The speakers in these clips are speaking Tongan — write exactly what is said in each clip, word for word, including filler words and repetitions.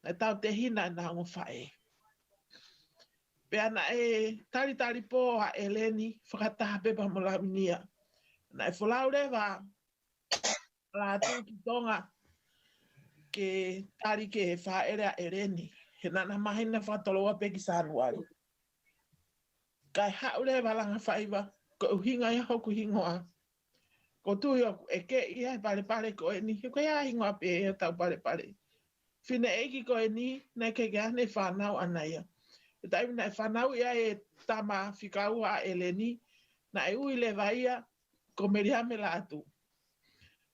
naʻe tautehina ʻena ongo faʻē. Pea naʻe talitali pō ʻa ʻEleni fakataha pē pea mo Lavinia. Naʻe folau leva ʻa Lātū ki Tonga ke tali ke fāʻele ʻa ʻEleni. He naʻa na māhina fakatoloua pē ki Sānuali. Kae haʻu leva Langafaiva, ko e ʻuhinga ia hoku hingoa. Ko e tui ʻoku ʻeke ia he palepale ko eni, he ko e hā e hingoa pē ia ʻetau palepale. Fineʻeiki ko eni, naʻe ʻikai ke ʻi ai haʻane fānau ʻaʻana ia. He taimi naʻe fanauʻi ai e tama fika ua ʻa ʻEleni, naʻe ui leva ia ko Meliame Lātū.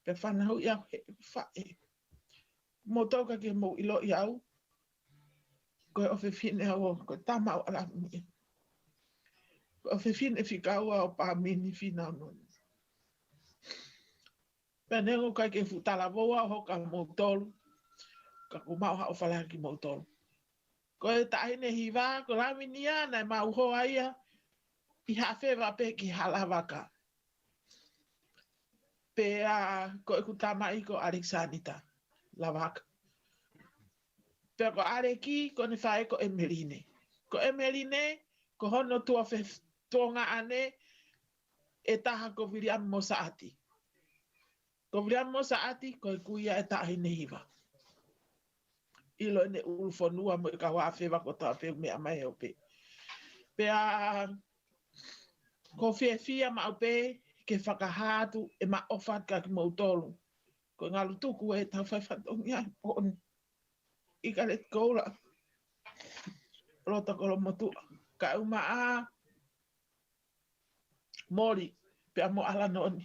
Pea fanauʻi au he faʻē. Mou tau ka ke mou ʻiloʻi au. Ko e ʻofefine au, ko e tama ʻo ʻAlamia. Ko e ʻofefine fika ua ʻo Pāmini Fīnau Nonu. Pea neongo ʻikai ke fuʻu talavou au hoko kia moutolu, ka ʻoku mau haʻofala kimoutolu. Ko e taʻahine hiva, ko Lavinia naʻe mau hoa ia ʻi Haʻafeva pē ki Halavaka. Pea ko ʻeku tamaiki ko ʻAlekisānita Lavaka. Pea ko ʻAleki, ko ʻene faʻē ko ʻEmeline. Ko ʻEmeline, ko hono tuofefineʻi tuongaʻane ʻe taha ko Viliami Mosaʻati. Ko Viliami Mosaʻati, ko e kui ia ʻe taʻahine hiva. ʻIlo ʻene ʻulu fonua mo e kau Haʻafeva kotoa pē meʻa mai ʻo pē. Pea ʻoku ou fiefia maʻu pē ke fakahā atu ʻema ʻofa kia kimoutolu. Ko e ngalu tuku ʻetau fai fatongia he pō ni. ʻIkaleti Koula, Lota Kolomotuʻa, Kaʻumaʻa, Moli, pea mo ʻAlanoni.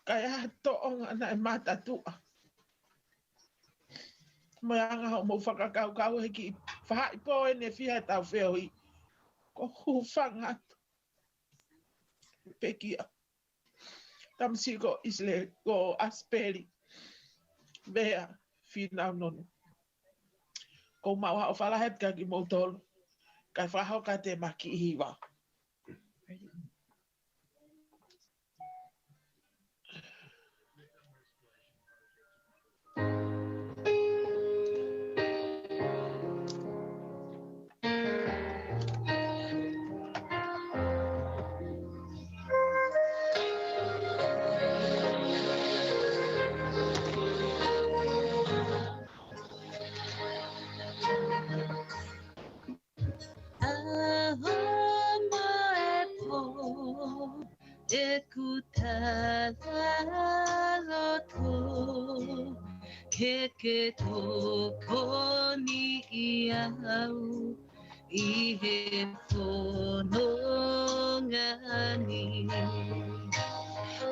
Kae ʻi ai ha tōʻonga naʻe matatuʻa. Mo e anga hoʻomou fakakaukau he kiʻi faʻahi pō eni ʻe fiha ʻetau feohi. Ko e hūfanga atu. Pekia. Tamasiʻi ko ʻIsileli, ko ʻAsipeli. Vea, Fīnau Nonu. ʻOku mau haʻofala hake kia kimoutolu. Kae fakahoko atu ʻema kiʻi hiva. ʻAho mo e pō, ʻeku talaloto, ke ke tokoniʻi au ʻi he fononga ni.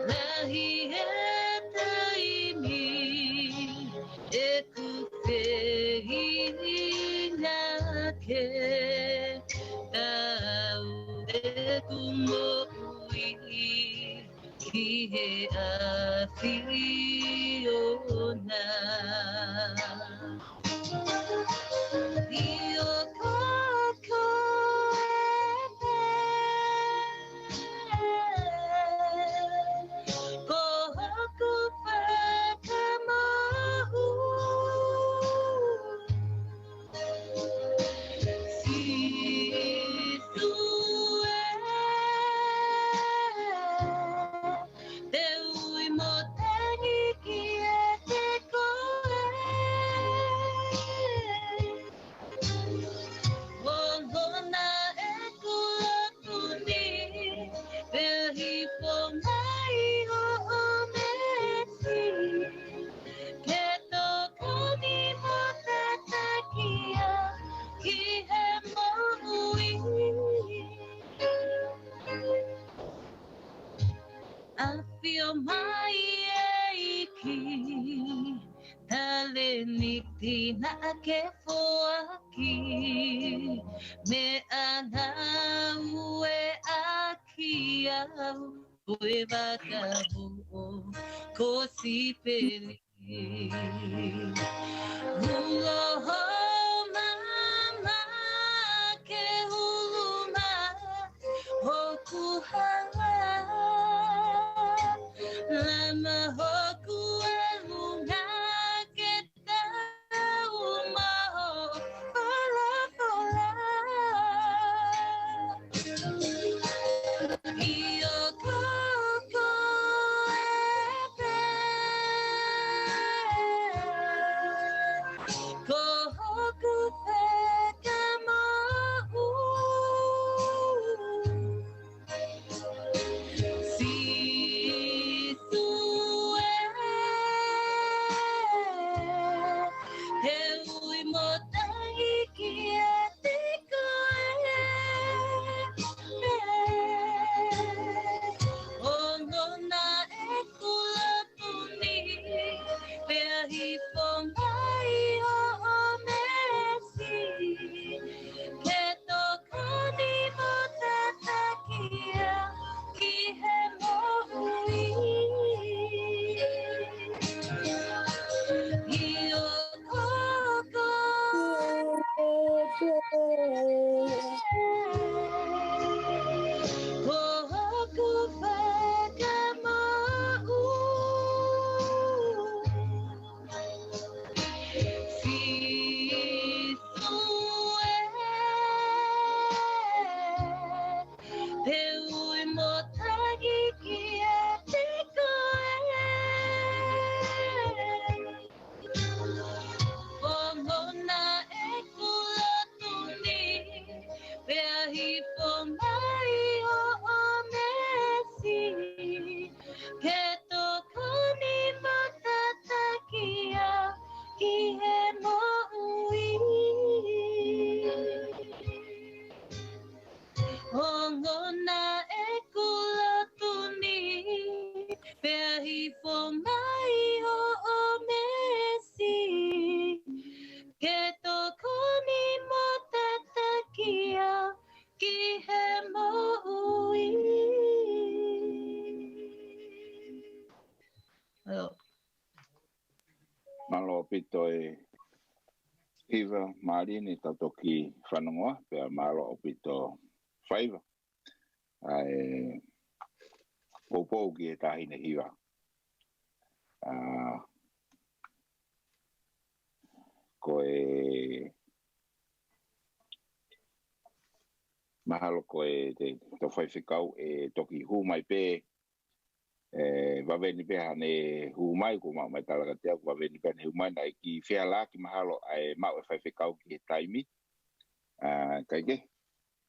Lahi e taimi ʻeku feinga ke tau ʻeku moʻui ki he ʻAfiona. ʻIo, ko koe pē ko hoku fakamoʻui. Sīsū ē, te u ui mo tangi kiate koe. Ongona ʻeku lotu ni, pea hifo mai hoʻo meesi. Ke tokoni mo tataki au ki he moʻui. ʻAfio mai ʻEiki, talēniti naʻa ke foaki, meʻa naʻa ke ʻoange kiate au, ko e vaka hoʻo kosipeli. Ulo ho mama ke ulu mai hoku hala, lama hoku ʻalunga ke tau He ui mo tangi kiate koe. Ongona ʻeku lotu ni, pea hifo mai hoʻo meesi, ke tokoni mo tatakiʻi au ki he moʻui. ʻIo ko koe, ko hoku Fakamoʻui. Sīsū ē, he ui mo tangi kiate koe. Ongona ʻeku lotu ni, pea hifo mai hoʻo meesi, ke tokoni mo tatakiʻi au ki he moʻui. Ongona ʻeku lotu ni, pea hifo mai hoʻo meesi, ke tokoni mo tatakiʻi au ki he moʻui. Mālō ʻaupito e hiva, Malini, tau toki fanongoa, pea mālō ʻaupito Faiva ʻa e poupou ki he taʻahine hiva. ʻA, ko e mahalo ko e te, tau faifekau ʻe toki hū mai pē, ʻe vave ni pē haʻane hū mai, ko maʻu mai talaka te au, vave ni pē haʻane hū mai, naʻe kiʻi fehālaaki mahalo ʻa e maʻu e faifekau ki he taimi. ʻA, kae kehe,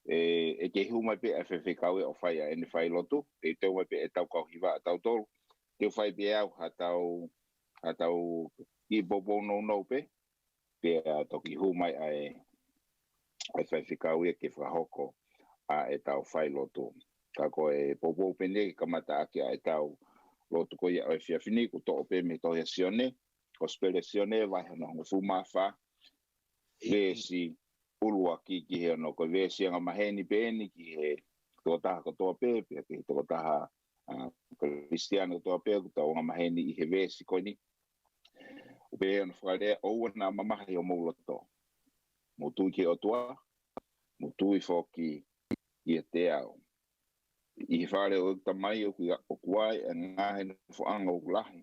ʻe, ʻe kei hū mai pē ʻa e faifekau ʻo fai ʻa ʻene failotu, teuteu mai pē ʻetau kau hiva ʻatautolu. Te u fai pē au haʻatau, haʻatau kiʻi poupou nounou pē, pea toki hū mai ʻa e, ʻa e faifekau ia ke fakahoko ʻa ʻetau failotu. Ka ko e poupou pē eni ke kamata ʻaki ʻa ʻetau lotu ko ia ʻo e efiafi ni, kuo toʻo pē mei he tohi ʻa Sione, Kosipeli ʻa Sione, vahe hono hongofulu mā fā, veesi ʻuluaki ki he ono. Ko e veesi angamaheni pē eni ki he tokotaha kotoa pē, pea ki he tokotaha, ʻa, Kalisitiane kotoa pē, ʻoku tau angamaheni ʻi he veesi ko eni. ʻOku pehē hono fakalea: ʻOua naʻa mamahi homou loto. Mou tui ki he ʻOtua, mou tui foki kiate au. ʻI he fale ʻo ʻeku Tamai ʻoku ʻi ai, ʻoku ʻi ai e ngaahi nofoʻanga ʻoku lahi.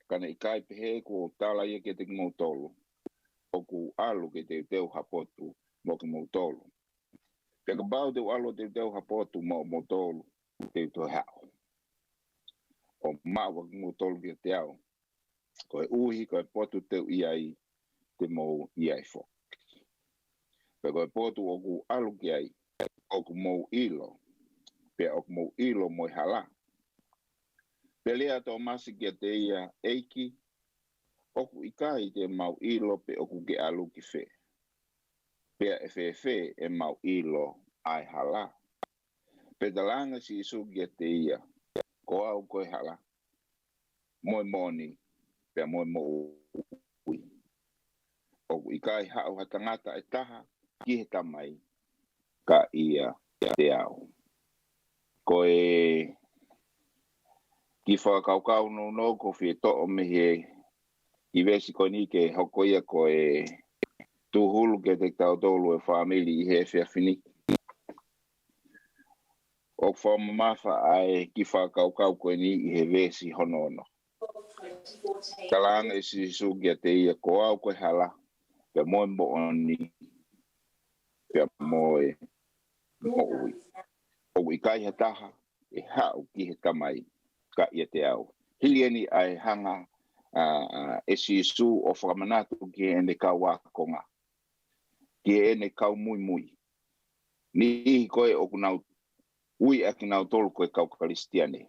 Ka naʻe ʻikai pehē kuo u tala ia kiate kimoutolu, ʻoku ou ʻalu ke teuteu ha potu mo kimoutolu. Pea kapau te u ʻalu ʻo teuteu ha potu moʻomoutolu, te u toe haʻu ʻo maʻu ʻa kimoutolu kiate au. Koeʻuhi ko e potu te u ʻi ai, te mou ʻi ai foki. Pea ko e potu ʻoku ou ʻalu ki ai, ʻoku mou ʻilo, pea ʻoku mou ʻilo mo e hala. Pea lea ʻa Tōmasi kiate ia: ʻEiki, ʻoku ʻikai te mau ʻilo pe ʻoku ke ʻalu ki fē. Pea ʻe fēfē ʻemau ʻilo ʻa e hala? Pea talaange ʻe Sīsū kiate ia: Ko au ko e hala, mo e moʻoni, pea mo e moʻui. ʻOku ʻikai haʻu ha tangata ʻe taha ki he Tamai, ka ʻiate au. Ko e kiʻi fakakaukau nounou ʻoku ou fie toʻo mei he kiʻi veesi ko eni ke hoko ia ko e tūhulu kiate kitautolu e fāmili ʻi he efiafi ni. ʻOku fakamamafa ʻa e kiʻi fakakaukau ko eni ʻi he veesi hono ono. Talaange ʻe Sīsū kiate ia: Ko au ko e hala, pea mo e moʻoni, pea mo e moʻui. ʻOku ʻikai ha taha ʻe haʻu ki he Tamai, ka ʻiate au. Hili eni ʻa e hanga, ʻa, ʻa, ʻe Sīsū ʻo fakamanatu ki heʻene kau ākonga, ki heʻene kau muimui, niʻihi ko ē ʻoku nau ui ʻa kinautolu ko e kau Kalisitiane.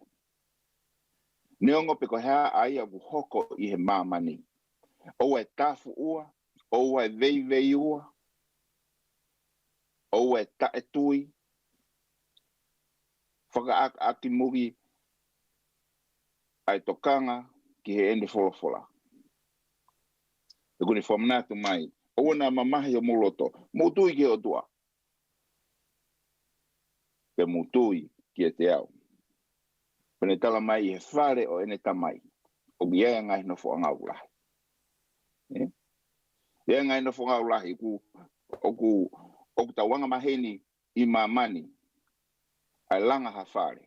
Neongo pe ko e hā ʻa ia ʻoku hoko ʻi he māmani, ʻoua ʻe tāfuʻua, ʻOua ʻe veiveiua, ʻoua ʻe taʻetui, fakaʻakiʻakimui ʻa e tokanga ki heʻene folofola. He ʻoku ne fakamanatu mai, ʻoua naʻa mamahi homou loto, mou tui ki he ʻOtua, pea mou tui kiate au. Pea ne tala mai ʻi he fale ʻo ʻene Tamai, ʻoku ʻi ai e ngaahi nofoʻanga ʻoku lahi. ʻE? ʻI ai e ngaahi nofoʻanga ʻoku lahi, ʻoku, ʻoku, ʻoku tau anga maheni ʻi māmani, ʻa e langa ha fale.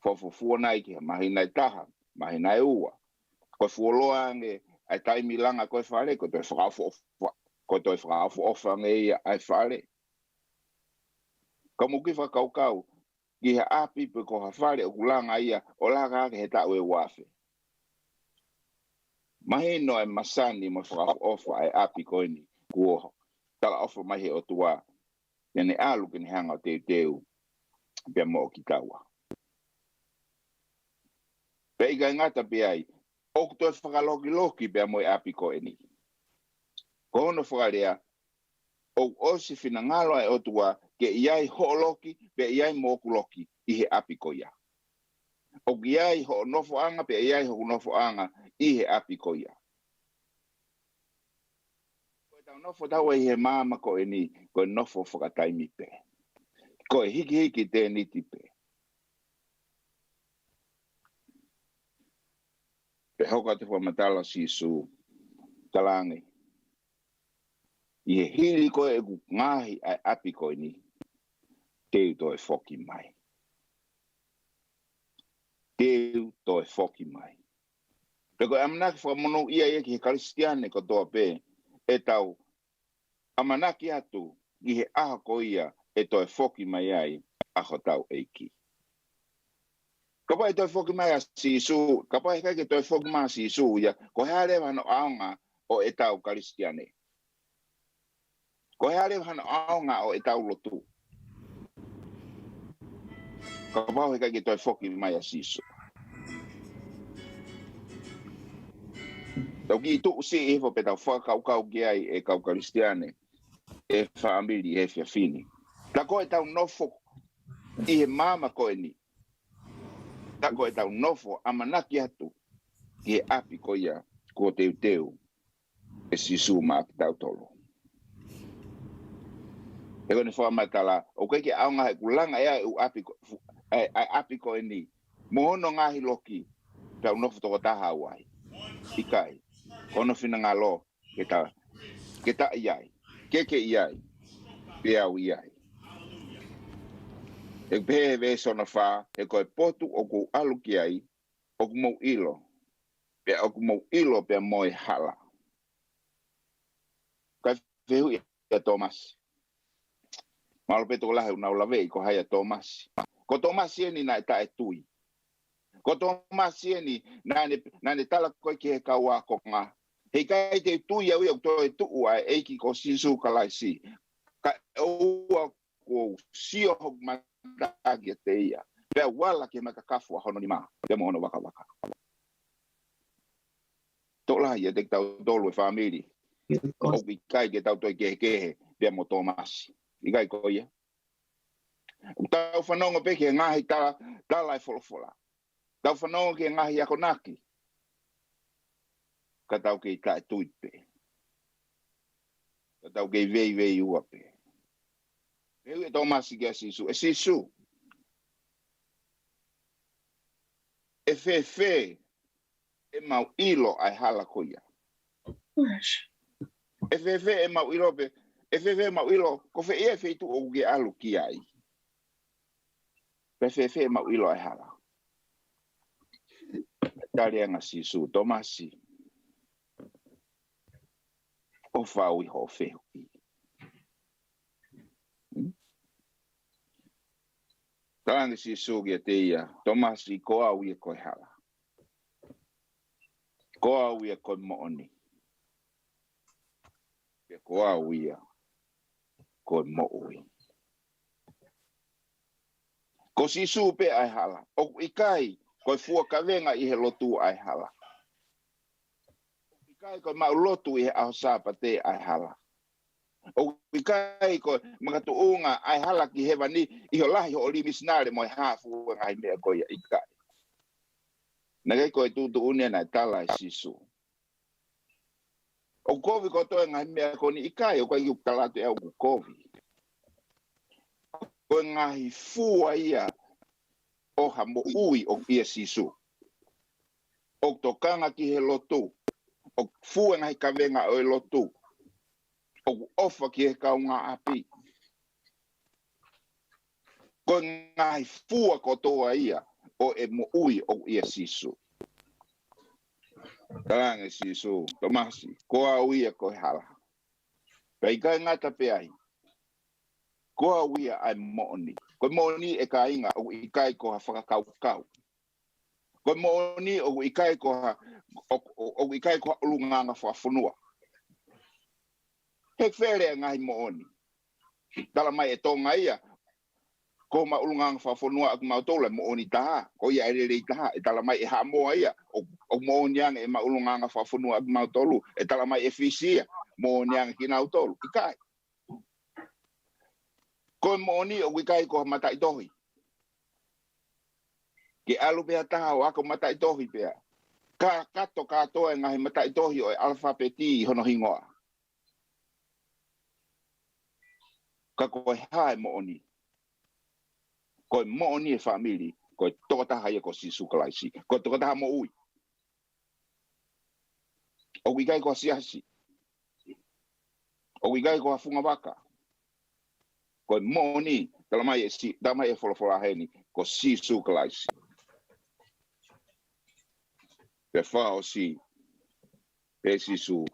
Fakafuofua nai ki he māhina ʻe taha, māhina ʻe ua. Ko e fuoloa ange ʻa e taimi langa ko ē fale, ko e toe fakaʻofoʻofa, ko e toe fakaʻofoʻofa ange ia ʻa e fale. Ka mou kiʻi fakakaukau ki ha ʻapi pe ko ha fale ʻoku langa ia ʻo langa hake he taʻu ʻe uaafe. Mahino e masani mo e fakaʻofoʻofa ʻa e ʻapi ko eni kuo talaʻofa mai he ʻOtua, ke ne ʻalu ke ne hanga ʻo teuteu pea mo kitaua. Pea ʻikai ngata pē ai, ʻoku toe fakalokiloki pea mo e ʻapi ko eni. Ko hono fakalea, ʻoku ʻosi finangalo ʻa e ʻOtua ke ʻi ai hoʻo loki, pea ʻi ai moʻoku loki ʻi he ʻapi ko ia. ʻOku ʻi ai hoʻo nofoʻanga, pea ʻi ai hoku nofoʻanga ʻi he ʻapi ko ia. Ko ʻetau nofo ʻotaua ʻi he māmani ko eni, ko e nofo fakataimi pē. Ko e hikihiki tēniti pē. Pea hoko atu e fakamatala ʻa Sīsū, talaange, ʻi he hili ko ē ʻeku ngaohi ʻa e ʻapi ko eni, te u toe foki mai. Te u toe foki mai. Pea ko e ʻamanaki fakamonūʻia ia ki he Kalisitiane kotoa pē, ʻetau ʻamanaki atu ki he ʻaho ko ia ʻe toe foki mai ai ʻa hotau ʻEiki. Kapau ʻe toe foki mai ʻa Sīsū, kapau heʻikai ke toe foki mai ʻa Sīsū ia, ko e hā leva hano ʻaonga ʻo ʻetau Kalisitiane? Ko e hā leva hano ʻaonga ʻo ʻetau lotu? Kapau heʻikai ke toe foki mai ʻa Sīsū. Tau kiʻi tuʻu siʻi hifo pea tau fakakaukau ki ai e kau Kalisitiane, e fāmili he efiafi ni. Tā ko ʻetau nofo ʻi he māmani ko eni. Tā ko ʻetau nofo ʻamanaki atu ki he ʻapi ko ia kuo teuteu ʻe Sīsū maʻa kitautolu. He ko ʻene fakamatala, ʻoku ʻikai ke ʻaonga heʻeku langa ʻe au e ʻapi ko, ʻa e, ʻa e ʻapi ko eni mo hono ngaahi loki, pea u nofo tokotaha au ai. ʻIkai, ko hono finangalo ke ta, ke ta ʻi ai, ke ke ʻi ai, pea u ʻi ai. ʻOku pehē he veesi hono fā, he ko e potu ʻoku ou ʻalu ki ai, ʻoku mou ʻilo, pea ʻoku mou ʻilo pea mo e hala. Kae fehuʻi ʻa Tōmasi. Mālō pē tokolahi ʻoku nau laveʻi ko hai ʻa Tōmasi. Ko Tōmasi eni naʻe taʻetui. Ko Tōmasi eni naʻa ne, naʻa ne tala ko ē ki he kau ākonga, heʻikai te u tui au ia ʻoku toe tuʻu ʻa e ʻEiki ko Sīsū Kalaisi, kae ʻoua kuo u sio hoku mata kiate ia, pea u ala ki he maikakafu ʻa hono nima pea mo hono vakavaka. Tokolahi ʻiate kitautolu e fāmili, ʻoku ʻikai ke tau toe kehekehe pea mo Tōmasi. ʻIkai ko ia? ʻOku tau fanongo pē ki he ngaahi tala, tala e folofola. Tau fanongo ki he ngaahi akonaki, ka tau kei taʻetui pē. Ka tau kei veiveiua pē. Fehuʻi ʻe Tōmasi kia Sīsū, ʻe Sīsū, ʻe fēfē ʻemau ʻilo ʻa e hala ko ia? ʻE fēfē ʻemau ʻilo pē, ʻe fēfē ʻemau ʻilo ko fē ia e feituʻu ʻoku ke ʻalu ki ai? Pea fēfē ʻemau ʻilo ʻa e hala? Tali ange ʻa Sīsū, Tōmasi, ʻofa au ʻi hoʻo fehuʻi. Hmm? Talaange ʻe Sīsū kiate ia, Tōmasi, ko au ia ko e hala. Ko au ia ko e moʻoni. Pea ko au ia ko e moʻui. Ko Sīsū pē ʻa e hala. ʻOku ʻikai ko e fua kavenga ʻi he lotu ʻa e hala. ʻikai ko e maʻu lotu ʻi he ʻaho Sāpate ʻa e hala. ʻOku ʻikai ko e makatuʻunga ʻa e hala ki hēvani ʻi hoʻo lahi hoʻo lī misinale mo e hā fua e ngaahi meʻa ko ia, ʻikai. Naʻe ʻikai ko e tuʻutuʻuni ia naʻe tala ʻe Sīsū. ʻOku kovi kotoa e ngaahi meʻa ko eni, ʻikai, ʻoku ʻikai ke u tala atu ʻe au ʻoku kovi. Ko e ngaahi fua ia ʻo ha moʻui ʻoku ʻia Sīsū. ʻOku tokanga ki he lotu. ʻOku fua e ngaahi kavenga ʻo e lotu. ʻOku ʻofa ki he kaungāʻapi. Ko e ngaahi fua kotoa ia ʻo e moʻui ʻoku ʻia Sīsū. Talaange ʻe Sīsū, Tōmasi, ko au ia ko e hala. Pea ʻikai ngata pē ai, ko au ia ʻa e moʻoni. Ko e moʻoni, ʻe kāinga, ʻoku ʻikai ko ha fakakaukau. Ko e moʻoni ʻoku ʻikai ko ha, ʻo-, ʻo-, ʻoku ʻikai ko ha ʻulungaanga fakafonua. He fele e ngaahi moʻoni. Tala mai ʻe Tonga ia, ko homa ʻulungaanga fakafonua ʻa kimautolu ʻa e moʻoni taha, ko ia ʻa e lelei taha. ʻE tala mai ʻe Haʻamoa ia, ʻo, ʻoku moʻoni ange ʻema ʻulungaanga fakafonua ʻa kimautolu. ʻE tala mai ʻe Fisi ia, moʻoni ange kinautolu. ʻIkai. Ko e moʻoni ʻoku ʻikai ko ha mataʻitohi. Ke ʻalu pē ha taha ʻo ako mataʻitohi pea kakato kātoa e ngaahi mataʻitohi ʻo e ʻalafapeti ʻi hono hingoa. Ka ko e hā e moʻoni? Ko e moʻoni, ʻe fāmili, ko e tokotaha ia ko Sīsū Kalaisi. Ko e tokotaha moʻui. ʻOku ʻikai ko ha siasi. ʻOku ʻikai ko ha fungavaka. Ko e moʻoni, tala mai ʻe Si-, tala mai ʻe he folofola heni, ko Sīsū Kalaisi. Pea fakaʻosi pē ʻe Sīsū,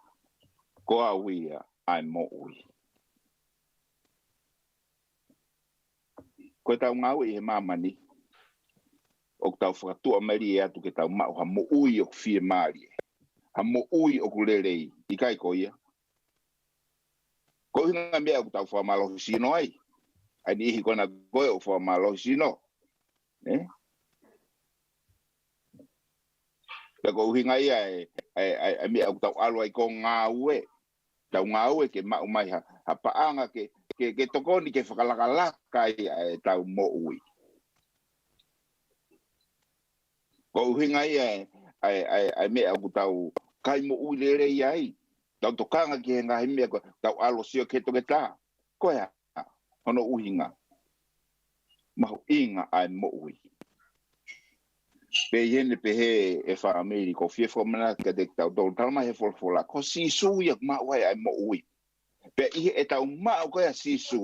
ko au ia ʻa e moʻui. Ko ʻetau ngāue ʻi he māmani, ʻoku tau fakatuʻamelie atu ke tau maʻu ha moʻui ʻoku fiemālie, ha moʻui ʻoku lelei, ʻikai ko ia? Ko e ʻuhinga e meʻa ʻoku tau fakamālohisino ai. ʻA e niʻihi ko ena ko ē ʻoku fakamālohisino. Ē? Pea ko e ʻuhinga ia e, e, e, e meʻa ʻoku tau ʻalu ai ko e ngāue. Tau ngāue ke maʻu mai ha, ha paʻanga ke, ke, ke tokoni ke fakalakalaka ai ʻa ʻetau moʻui. Ko e ʻuhinga ia e, e, e, e meʻa ʻoku tau kai moʻui lelei ai. Tau tokanga ki he ngaahi meʻa ko ē, tau ʻalu ʻo sio ki he toketā. Ko e hā hono ʻuhinga? Mahuʻinga ʻa e moʻui. Pea ʻi heʻene pehē, ʻe fāmili, ʻoku ou fie fakamanatu kiate kitautolu, tala mai ʻe he folofola, ko Sīsū ia ʻoku maʻu ai ʻa e moʻui. Pea ʻi heʻetau maʻu ko ē ʻa Sīsū,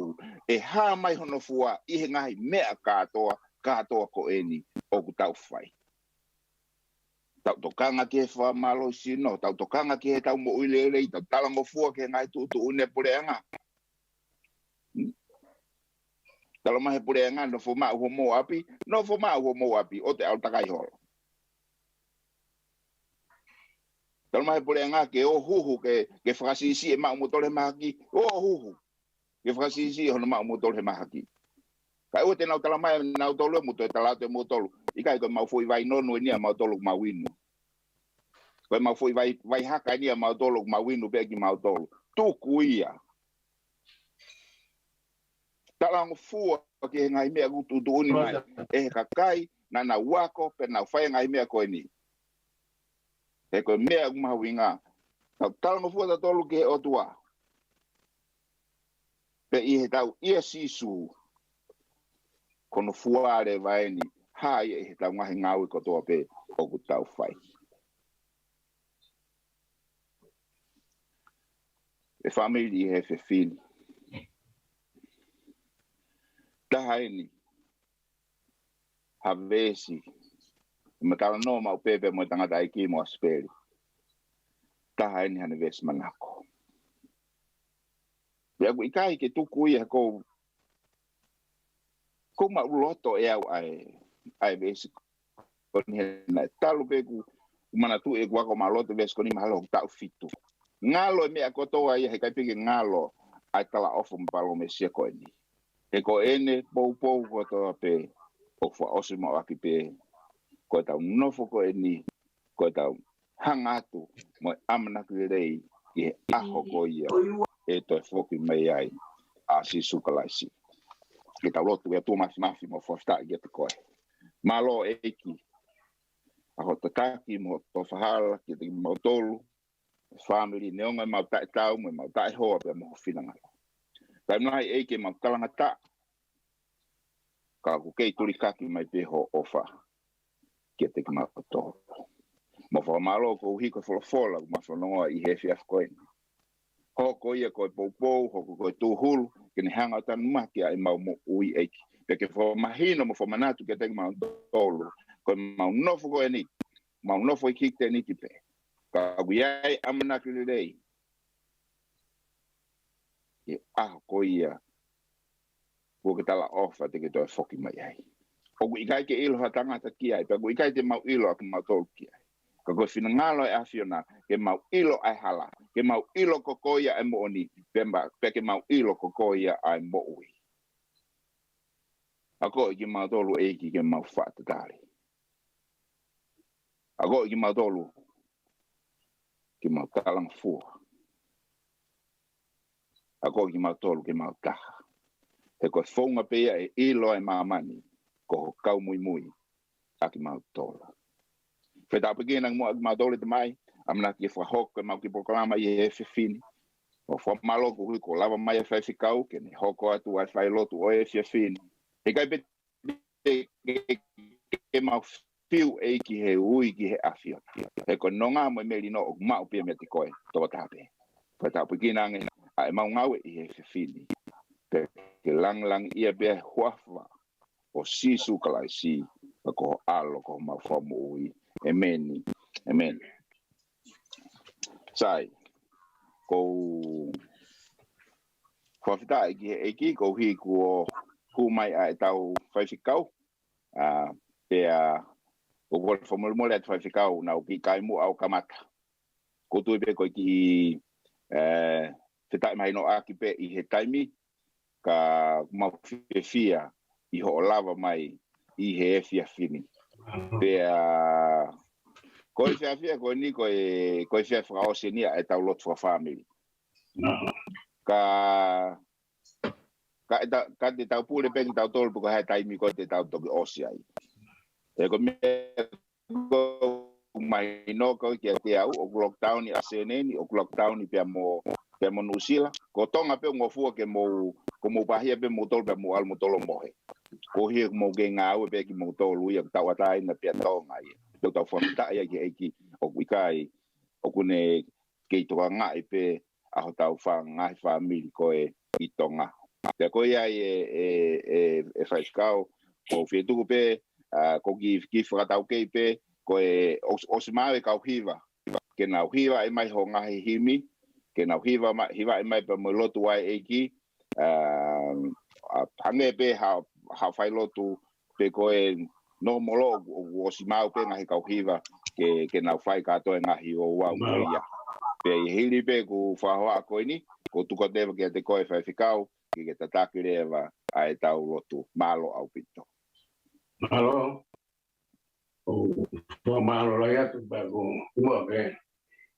ʻe hā mai hono fua ʻi he ngaahi meʻa kātoa, kātoa ko eni ʻoku tau fai. Tau tokanga ki he fakamālohisino, tau tokanga ki heʻetau moʻui lelei, tau talangofua ki he ngaahi tuʻutuʻuni ʻa e puleʻanga. Hmm? Tala mai ʻe he puleʻanga, nofo maʻu homou ʻapi, nofo maʻu homou ʻapi, ʻoua te ʻalu takai holo. Tala mai ʻe he puleʻanga ke ō huhu, ke, ke fakasiʻisiʻi e maʻu moutolu he mahaki, ō huhu ke fakasiʻisiʻi hono maʻu moutolu he mahaki. Kae ʻoua te nau tala mai ʻe nautolu ʻe moutolu, tala atu ʻe moutolu, ʻikai, ko ʻemau foʻi vai nonu eni ʻa mautolu ʻoku mau inu. Ko ʻemau foʻi vai, vai haka eni ʻa mautolu ʻoku mau inu pē ʻe kimautolu. Tuku ia. Talangofua ki he ngaahi meʻa ʻoku tuʻutuʻuni mai ʻe he kakai naʻa nau ako pea nau fai e ngaahi meʻa ko eni. He ko e meʻa ʻoku mahuʻinga, tau talangofua tautolu ki he ʻOtua. Pea ʻi heʻetau ʻia Sīsū, ko hono fua leva eni, hā ia ʻi heʻetau ngaahi ngāue kotoa pē ʻoku tau fai. ʻE fāmili, ʻi he efiafi ni, taha eni ha veesi, ma talanoa maʻu pē pea mo e tangataʻeiki mo ʻAsipeli. Taha eni haʻane veesi manako. Pea ʻoku ʻikai ke tuku ia he ʻoku ou, ʻoku ou maʻuloto ʻe au ʻa e, ʻa e veesi ko eni he naʻe talu pē ʻeku, ʻeku manatuʻi ʻeku ako maʻuloto e veesi ko eni mahalo ʻoku taʻu fitu. Ngalo e meʻa kotoa ia, heʻikai pē ke ngalo ʻa e talaʻofa mo e palōmesi ko eni. He ko ʻene poupou kotoa pē ʻoku fakaʻosi maʻu ʻaki pē, ko ʻetau nofo ko eni, ko ʻetau hanga atu mo e ʻamanaki lelei ki he ʻaho ko ia ʻe toe foki mai ai ʻa Sīsū Kalaisi. Ke tau lotu. ʻE ʻOtua Māfimafi, mau fakafetaʻi kiate koe. Mālō ʻEiki ʻa hoʻo tataki mo hoʻo tofa hala kiate kimautolu, fāmili, neongo ʻemau taʻetaau mo ʻemau taʻehoa pea mo ho finangalo. Taimi lahi ʻEiki ʻemau kalangataʻa, ka ʻoku kei tulikaki mai pē hoʻo ʻofa kiate kimautolu. Mau fakamālō koeʻuhi ko e folofola ʻoku mau fanongoa ʻi he efiafi ko eni. Hoko ia ko e poupou, hoko ko e tūhulu, ke ne hanga ʻo tanumaki ʻa ʻemau moʻui ʻEiki. Pea ke fakamahino mo fakamanatu kiate kimautolu, ko ʻemau nofo ko eni, mau nofo ʻi he tēniti pē, ka ʻoku ʻi ai ʻamanaki lelei ki he ʻaho ko ia kuo ke talaʻofa te ke toe foki mai ai. ʻOku ʻikai ke ʻilo ha tangata ki ai, pea ʻoku ʻikai te mau ʻilo ʻa kimautolu ki ai. Ka ko e finangalo ʻa e ʻAfiona ke mau ʻilo ʻa e hala, ke mau ʻilo ko koe ia ʻa e moʻoni, pea ma-, pea ke mau ʻilo ko koe ia ʻa e moʻui. Akoʻi kimautolu ʻEiki ke mau faʻa tatali. Akoʻi kimautolu ke mau talangofua. Akoʻi kimautolu ke mau taha. He ko e founga pē ia ʻe ʻilo ai ʻa māmani ko ho kau muimui ʻa kimautolu. Fetaʻapikina muʻa ʻa kimautolu ʻe Tamai, ʻamanaki ke fakahoko ʻemau kiʻi polokalama ʻi he efiafi ni. Mau fakamālō koeʻuhi kuo lava mai ʻa e faifekau ke ne hoko atu ʻa e failotu ʻo e efiafi ni. He ʻikai pē te ke, ke, ke mau fiu ʻEiki he ui ki he ʻAfiona. He ko e nonga mo e melino ʻoku maʻu pē ia meiate koe tokotaha pē. Fetaʻapikina ange ʻa ʻemau ngāue ʻi he efiafi ni. Pea ke langilangiʻia pē ʻa e huafa ʻo Sīsū Kalaisi, ko ho ʻAlo, ko homau Fakamoʻui. ʻEmeni. ʻEmeni. Sai, ʻoku ou fakafetaʻi ki he ʻEiki koeʻuhi kuo hū mai ʻa ʻetau faifekau, ʻa, pea ʻoku ou fakamolemole atu faifekau, naʻá ku kiʻi kai muʻa ʻo kamata. ʻOku ou tui pē ko e kiʻi, ē, fetaʻemahinoʻaki pē ʻi he taimi, ka mau fiefia ʻi hoʻo lava mai ʻi he efiafi ni. Pea ko e efiafi ko eni ko e, ko e efiafi fakaʻosi eni ʻa ʻetau lotu fakafāmili. Ka, ka ʻe ta-, ka te tau pule pē kitautolu pe ko e hā e taimi ko ē te tau toki ʻosi ai. He ko e meʻa ʻoku mahino ko ē kiate au, ʻoku lockdown ʻi ʻAseneni, ʻoku lockdown pea mo, pea mo Nuʻusila. Ko Tonga pē ʻoku ngofua ke mou, ko mou pāhia pē moutolu pea mou ʻalu moutolu ʻo mohe. Koeʻuhi ʻoku mou kei ngāue pē kimoutolu ia, ʻoku tauʻatāina pē ʻa Tonga ia. Tau tau fakafetaʻi ai ki he ʻEiki ʻoku ʻikai, ʻoku ne kei tokangaʻi pē ʻa hotau fanga ngaahi fāmili ko ē ʻi Tonga. Pea ko ia ai ʻe, ʻe, ʻe, ʻe faifekau, ʻoku ou fie tuku pē, ʻa, ko e kiʻi, kiʻi fakataukei pē, ko e ʻos-, ʻosi maʻu e kau hiva ke nau hivaʻi mai hoʻo ngaahi himi, ke nau hiva ma-, hivaʻi mai pea mo e lotu ʻa e ʻEiki, ʻa, ʻa, hangē pē ha, ha failotu pe ko e nōmolo ʻoku, ʻoku ʻosi maʻu pē ngaahi kau hiva ke, ke nau fai kātoa e ngaahi ouau ko ia. Pea ʻi he hili pē ʻeku fakahohaʻa ko eni, ʻoku ou tuku atu leva kiate koe faifekau, ke ke tataki leva ʻa ʻetau lotu. Mālō ʻaupito. Mālō. ʻOku ou fakamālō lahi atu pea ʻoku ou muʻa ke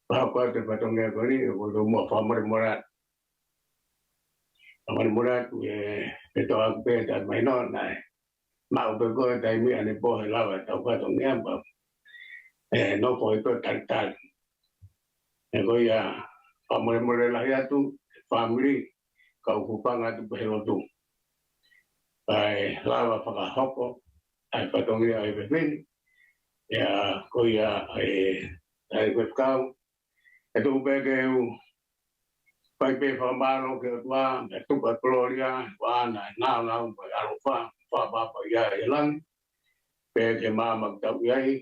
fakahoko atu e fatongia ko eni, ʻoku ou muʻa fakamolemole atu. Fakamolemole atu ē, ʻe toʻa pē taʻemahino naʻe maʻu pē ko e taimi ʻanepō he lava ʻetau fatongia pea ʻe nofo ʻi he talitali. He ko ia, fakamolemole lahi atu, fāmili, kau hūfanga atu pē he lotu. Kae lava fakahoko ʻa e fatongia ʻo e efiafi ni. ʻIa, ko ia ē, ʻa e faifekau, ʻe tuku pē ke u fai pē fakamālō ki he ʻOtua, ʻe tuku ʻa e kolōlia, ʻa ʻAna, ʻa e nāunau, ʻa e ʻaloʻofa, fakaʻapaʻapa ia ʻi langi, pea ki he māmani ʻoku tau ʻi ai,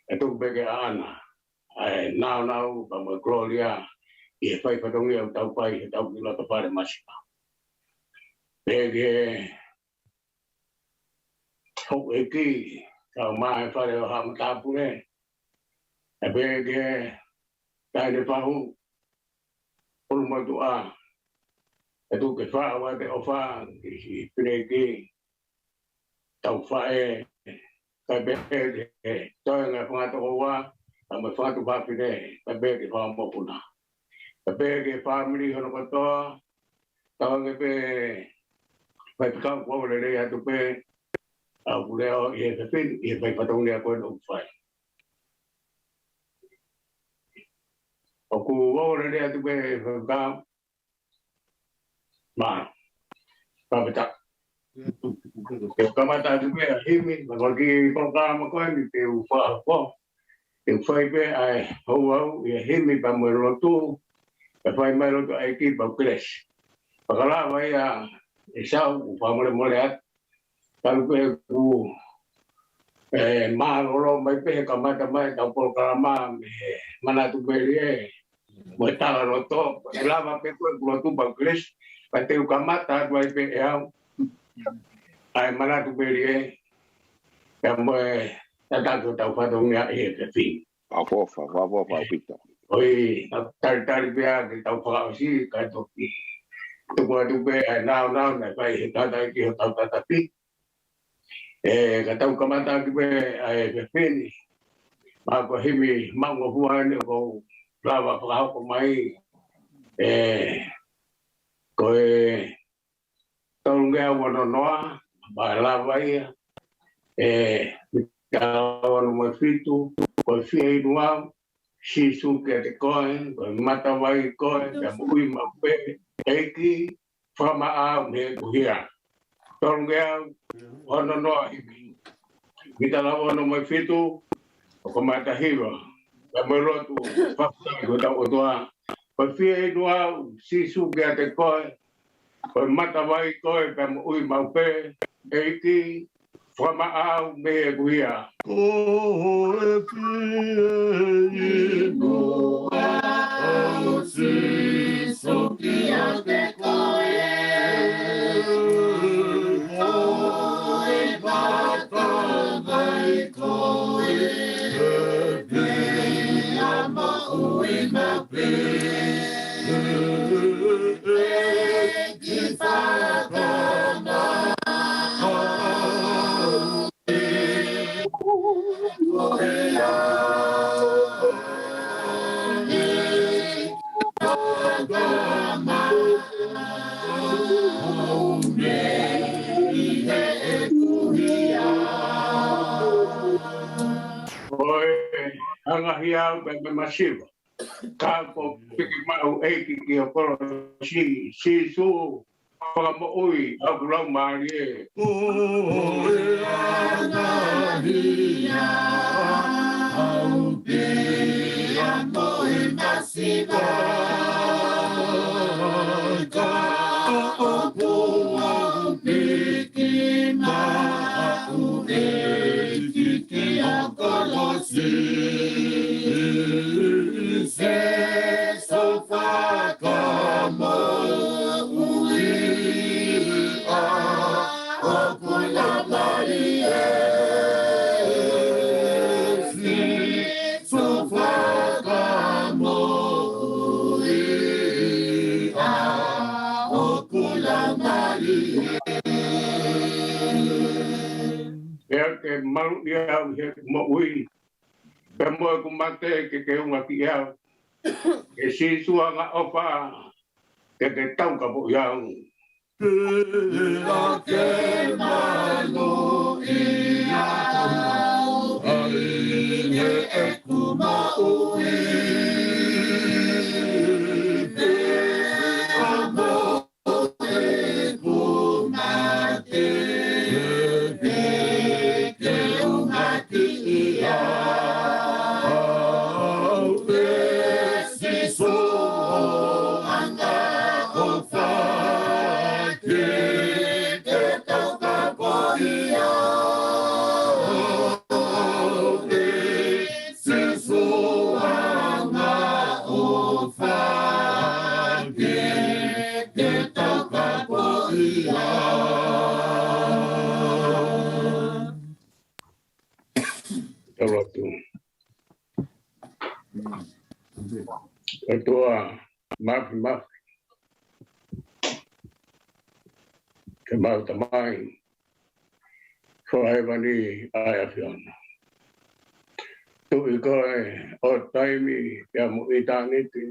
ʻe tuku pē ke ʻaʻana ʻa e nāunau pea mo e kolōlia ʻi he fai fatongia ʻoku tau fai heʻetau kiʻi loto fale māsina. Pea ki he houʻeiki, kau mai he fale ʻo haʻa matāpule, ʻa pea ki he taʻahine fahu, ʻulumotuʻa, ʻe tuku ke faʻu ʻa e ʻofa ki he siʻi pileki, tau faʻē, kae pehē ki he toenga e fanga tokoua, pea mo e fatu fafine, pea pehē ki he fanga mokopuna, pea pehē ki he fāmili hono kotoa, tauange pē Faifekau, ʻoku ou lelei atu pē ʻa ʻeku leʻo ʻi he efiafi ni, ʻi he fai fatongia ko eni ʻoku fai. ʻOku ou lelei atu pē Faifekau, ma, pea peta. Te u kamata atu pē ʻa e himi, ma ko e kiʻi polokalama ko eni te u fakahoko. Te u fai pē ʻa e houhau ʻi he himi pea mo e lotu, ʻe fai mai lotu ʻa e ʻEiki pea mo e kelesi. Pea ka lava ia ʻe Sau, ʻoku ou fakamolemole atu. Talu pē ʻeku, ē, mālōlō mai pē he kamata mai ʻetau polokalama mei he manatu melie mo e talaloto. ʻE lava pē ko ʻeku lotu pea mo e kelesi, pea te u kamata atu ai pē ʻe au ʻa e manatu melie pea mo e tataki hotau fatongia ʻi he efiafi ni. Fakaʻofoʻofa, fakaʻofoʻofa ʻaupito. ʻOi, tau talitali pē ʻa e tau fakaʻosi, kae toki tuku atu pē ʻa e nāunau naʻe fai ʻe he tangataʻeiki hotau tataki. Ē, ka tau kamata atu pē ʻa e efiafi ni, ma ko e himi maʻungofua eni ʻoku ou lava fakahoko mai, ē, ko e tolungeau ono noa, ma lava ia, ē, mitala ono mo e fitu, ko e Fie inu au, Sīsū, kiate koe, ko e matavai koe pea moʻui maʻu pē, ʻEiki, fakamaʻa au mei heʻeku hia. Tolungeau ono noa, himi, mitala ono mo e fitu, ʻo kamata hiva pea mo e lotu, fakafetaʻi ki hotau ʻOtua. Ko e Fie inu au, Sīsū, kiate koe, ko e matavai koe pea moʻui maʻu pē, ʻEiki, fakamaʻa au mei heʻeku hia. Ko e fie inu au, Sīsū, kiate koe, ko e matavai koe pea moʻui maʻu pē, ʻEiki, fakamaʻa au mei heʻeku hia. Fakamaʻa au mei heʻeku hia. Ko e anga hia au pea mei he masiva, ka kuo piki maʻu, ʻEiki, ki ho kolosi, Sīsū, fakamoʻui ʻa hoku laumālie. Ko e anga hia au pea mei he masiva, ka kuo piki maʻu, ʻEiki, ki ho kolosi, Sīsū, fakamoʻui ʻa hoku laumālie. Sīsū, fakamoʻui ʻa hoku laumālie. Pea ke maluʻi au ʻi heʻeku moʻui, pea mo ʻeku mate ke ke unga kiate au. ʻE Sīsū angaʻofa, ke ke taukapoʻi au. Pea ke maluʻi au ʻi heʻeku moʻui, pea mo ʻeku mate, ke ke unga kiate au. ʻE Sīsū angaʻofa, ke ke taukapoʻi au. ʻE Sīsū angaʻofa, ke ke taukapoʻi au. Tau lotu. ʻOtua Māfimafi, ko homau Tamai fakahēvani ʻa e ʻAfiona. Tuʻi koe ʻo taimi pea mo ʻitāniti.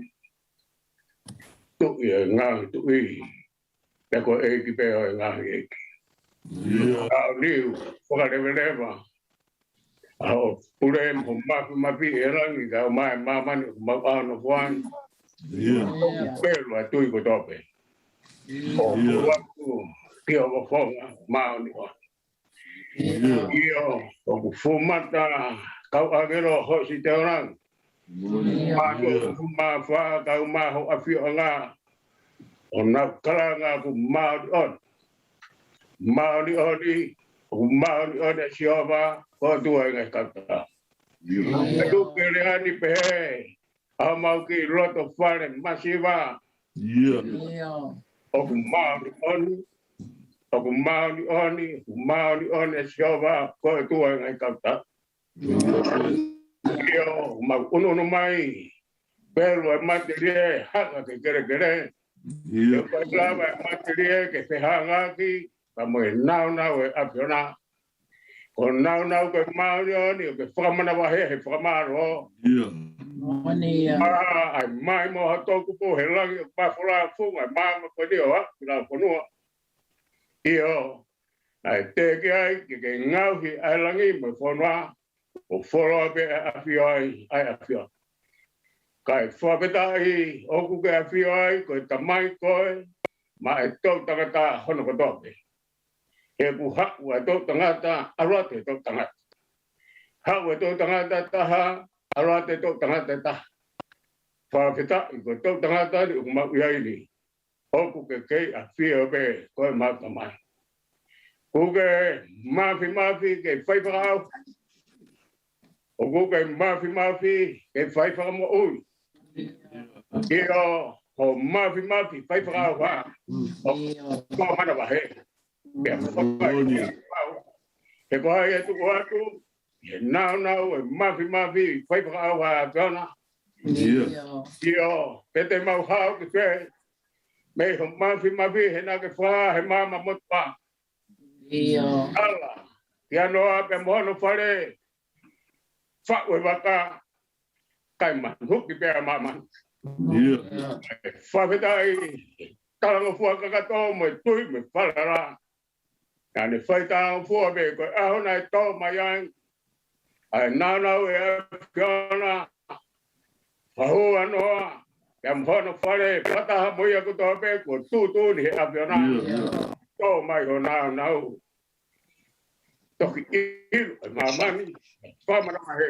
Tuʻi ʻo e ngaahi tuʻi, pea ko e ʻEiki pē ʻo e ngaahi ʻeiki. ʻIo. Ka ʻoku liu fakaleveleva ʻa hoʻo pule mo hoʻo mafimafi ʻi langi, kae ʻumaʻā ʻa māmani ʻoku mau ʻānofoa ai. ʻIo. ʻOku pelu ʻa e tui kotoa pē. ʻIo. ʻOku ʻoatu ki hoʻo fofonga māʻoniʻoni. ʻIo. ʻIo, ʻoku fumata kau ʻāngelo hoʻo siteolangi. ʻIo. Mātuʻa ʻoku fumafā kau mai hoʻo ʻafioʻanga, ʻo nau kalanga ʻoku māʻoniʻoni. Māʻoniʻoni, ʻoku māʻoniʻoni ʻa Sihova, ko e ʻOtua ʻo e ngaahi kautaha. ʻIo. Tuku ke lea ni pehē ʻa homau kiʻi loto fale masiva. ʻIo. ʻIo. ʻOku māʻoniʻoni, ʻoku māʻoniʻoni, ʻoku māʻoniʻoni ʻa Sihova, ko e ʻOtua ʻo e ngaahi kautaha. ʻIo, mau ʻunuʻunu mai, pelu ʻa e matelie, hanga ki he kelekele. ʻIo. He ʻikai lava ʻa e matelie ke fehangahangai pea mo e nāunau ʻo e ʻAfiona. Ko e nāunau ko e māʻoniʻoni, ʻoku ke fakamanavahē he fakamālō. ʻIo. Moʻoni ia. ʻA e mai mo ha toʻukupu he langi ʻoku mafola funga ʻa e maama ko eni ʻo aʻu ki lalo fonua. ʻIo, naʻe teʻeki ai ke ke ngaohi ʻa e langi mo e fonua, ʻo fuoloa pē ʻa e ʻafio ai ʻa e ʻAfiona. Kae fakafetaʻi ʻoku ke ʻafio ai ko e Tamai koe, maʻa e toʻutangata hono kotoa pē. He ʻoku haʻu ʻa e toʻutangata, ʻalu atu e toʻutangata. Haʻu e toʻutangata ʻe taha, ʻalu atu e toʻutangata ʻe taha. Fakafetaʻi ko e toʻutangata ni ʻoku mau ʻi ai ni, ʻoku ke kei ʻafio pē koe maʻa e Tamai. ʻOku ke mafimafi ke fai fakaʻauha. ʻOku ke mafimafi ke fai fakamoʻui. ʻIo, hoʻo mafimafi fai fakaʻauha, ʻoku ke manavahē. Pea fakamoʻui. He ko hai ʻe tuku atu he nāunau ʻo e mafimafi fai fakaʻauha ʻa e ʻAfiona? ʻIo. ʻIo, pe te mau hao ki fē mei hoʻo mafimafi he naʻa ke fakahā he maama motuʻa. ʻIo. Ala kia Noa pea mo hono fale, faʻu e vaka, kae manuki pē ʻa māmani. ʻIo. Fakafetaʻi, talangofua kakato mo e tui mo e falala. Naʻa ne fai talangofua pē ko e ʻaho naʻe tō mai ai ʻa e nāunau ʻo e ʻAfiona, fakahū ʻa Noa pea mo hono fale, fakataha mo ia kotoa pē kuo tuʻutuʻuni he ʻAfiona. ʻIo, ʻio. Tō mai hoʻo nāunau. Toki ʻilo ʻe māmani, fakamanavahē.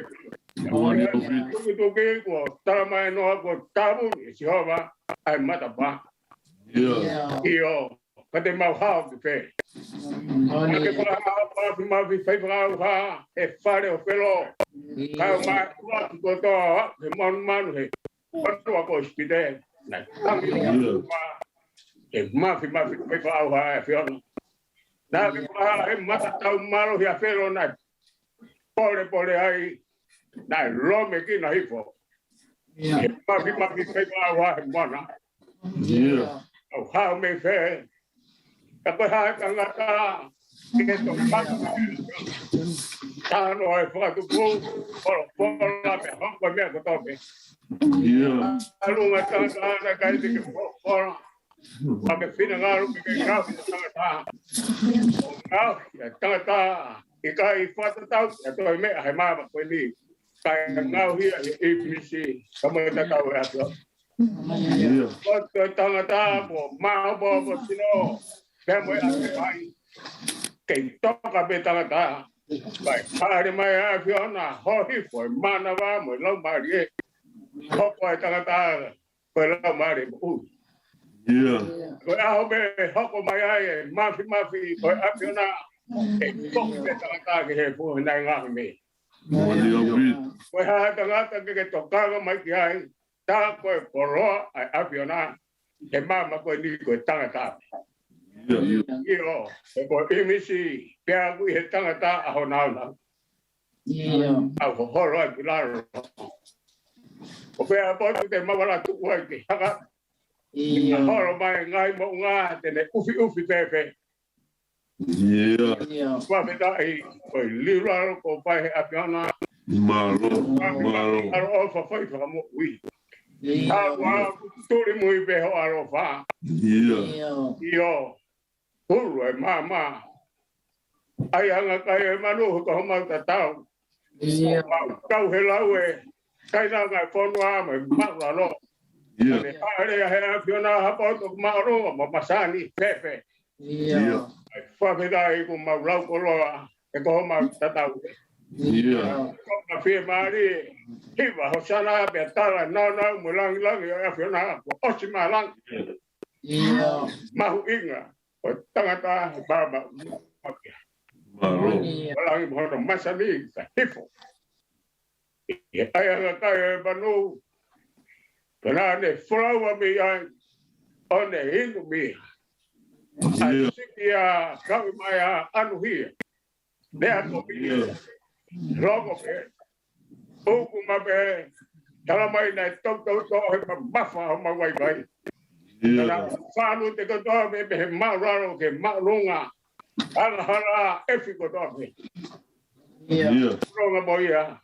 Moʻoni ʻaupito. Tukituki kuo tala mai ʻe Noa kuo tāpuni ʻe Sihova ʻa e matapā. ʻIo. ʻIo, ka te mau hao ki fē? Moʻoni. Naʻa ke fakahā mafimafi fai fakaʻauha he fale ʻo Felo. ʻIo. Kae ʻumaʻā ʻa e ʻotu kotoa he manumanu he ʻOtua ko ʻIsipite, naʻe tangi ʻa e ʻOtua, ʻe mafimafi fai fakaʻauha ʻa e ʻAfiona. Naʻa ke fakahā he matatau mālohi ʻa Felo naʻe polepole ai, naʻe lōmekina hifo. ʻE mafimafi fai fakaʻauha he mona. ʻIo. ʻOku hao mei fē? Ka ko e hā e tangata ke tokanga? Tano e fakatupu, polo, polo, la me hoko e meʻa kotoa pē. ʻIo. ʻAlu mai tangata naʻe ʻikai te ke polo, polo. Ka ke finangalo ke ke ngaohi e tangata. Ngaohi e tangata, ʻikai fakatatau ʻa e toe meʻa he maama ko eni. Kae ngaohi ʻa e ʻīpisi, ka mo e tatau e ato. ʻIo. Ko e tangata mo maʻu mo mo sino, pea mo e ʻatamai. Kei toka pē tangata. Kae hale mai ʻa e ʻAfiona, hō hifo e mānava mo e laumālie. Hoko e tangata ko e laumālie moʻui. ʻIo. Ko e ʻaho pē hoko mai ai e mafimafi ko e ʻAfiona, ʻe foki pē tangata ki he fuʻu hinai ngaahi meʻa. Moʻoni ʻaupito. Ko e hā e tangata ke ke tokanga mai ki ai, tā ko e koloa ʻa e ʻAfiona, he maama ko eni ko e tangata. ʻIo, ʻio. ʻIo, he ko e ʻīmisi, pea ʻoku ʻi he tangata ʻa hono nāunau. ʻIo. ʻOku hoholo ai ki lalo. ʻO pea potu te mau ala tuʻu ai ke haka. ʻIo. Holo mai ngaahi moʻunga te ne ʻufiʻufi fēfē. ʻIo. ʻIo. Fakafetaʻi, ko e lilalo ko e fai he ʻAfiona, Mālō, mālō. ʻAloʻofa fai fakamoʻui. ʻIo. Ka ʻoku tuli muʻa pē ho ʻaloʻofa. ʻIo. ʻIo. Hulu e maama. ʻAi anga kai e manu, ko homau tatau. ʻIo. Mau kau he lau e kainanga e fonua mo e māʻulalo. ʻIo. ʻAne ʻalu ʻa e ʻAfiona ha poto māʻolunga mo masani fēfē. ʻIo. ʻIo. ʻAi fakafetaʻi ko mau lau koloa, ʻe ko homau tatau. ʻIo. Ko ka fiemālie, hiva hosana pea tala naunau mo langilangi ʻo e ʻAfiona, kuo ʻosi malangi. ʻIo. Mahuʻinga ʻo e tangata he pāma. Mālō. ʻIo. Malangi mo hono masani ka hifo. ʻI he ʻai anga kai e manu, pea naʻa ne folau mei ai, ʻo ne inu mei ai. ʻIo. ʻAi sikia kau mai ʻa ʻanuhia. Lea ko mei ai. ʻIo. Loko pē. ʻOku ma pē. Tala mai naʻe toutou tō he mamafa homau vaivai. ʻIo. Naʻa falu te kotoa pē mei he māʻulalo ki he māʻolunga. Halahala ʻefi kotoa pē. ʻIo. ʻIo. Ronga mo ia.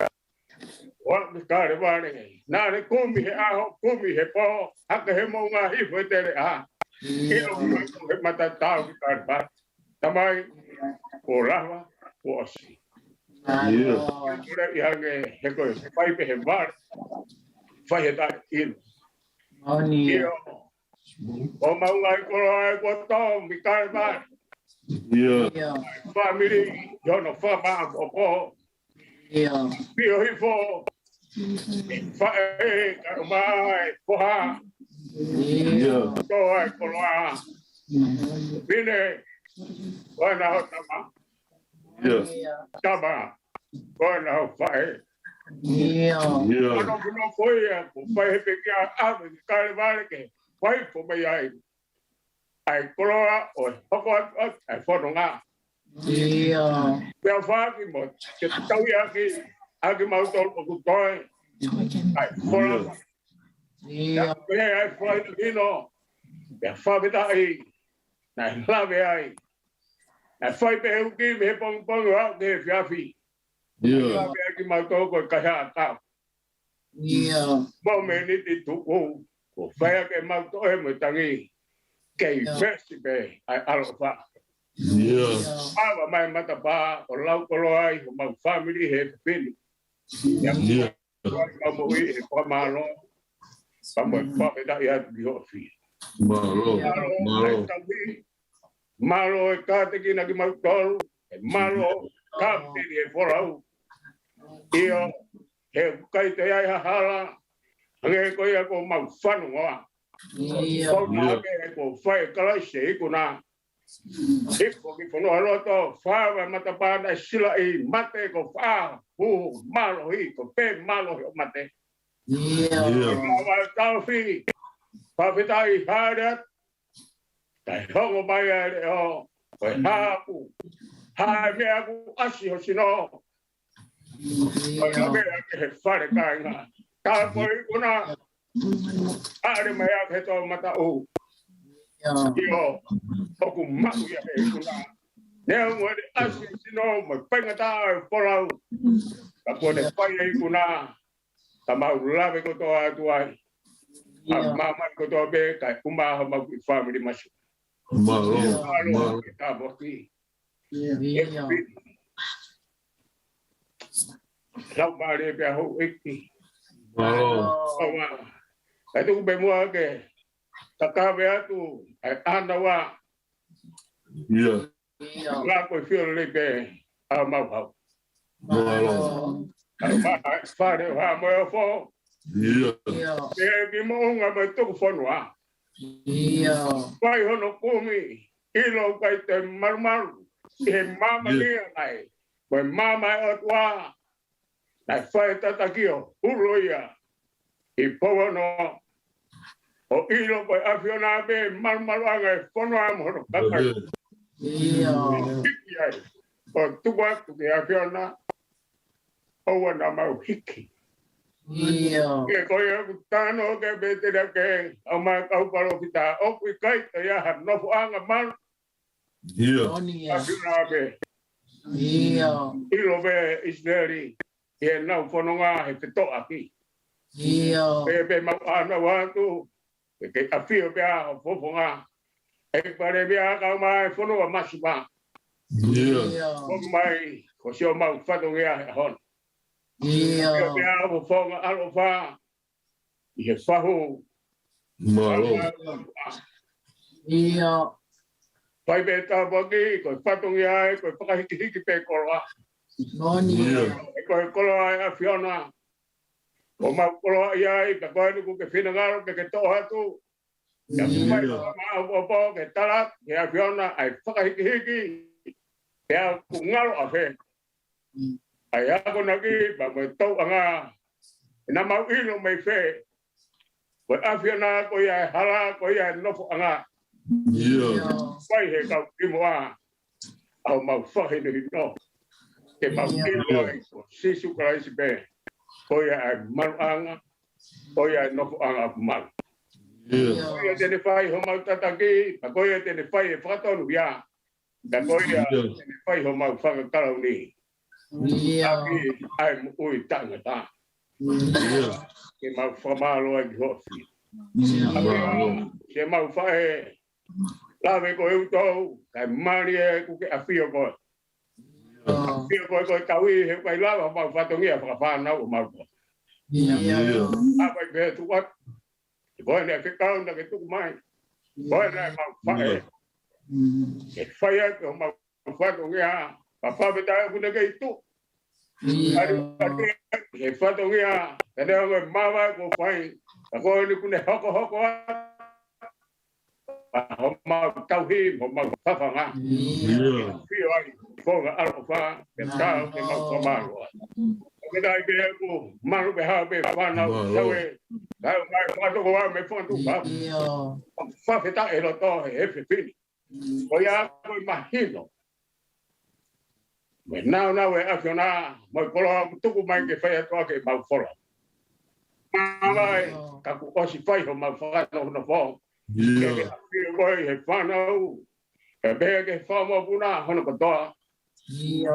ʻOa mi kale vale. Naʻa ne kumi he ʻaho, kumi he pō. Hake he moʻunga hifo e tele ʻa. ʻIo. ʻIlo mai ko he matatau ki kale vale. Tamai, kuo lava, kuo ʻosi. ʻIo. Kuo le i ange he ko e fai pē he vale. Fai he taʻeʻilo. ʻIo. ʻO mau ngai koloa e kuo tō mi kale vale. ʻIo. ʻIo. Fāmili, ʻi hono fakamaʻopoʻopo. ʻIo. Pio hifo. Faʻē, kae ʻumaʻā e foha. ʻIo. Tō ai koloa. Pine, ko ena ho tama. ʻIo. Tama, ko ena ho faʻē. ʻIo. ʻIo. Ano kuno ko ia, ko fai he pekia ʻave ki kale vale ke fai fo mai ai. ʻAi koloa ʻo e hoko atu ʻa e fononga. ʻIo. Pea faki mo, ke tau i aki, aki mau tolu ʻoku toe. ʻAi koloa. ʻIo. Pea ʻai fai ino. Pea fakafetaʻi. Naʻe lave ai. Naʻe fai pē uki mei he pongipongi ʻo aʻu ki he efiafi. ʻIo. Lave ai ki mau tolu ko e kaihaʻa kau. ʻIo. Mo meniti tuku, ko fai ake mau toe mo e tangi. Kei ʻIo. Vesi pē, ʻai ʻaloʻofa. ʻIo. ʻAva mai matapā, ʻo lau koloa ai, ʻo mau fāmili he pini. ʻIo. Kau moʻui he fakamālō. Kau moʻui fakafetaʻi atu ki hoʻo fie. Mālō. Mālō. Mālō. Mālō e kātekina ki mau tolu. E mālō kapiteni e folau. ʻIo. He kai te ai ha hala. Hangē ko ia ko mau fanongoa. ʻIo. Kau ʻIo. Nā ke ko fai Kalaisi e ikuna. Hiko ki fonua loto, fava matapā naʻe silaʻi mate ko fā, hu, mālohi, ko pē mālohi ʻo mate. ʻIo. ʻIo. Fava tauhi, fakafetaʻi hale atu, kae hongo mai ʻa e leʻo, ko e hā ʻoku, hā e meʻa ʻoku ʻasi ho sino, ʻIo. Ko e meʻa ki he fale kāinga. Tā ko e ikuna. ʻAle mai ʻa e toʻomataʻu. ʻIo. ʻIo. ʻOku maʻu ia he ikuna. Neongo ʻene ʻasi sino mo e faingataʻa e folau. Ka kuo ne fai e ikuna. Ka mau lave kotoa atu ai. Ka ʻIo. Māmani kotoa pē, kae ʻumaʻā homau kiʻi fāmili masiva. Mālō. Mālō. Mālō. Ka moki. ʻIo. ʻIo. Lau mālie pē ʻa houʻeiki. Mālō. Kae tuku pē muʻa ke takave atu ʻa e ʻānaua. ʻIo. ʻIo. Ka ko e fiolelei pē ʻa mau hau. Mālō. Ka ma fale ha mo e ofo. ʻIo. ʻIo. Pea ki moʻunga mo e tuku fonua. ʻIo. Fai hono kumi, ʻilo ʻoku ʻikai te malumalu, ʻi he māmani ʻIo. ʻAi, ko e maama ʻo e ʻOtua, naʻe fai tataki ʻo ulo ia, ʻi Pouono, ʻo ʻilo ko e ʻAfiona pē malumaluʻanga e fonua mo hono kakai. ʻIo. Hiki ai, ʻo tuku atu ki he ʻAfiona, ʻoua naʻa mau hiki. ʻIo. Ke ko ia ʻoku tano ke pētele ke au mai kau palōfita ʻoku ʻikai te ia ha nofoʻanga malu. ʻIo. Oni ia. ʻAfiona pē. ʻIo. ʻIlo pē ʻIsileli. ʻi heʻenau fononga he fetoʻaki. ʻIo. Pea pē mau ʻānaua atu, ke ke ʻafio pē ʻa ho fofonga. ʻEiki Palēmia, kau mai fonua masiva. ʻIo. ʻIo. Kau mai, ko siʻomau fatongia he ʻaho ni. ʻIo. ʻAfio pē ʻa ho fofonga ʻaloʻofa ʻi he fahu. Mālō. ʻIo. Fai pē tāpuaki, ko e fatongia ē, ko e fakahikihiki pē koloa. Moʻoni. ʻIo. Ko e koloa ē ʻAfiona. Ko mau koloa ia ai, ka ko eni kuo ke finangalo ke ke toʻo atu. Ka ʻIo. Fai pē mau ʻopoʻopo ke tala ki he ʻAfiona, ʻa e fakahikihiki. Pea ʻoku ngalo ʻafē. ʻA e akonaki, pea mo e tauʻanga. ʻE naʻa mau ʻilo mei fē. Ko e ʻAfiona, ko ia e hala, ko ia e nofoʻanga. ʻIo. Fai he kau kimuʻa. ʻA homau fakahinohino. Ke mau ʻIo. ʻilo ai, ko Sīsū Kalaisi pē. Ko ia e maluʻanga. Ko ia e nofoʻanga malu. ʻIo. Ko ia te ne fai homau tataki. Pea ko ia te ne fai e fakatonuhia. Ka ko ia ʻIo. te ne fai homau fakakalauni. ʻIo. ʻAki ʻa e moʻui taʻengata. ʻIo. Ke mau fakamālō ai ki ho ʻAfio. ʻIo. ʻAfio, Mālō. ke mau faʻē. Lave ko e utou, kae mali ē kuo ke ʻafio koe. ʻIo. ʻAfio koe ko e tauhi, he ʻoku ʻikai lava homau fatongia fakafānau ʻo mau koe. ʻIo. ʻIo. ʻA vai pē tuat. Ko eni ʻa e fekau naʻa ke tuku mai. Ko eni ʻa e mau faʻē. ʻIo. Ke fai atu homau fatongia. Pea fakafetaʻi ʻoku ne kei tuʻu. ʻIo. ʻAli, ʻali, he fatongia. Ka neongo e māvae kuo fai. Ka ko eni kuo ne hokohoko atu. Pea homau tauhi, homau fafanga. ʻIo. ʻIo. ʻAfio ai, fofonga ʻaloʻofa, ke tau ke mau fakamālō ai. Ko e taimi pē ʻoku malu pē hao pē fānau Mālō. Saue. Kau mai fakatokoua mei Fatuʻukapu. ʻIo. Fakafetaʻi e loto he efiafi ni. Ko ia ko e mahino. Mo e nāunau e ʻAfiona, mo e koloa ʻoku tuku mai ke fai atu ʻaki ʻemau folau. Māvae, ʻIo. ka kuo ʻosi fai homau fakanofonofo. ʻIo. Ke ke ʻafio koe he fānau. Ke pehē ki he fanga mokopuna hono kotoa. ʻIo.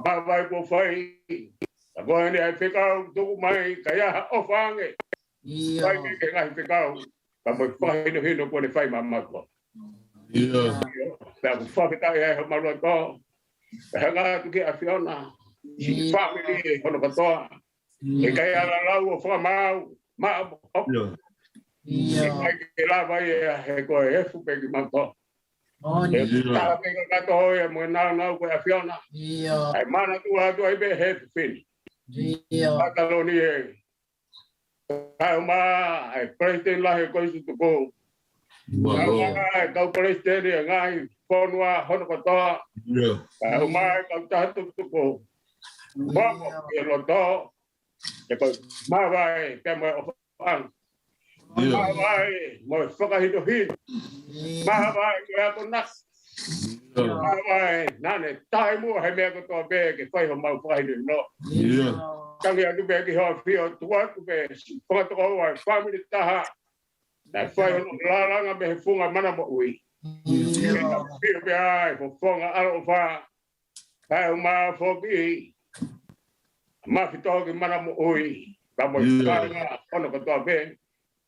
Māvae kuo fai. Ka ko eni ʻa e fekau tuku mai, ka ʻi ai ha ʻofa ange. ʻIo. Fai mai ki he ngaahi fekau. Ka mo e fakahinohino kuo ne fai maʻamautolu. ʻIo. Pea ʻoku fakafetaʻi ai homau loto. Pea hanga atu ki he ʻAfiona. Siʻi ʻIo. fāmili hono kotoa. ʻIo. ʻIkai ala lau ʻo fakamaau. Maʻa ʻo ʻIo. ʻIo. ʻIkai ke lava ia he ko e efu pē kimautolu. Moʻoni. ʻIo. Tala pē kakato ia mo e nāunau ko e ʻAfiona. ʻIo. ʻAi manatua atu ai pē he efiafi ni. ʻIo. Pataloni ē. Kae ʻumaʻā e Palesiteni Lahi ko e Tutuku. Mālō. Kae ʻumaʻā e kau palesiteni e ngaahi fonua hono kotoa. ʻIo. Kae ʻumaʻā e kau taha tutuku. ʻIo. Pea mo e loto. Ke ko e māvae pea mo e ʻofaʻanga. ʻIo. Māvae mo e fakahinohino. ʻIo. Māvae mo e akonaki. ʻIo. Māvae naʻa ne taimi ʻo e meʻa kotoa pē ke fai homau fakahinohino. ʻIo. Tangi atu pē ki ho ʻAfio, tuku atu pē siʻi fanga tokoua e fāmili taha. Naʻe fai hono lalanga mei he funga mana moʻui. ʻIo. ʻAfio pē ai, fofonga ʻaloʻofa. Kae ʻumaʻā foki, mafito ki mana moʻui. Ka mo e ʻIo. kāinga hono kotoa pē.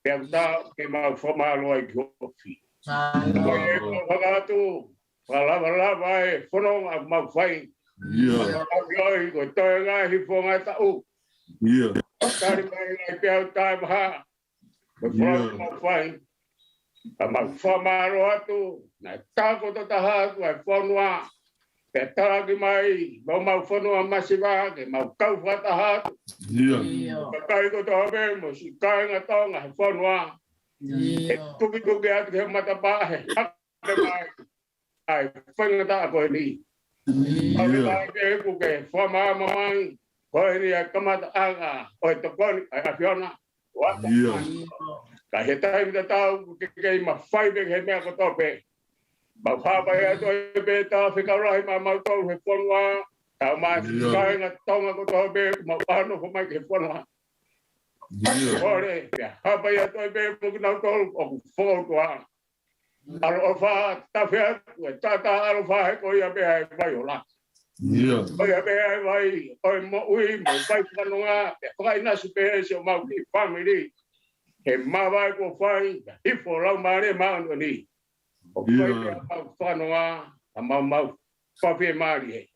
Pea ʻoku tau ke mau fakamālō ai ki ho ʻAfio. Mālō. Ko ia ʻoku mau hanga atu, fakalavalava e fononga ʻoku mau fai. ʻIo. ʻAfio ʻi ko e toe ngaahi fononga taʻu. ʻIo. Tali mai ai pea u tae maha. Ko e fononga ʻIo. ʻoku mau fai. Ka mau fakamālō atu, naʻe tākoto taha atu ʻa e fonua. Pea talaki mai, mo homau fonua masiva, ke mau kau fakataha atu. ʻIo. ʻIo. Kakai kotoa pē, mo siʻi kāinga Tonga he fonua. ʻIo. ʻE tukituki atu ki he matapā, he hake mai. ʻA e faingataʻa ko eni. ʻIo. ʻA e ʻikai ke ʻoku ke fakamaama mai, ko eni ʻa e kamataʻanga ʻo e tokoni ʻa e ʻAfiona. ʻIo. Ka he taimi tatau, ke kei mafai pē ki he meʻa kotoa pē. Mau hapai atu ai pē ʻetau fekau lahi maʻamautolu he fonua, kae ʻumaʻā ʻIo. kāinga Tonga kotoa pē, mau ʻalu hake mai ki he fonua. ʻIo. Kole, pea hapai atu ai pē mo kinautolu ʻoku fou tua. ʻAloʻofa, tafe atu, e tata ʻaloʻofa he ko ia pē ʻa e vai ʻo laka. ʻIo. ʻOi, ʻa pē ʻa e vai ʻo e moʻui mo e vai fakanonga, pea fakaʻinasi pē siʻomau kiʻi fāmili. He mavae kuo fai, pea hifo Laumālie Māʻoniʻoni. ʻO fai pē ʻa mau fakanonga, ʻa mau mau fakafiemālie.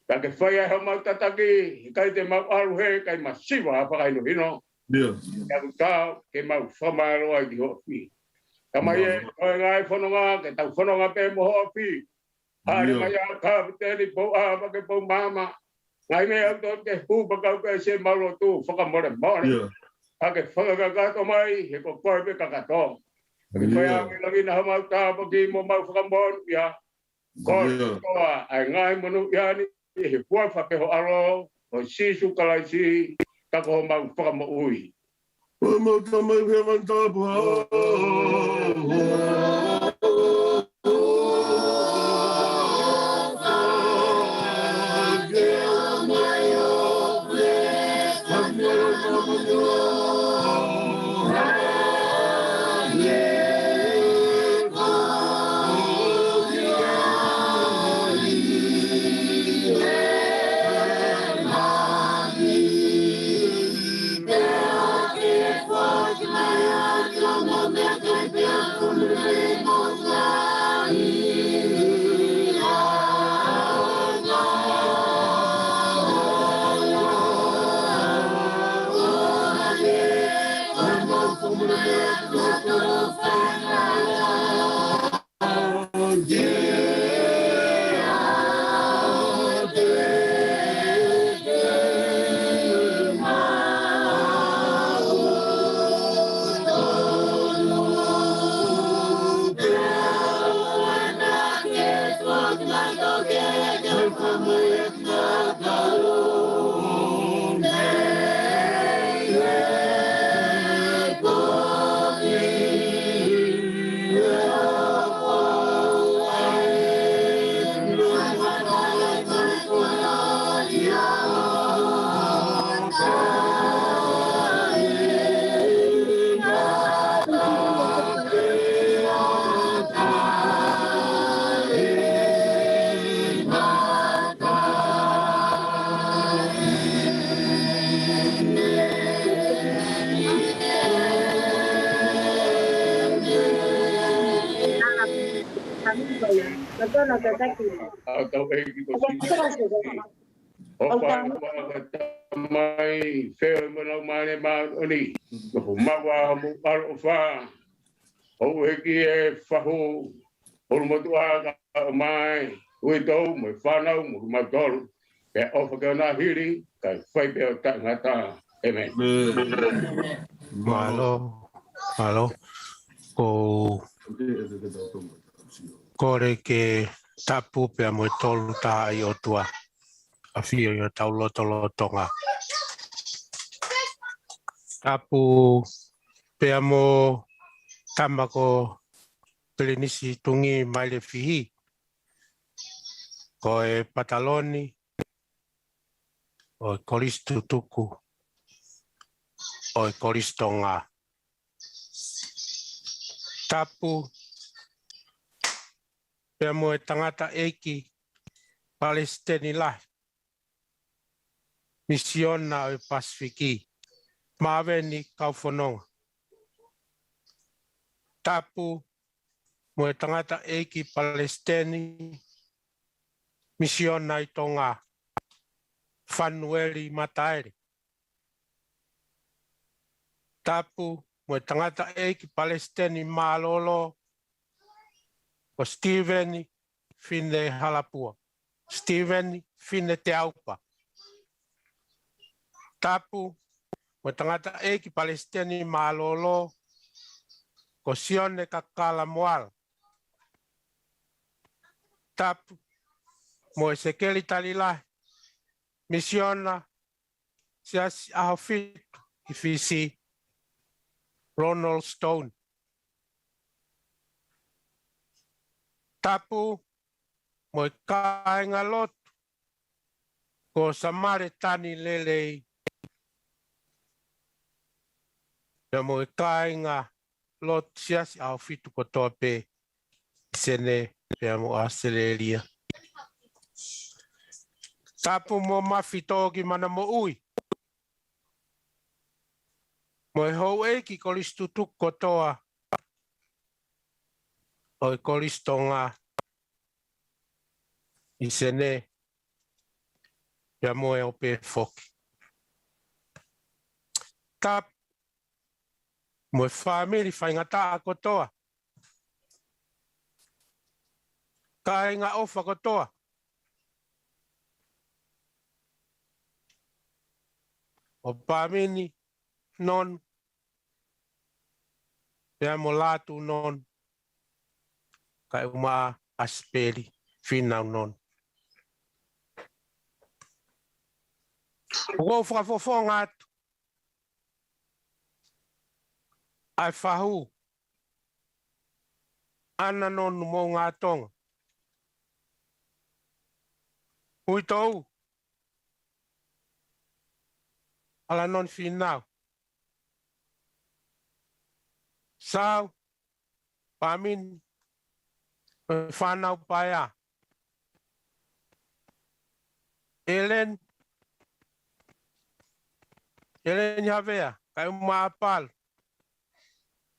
Pea ke fai ai homau tataki, ʻikai te mau ʻalu he ʻikai masiva ʻa fakahinohino. ʻIo. Pea ʻoku tau ke mau fakamālō ai ki hoʻo ʻafi. Tamai ē, ko e ngaahi fononga, ke tau fononga pē mo hoʻo ʻafi. Hale mai ʻa Kapiteni Pouʻa, Vake Poumaama. Ngaahi meʻa ʻoku tonu ke hū pea kau pē siʻemau lotu fakamolemole. ʻA ke fakakakato mai, he ko koe pē kakato. Ke fai ʻa e langi na homau tāpuaki mo mau fakamoʻoni ia. Ko e kotoa ʻa e ngaahi monū ia ni, he huafa pē ho ʻAlo, ko Sīsū Kalaisi, ka ko homau fakamoʻui. ʻO mau Tamai ʻi heaven tapu. ʻA hotau ʻEiki ko Sīsū Kalaisi. ʻOfa ʻa e ʻOtua ko e Tamai, feohi mo e Laumālie Māʻoniʻoni. Nofo maʻu ā homou ʻaloʻofa. ʻOku ʻEiki e fahu, ʻulumotuʻa kae ʻumaʻā e uitou mo e fānau mo kimautolu. Pea ʻofa ke ʻoua naʻa hili, kae fai pē ʻo taʻengata. ʻĒmeni. Mālō, mālō. Ko kole ke tapu pea mo e Tolu Tahaʻi ʻOtua, ʻafio ʻi hotau lotolotonga. Tapu pea mo tama ko Pelinisi Tungi Mailefihi, ko e pataloni ʻo e Kolisi Tutuku ʻo e Kolisi Tonga. Tapu pea mo e tangataʻeiki palesiteni lahi Misiona ʻo e Pasifiki, Maveni Kaufononga. Tapu mo e tangataʻeiki palesiteni Misiona ʻi Tonga, Fanueli Mataele. Tapu mo e tangataʻeiki palesiteni mālōlō ko Sitīveni Finehalapua, Sitīveni Fineteaupa. Tapu mo e tangataʻeiki palesiteni mālōlō ko Sione Kakala Moala. Tapu mo e sekelitali lahi Misiona Siasi ʻAhofitu ʻi Fisi, Ronald Stone. Tapu mo e kāingalotu ko Samaletani Lelei, pea mo e kāingalotu Siasi ʻAhofitu kotoa pē ʻi Senē pea mo ʻAositelēlia. Tapu mo Mafi Tōkimana Moʻui, mo e houʻeiki kolisi tutuku kotoa ʻo e Kolisi Tonga ʻi Senē, pea mo e ope foki. Tapu mo e fāmili faingataʻa kotoa, kāinga ʻofa kotoa ʻo Pāmini Nonu, pea mo Lātū Nonu, kae ʻumaʻā ʻAsipeli Fīnau Nonu. ʻOku ou fakafofonga atu ʻa e fahu, ʻAna Nonu Moʻungātonga, Uitou, ʻAlanoni Fīnau, Sau, Pāmini, ʻo e fānau paea, ʻEleni, ʻEleni Havea, kae ʻumaʻā Palu,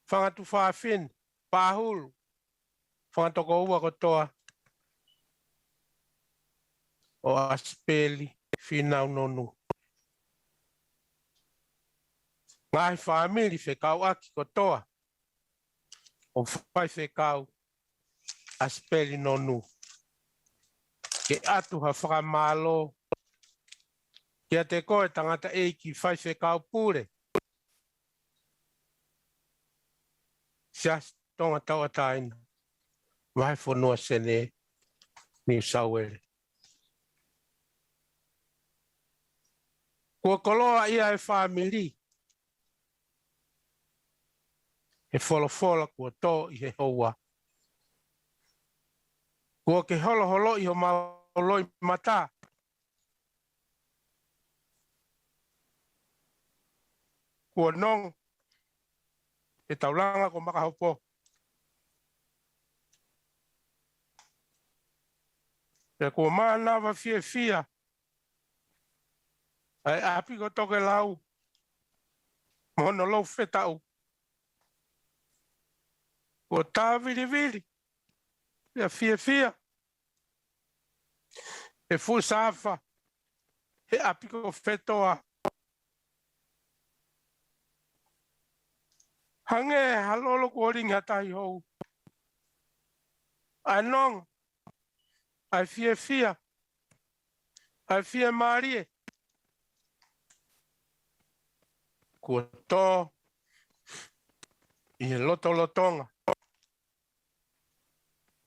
fanga tuofāfine, Pahulu, fanga tokoua kotoa ʻo ʻAsipeli Fīnau Nonu. Ngaahi fāmili fekauʻaki kotoa ʻo Faifekau ʻAsipeli Nonu. Ke ʻatu ha fakamālō kiate koe tangataʻeiki Faifekau Pule, Siasi Tonga Tauʻatāina, Vahefonua Senē, Niu Sauele. Kuo koloaʻia e fāmili he folofola kuo tō ʻi he houa. Kuo ke holoholoʻi homau loʻimata. Kuo nonga he taulanga ko Makahopo. Pea kuo mānava fiefia ʻa e ʻapi ko Tokelau mo hono lou fetaʻu. Kuo tāvilivili pea fiefia e fuʻu sāfa he ʻapi ko Fetoa. Hangē ha lolo kuo lingi ha tahi hou. ʻA e nonga, ʻa e fiefia, ʻa e fiemālie kuo tō ʻi he lotolotonga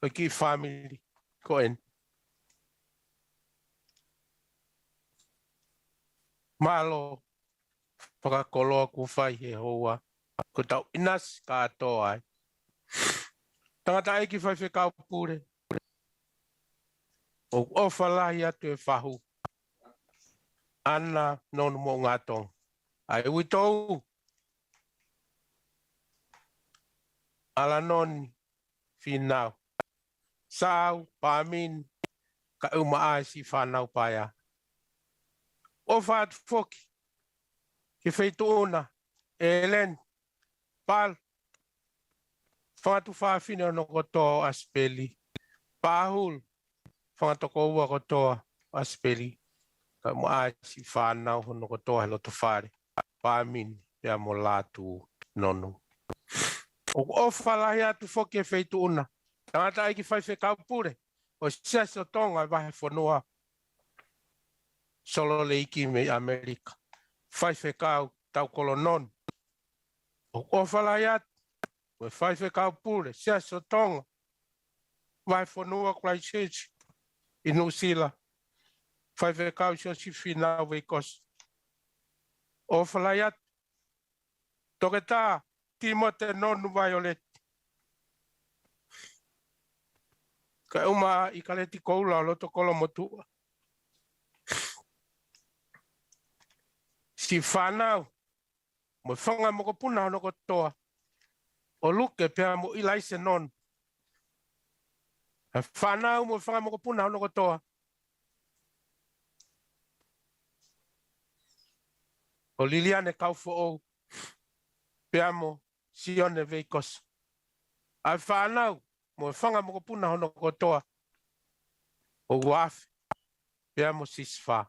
ʻo e kiʻi fāmili ko eni. Mālō fakakoloa kuo fai he houa, ko ʻetau ʻinasi kātoa ai. Tangataʻeiki Faifekau Pule, ʻoku ʻofa lahi atu e fahu, ʻAna Nonu Moʻungātonga, ʻa e uitou, ʻAlanoni Fīnau, Sau, Pāmini, kae ʻumaʻā e siʻi fānau paea. ʻOfa atu foki ki he feituʻu na, ʻEleni, Palu, fanga tuofāfine hono kotoa ʻo ʻAsipeli, Pahulu, fanga tokoua kotoa ʻo ʻAsipeli, kae ʻumaʻā e siʻi fānau hono kotoa he loto fale, Pāmini pea mo Lātū Nonu. ʻOku ʻofa lahi atu foki e feituʻu na, tangataʻeiki Faifekau Pule ʻo e Siasi ʻo Tonga ʻi Vahefonua Solo Leiki mei ʻAmelika, Faifekau Taukolo Nonu. ʻOku ʻofa lahi atu mo e Faifekau Pule Siasi ʻo Tonga Vahefonua Christchurch ʻi Nuʻusila, Faifekau Siosifa Fīnau Veikoso. ʻOfa lahi atu Toketā Tīmote Nonu Vaioleti, kae ʻumaʻā ʻIkaleti Koula ʻo Lotokolomotuʻa, siʻi fānau mo e fanga mokopuna hono kotoa, ʻo Luke pea mo ʻIlaise Nonu. Fānau mo e fanga mokopuna hono kotoa, ʻo Liliane Kaufoʻou, pea mo Sione Veikoso. ʻA e fānau mo e fanga mokopuna hono kotoa, ʻo Uafe, pea mo Sisifā.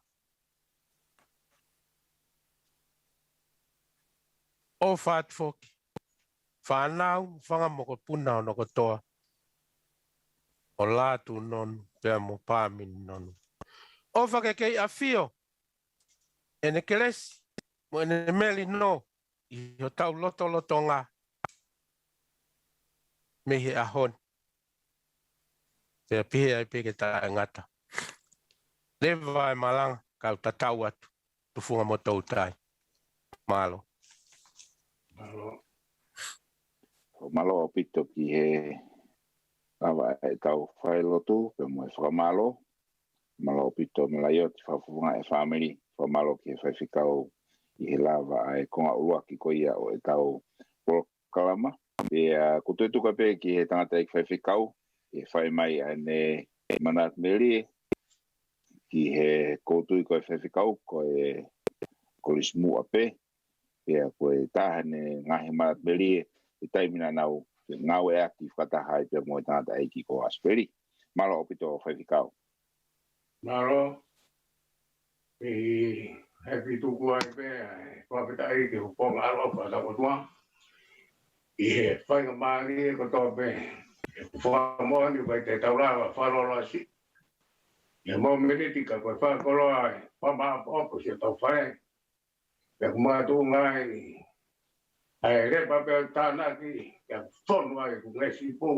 ʻOfa atu foki, fānau, fanga mokopuna hono kotoa, ʻo Lātūnonu, pea mo Pāmininonu. ʻOfa ke kei ʻafio ʻEne kelesi mo ʻEne melino ʻi hotau lotolotonga mei he ʻaho ni, pea pehē ai pē ke taʻengata. Leva e malanga, kau tatau atu, tufunga mo toutai. Mālō. Mālō. Mālō ʻaupito ki he lava ʻetau failotu, pea mo e fakamālō. Mālō ʻaupito Melaioti, fakafofonga e fāmili, fakamālō ki he faifekau ʻi he lava ʻa e konga ʻuluaki ko ia ʻo ʻetau polokalama. Pea ʻoku ou tuku pē ki he tangataʻeiki faifekau, ʻe fai mai ʻa ʻene manatu melie, ki he ʻoku ou tui ko e faifekau, ko e kolisi muʻa pē, pea ko e taha ʻene ngaahi manatu melie, ʻi he taimi naʻa nau ngāueʻaki fakataha ai pea mo e tangataʻeiki ko Asipeli. Mālō ʻaupito faifekau. Mālō, ʻi he pituku ai pē, ʻe fakafetaʻi ki he kuonga ʻaloʻofa ʻa hotau ʻOtua. ʻI he faingamālie kotoa pē, ʻoku fakamoʻoni ʻoku ʻikai te tau lava fakaloloa siʻi. ʻI he momeniti ka ko e fakakoloa ai, fakamāʻopoʻopo siʻotau fai. Pea ʻoku makatuʻunga ai ʻa e lepa pea tānaki, pea fonu ai ʻoku ngeʻesi pō.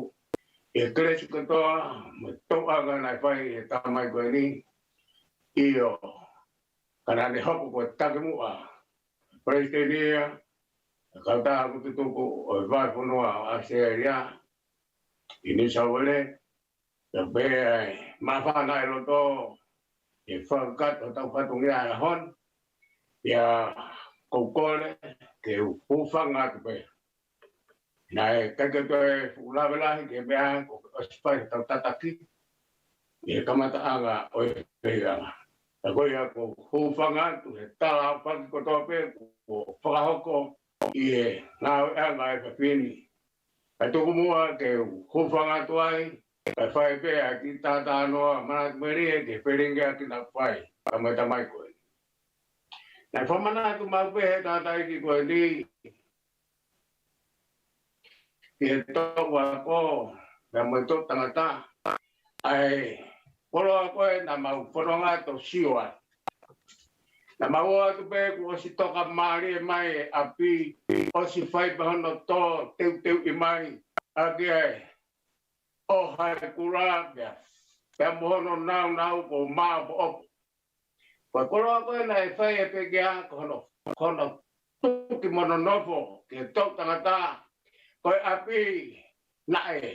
ʻI he kelesi kotoa, mo e tōʻonga naʻe fai ʻe he tamai ko eni. ʻIo, ka naʻa ne hoko ko e takimuʻa palesiteni ia, ʻa e kautaha ʻoku tutuku ʻo e vahefonua ʻo ʻAositelēlia, ʻi New South Wales, pea pehē ai, māfana e loto, ʻi he fakakakato hotau fatongia he ʻaho ni, pea ʻoku ou kole, ke u hūfanga atu pē. Naʻe ʻikai ke toe fuʻu lave lahi ki he meʻa, kuo ʻosi fai hotau tataki, ʻi he kamataʻanga ʻo e fehiʻanga. Ka ko ia ʻoku ou hūfanga atu, he tala ʻaupito kotoa pē, kuo fakahoko, ʻi he ngāueʻanga ʻa e efiafi ni. Kae tuku muʻa ke u hūfanga atu ai, kae fai pē ʻa e kiʻi talanoa manatu melie ke felingiʻaki naʻe fai, tamai tamai ko eni. Naʻe fakamanatu maʻu pē ʻe he tangataʻeiki ko eni, ki he toʻu ako, pea mo e toʻu tangata, ʻa e koloa ko ē naʻa mau fononga ʻo sio ai. Naʻa mau ō atu pē kuo ʻosi toka mālie mai e ʻapi, ʻosi fai pē hono tō teuteuʻi mai, ʻaki ʻa e ʻoha e kula, pea, pea mo hono naunau kuo māʻopoʻopo. Ko e koloa ko ē naʻe fai ʻe he pekia, ko hono, ko hono tuki mo hono nofo ki he toʻu tangata, ko e ʻapi naʻe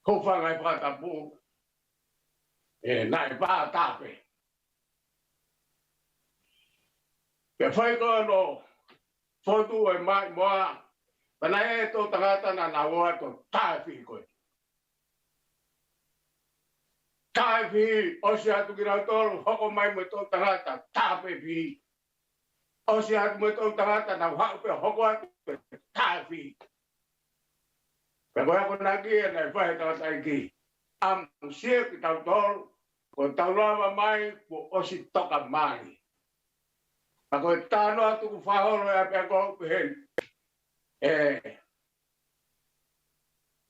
hūfanga he fakatapu, ē, naʻe pātā pē. Pea fai ko hono fotu ʻo e maʻimoa, pea naʻe ʻi ai e toʻu tangata naʻa nau ō atu ʻo tāefiʻi ko ē. Tāefiʻi, ʻosi atu kinautolu, hoko mai mo e toʻu tangata, tāefiʻi. ʻOsi atu mo e toʻu tangata, nau haʻu pē hoko atu, tāefiʻi. Pea ko e akonaki ia naʻe fai ʻe he tangataʻeiki. ʻAmusia kitautolu, kuo tau lava mai, kuo ʻosi toka mālie. Ka ko e talanoa tuku fakaholo ʻe au pē ʻoku ou pehē ni. Ē,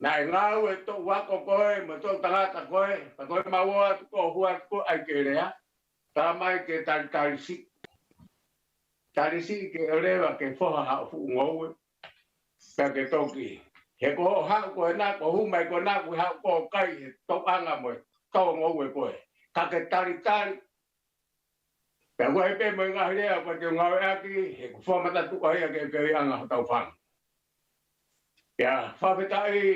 naʻe ngāue e toʻu ako ko ē, mo e toʻu tangata ko ē, pea ko ʻemau ō atu ko ē ʻo hū atu ko ē ʻai ke lea, tala mai ke talitali siʻi. Tali siʻi ke ʻoua leva ke foha haʻo fuʻu ngoue. Pea ke toki. He ko hoʻo haʻu ko ena, ko hoʻo hū mai ko ena, ko e haʻu ko ē ʻo kai he toʻuʻanga mo e tō ngoue ko ē. Ka ke talitali, pea ʻoku ʻi ai pē mo e ngaahi lea ʻoku ʻikai te u ngāueʻaki, he ʻoku fakamatatuʻa ia ki he fehiʻanga hotau fanga. Pea fakafetaʻi,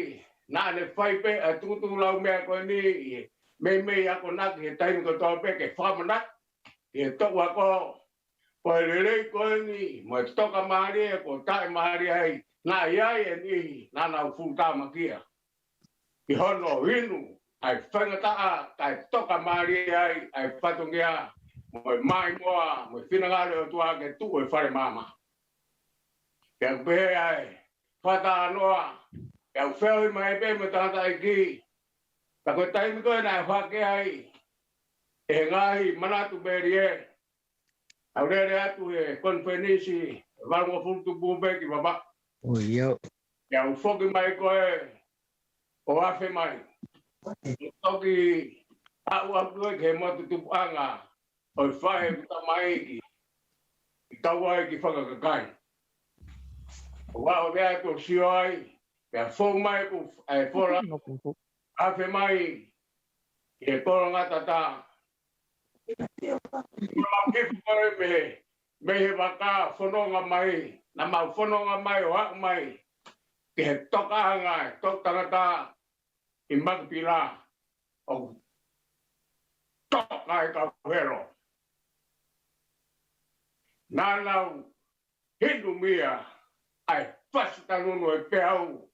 naʻa ne fai pē ʻa e tukutuku laumeʻa ko eni, ʻi he meimei akonaki he taimi kotoa pē ke fakamanatu ki he toʻu ako, ko e lelei ko eni, mo e toka mālie, kuo taʻe mālie ai, naʻe ʻi ai e niʻihi, naʻa nau fuʻu tāmakia. ʻI hono inu ʻa e faingataʻa, kae toka mālie ai ʻa e fatongia, mo e maimoa, mo e finangalo ʻo e ʻOtua ke tuʻu e fale maama. Pea ʻoku pehē ai, fakatalanoa, pea u feohi mai pē mo e tangataʻeiki. Ka ko e taimi ko ē naʻe hake ai, ʻe he ngaahi manatu melie, ʻa e lele atu he konifelenisi, valungofulu tupu pē ki Vavaʻu. ʻOi, ia. Pea u foki mai ko ē ʻo afe mai. ʻO toki aʻu atu ai ki he motu tupuʻanga ʻo e faʻē ʻeku tamaiki, ʻi Kauaʻi ki Fangakakai. ʻO aʻu pē atu ʻo sio ai, pea fou mai ʻeku, ʻa e fola, afe mai ki he kolo ngata tā. Ko lau kifu ko ē mei, mei he vaka fononga mai, naʻa mau fononga mai ʻo aʻu mai ki he tokaʻanga ʻo e toʻu tangata ʻi Makapila, ʻo toka e kau helo. Naʻa nau hinumia ʻa e fasi tanunu ʻo e peau.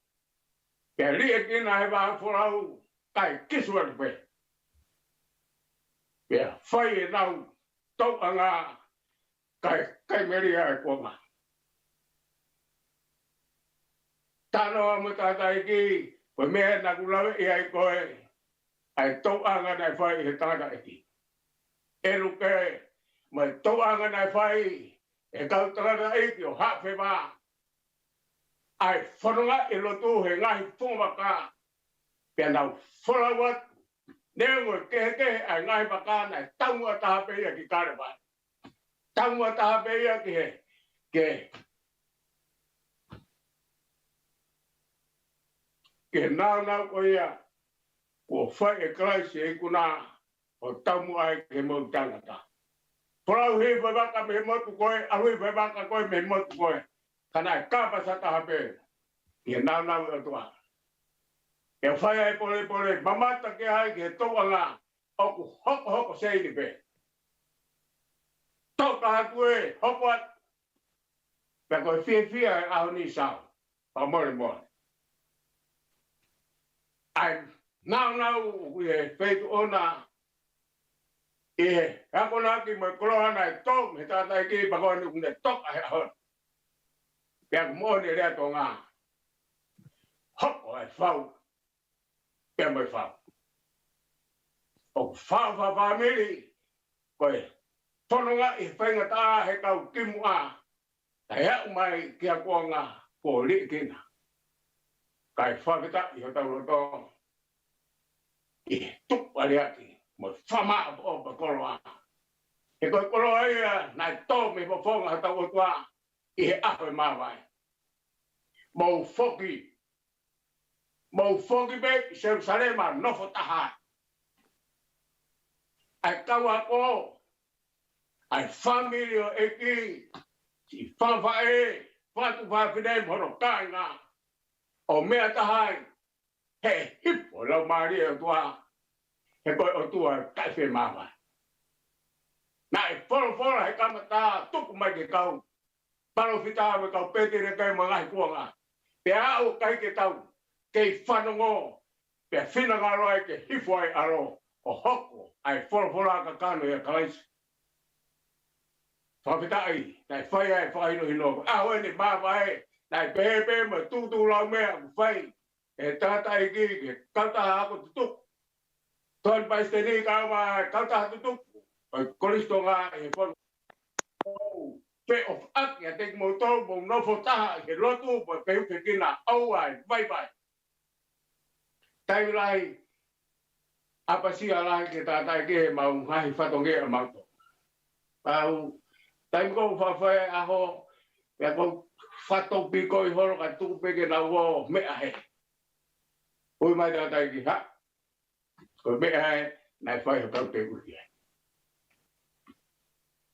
Pea liʻekina he vahaʻa folau, kae kisu atu pē. Pea fai ʻenau toʻuʻanga, kae, kae melie ʻa e kuonga. Talanoa mo e tangataʻeiki, ko e meʻa naʻa ku lave ai ko ē, ʻa e toʻuʻanga naʻe fai ʻe he tangataʻeiki. ʻE luke, mo e toʻuʻanga naʻe fai ʻe he kau tangataʻeiki ʻo Haʻafeva, ʻa e fononga ʻi loto he ngaahi funga vaka, pea nau folau atu, neongo e kehekehe ʻa e ngaahi vaka, naʻe taumuʻa taha pē ia ki Kalevale. Taumuʻa taha pē ia ki he, ke, ke nāunau ko ia, kuo fai ʻe Kalaisi e ikuna ʻo taumuʻa ai ki he moʻui taʻengata. Folau hifo e vaka mei he motu ko ē, ʻalu hifo e vaka ko ē mei he motu ko ē. Ka naʻe kāpasa taha pē, ʻi he nāunau ʻo e ʻOtua. ʻE fai ai polepole, mamata ki ai ki he toʻuʻanga, ʻoku hokohoko seini pē. Toka atu ē, hoko atu. Pea ko e fiefia e ʻaho ni Sal, fakamolemole. ʻA e nāunau ʻoku ʻi he feituʻu ʻona, ʻi he akonaki mo e koloa naʻe tō mei he tangataʻeiki, pea ko eni ʻoku ne toka he ʻaho ni. Pea ʻoku moʻoni e lea Tonga. Hoko e fau pea mo e fau. ʻOku fau fakafāmili, ko e fononga ʻi he faingataʻa he kau kimuʻa, kae aʻu mai ki he kuonga kuo liʻekina. Kae fakafetaʻi hotau loto ʻi he tuku ʻa e liʻaki mo e fakamaʻopoʻopo e koloa. He ko e koloa ia naʻe tō mei he fofonga hotau ʻOtua ʻi he ʻaho ʻo e māvae. Mou foki, mou foki pē ki Selusalema nofo taha. ʻA e kau ako, ʻa e fāmili ʻo e ʻEiki, siʻi fanga faʻē, fanga tuofāfine mo hono kāinga, ʻo meʻa taha ai, he hifo e Laumālie ʻo e ʻOtua, he ko e ʻOtua ʻoku taʻefemāvae. Naʻe folofola he kamata, tuku mai ki he kau palōfita mo e kau pēteliake mo e ngaahi kuonga. Pea aʻu kai ke tau kei fanongo, pea finangalo ai ke hifo ai ʻa e ʻAlo, ʻo hoko ʻa e folofola kakano ʻia Kalaisi. Fakafetaʻi, naʻe fai ai e fakahinohino. ʻAho eni māvae, naʻe pehē pē mo e tuʻutuʻu laumea ʻoku fai ʻe he tangataʻeiki ki he kautaha ako tutuku. Tony Paisiteni kau mai kautaha tutuku ʻo e Kolisi Tonga ʻi he fono. ʻOku ou feʻofaʻaki ʻiate kimoutolu, mou nofo taha ʻi he lotu mo e fehuʻi fekina, ʻoua ʻe vaivai. Taimi lahi, ʻapasia lahi ki he tangataʻeiki he mau ngaahi fatongia ʻa mautolu. Pau, taimi ko ē ʻoku fafai ʻaho, pea ko e fatongia pē ko ē holo ka tuku pē ke nau ō meʻa hē. Ui mai tangataʻeiki, ha? Ko e meʻa ē naʻe fai hotau teuʻi ai.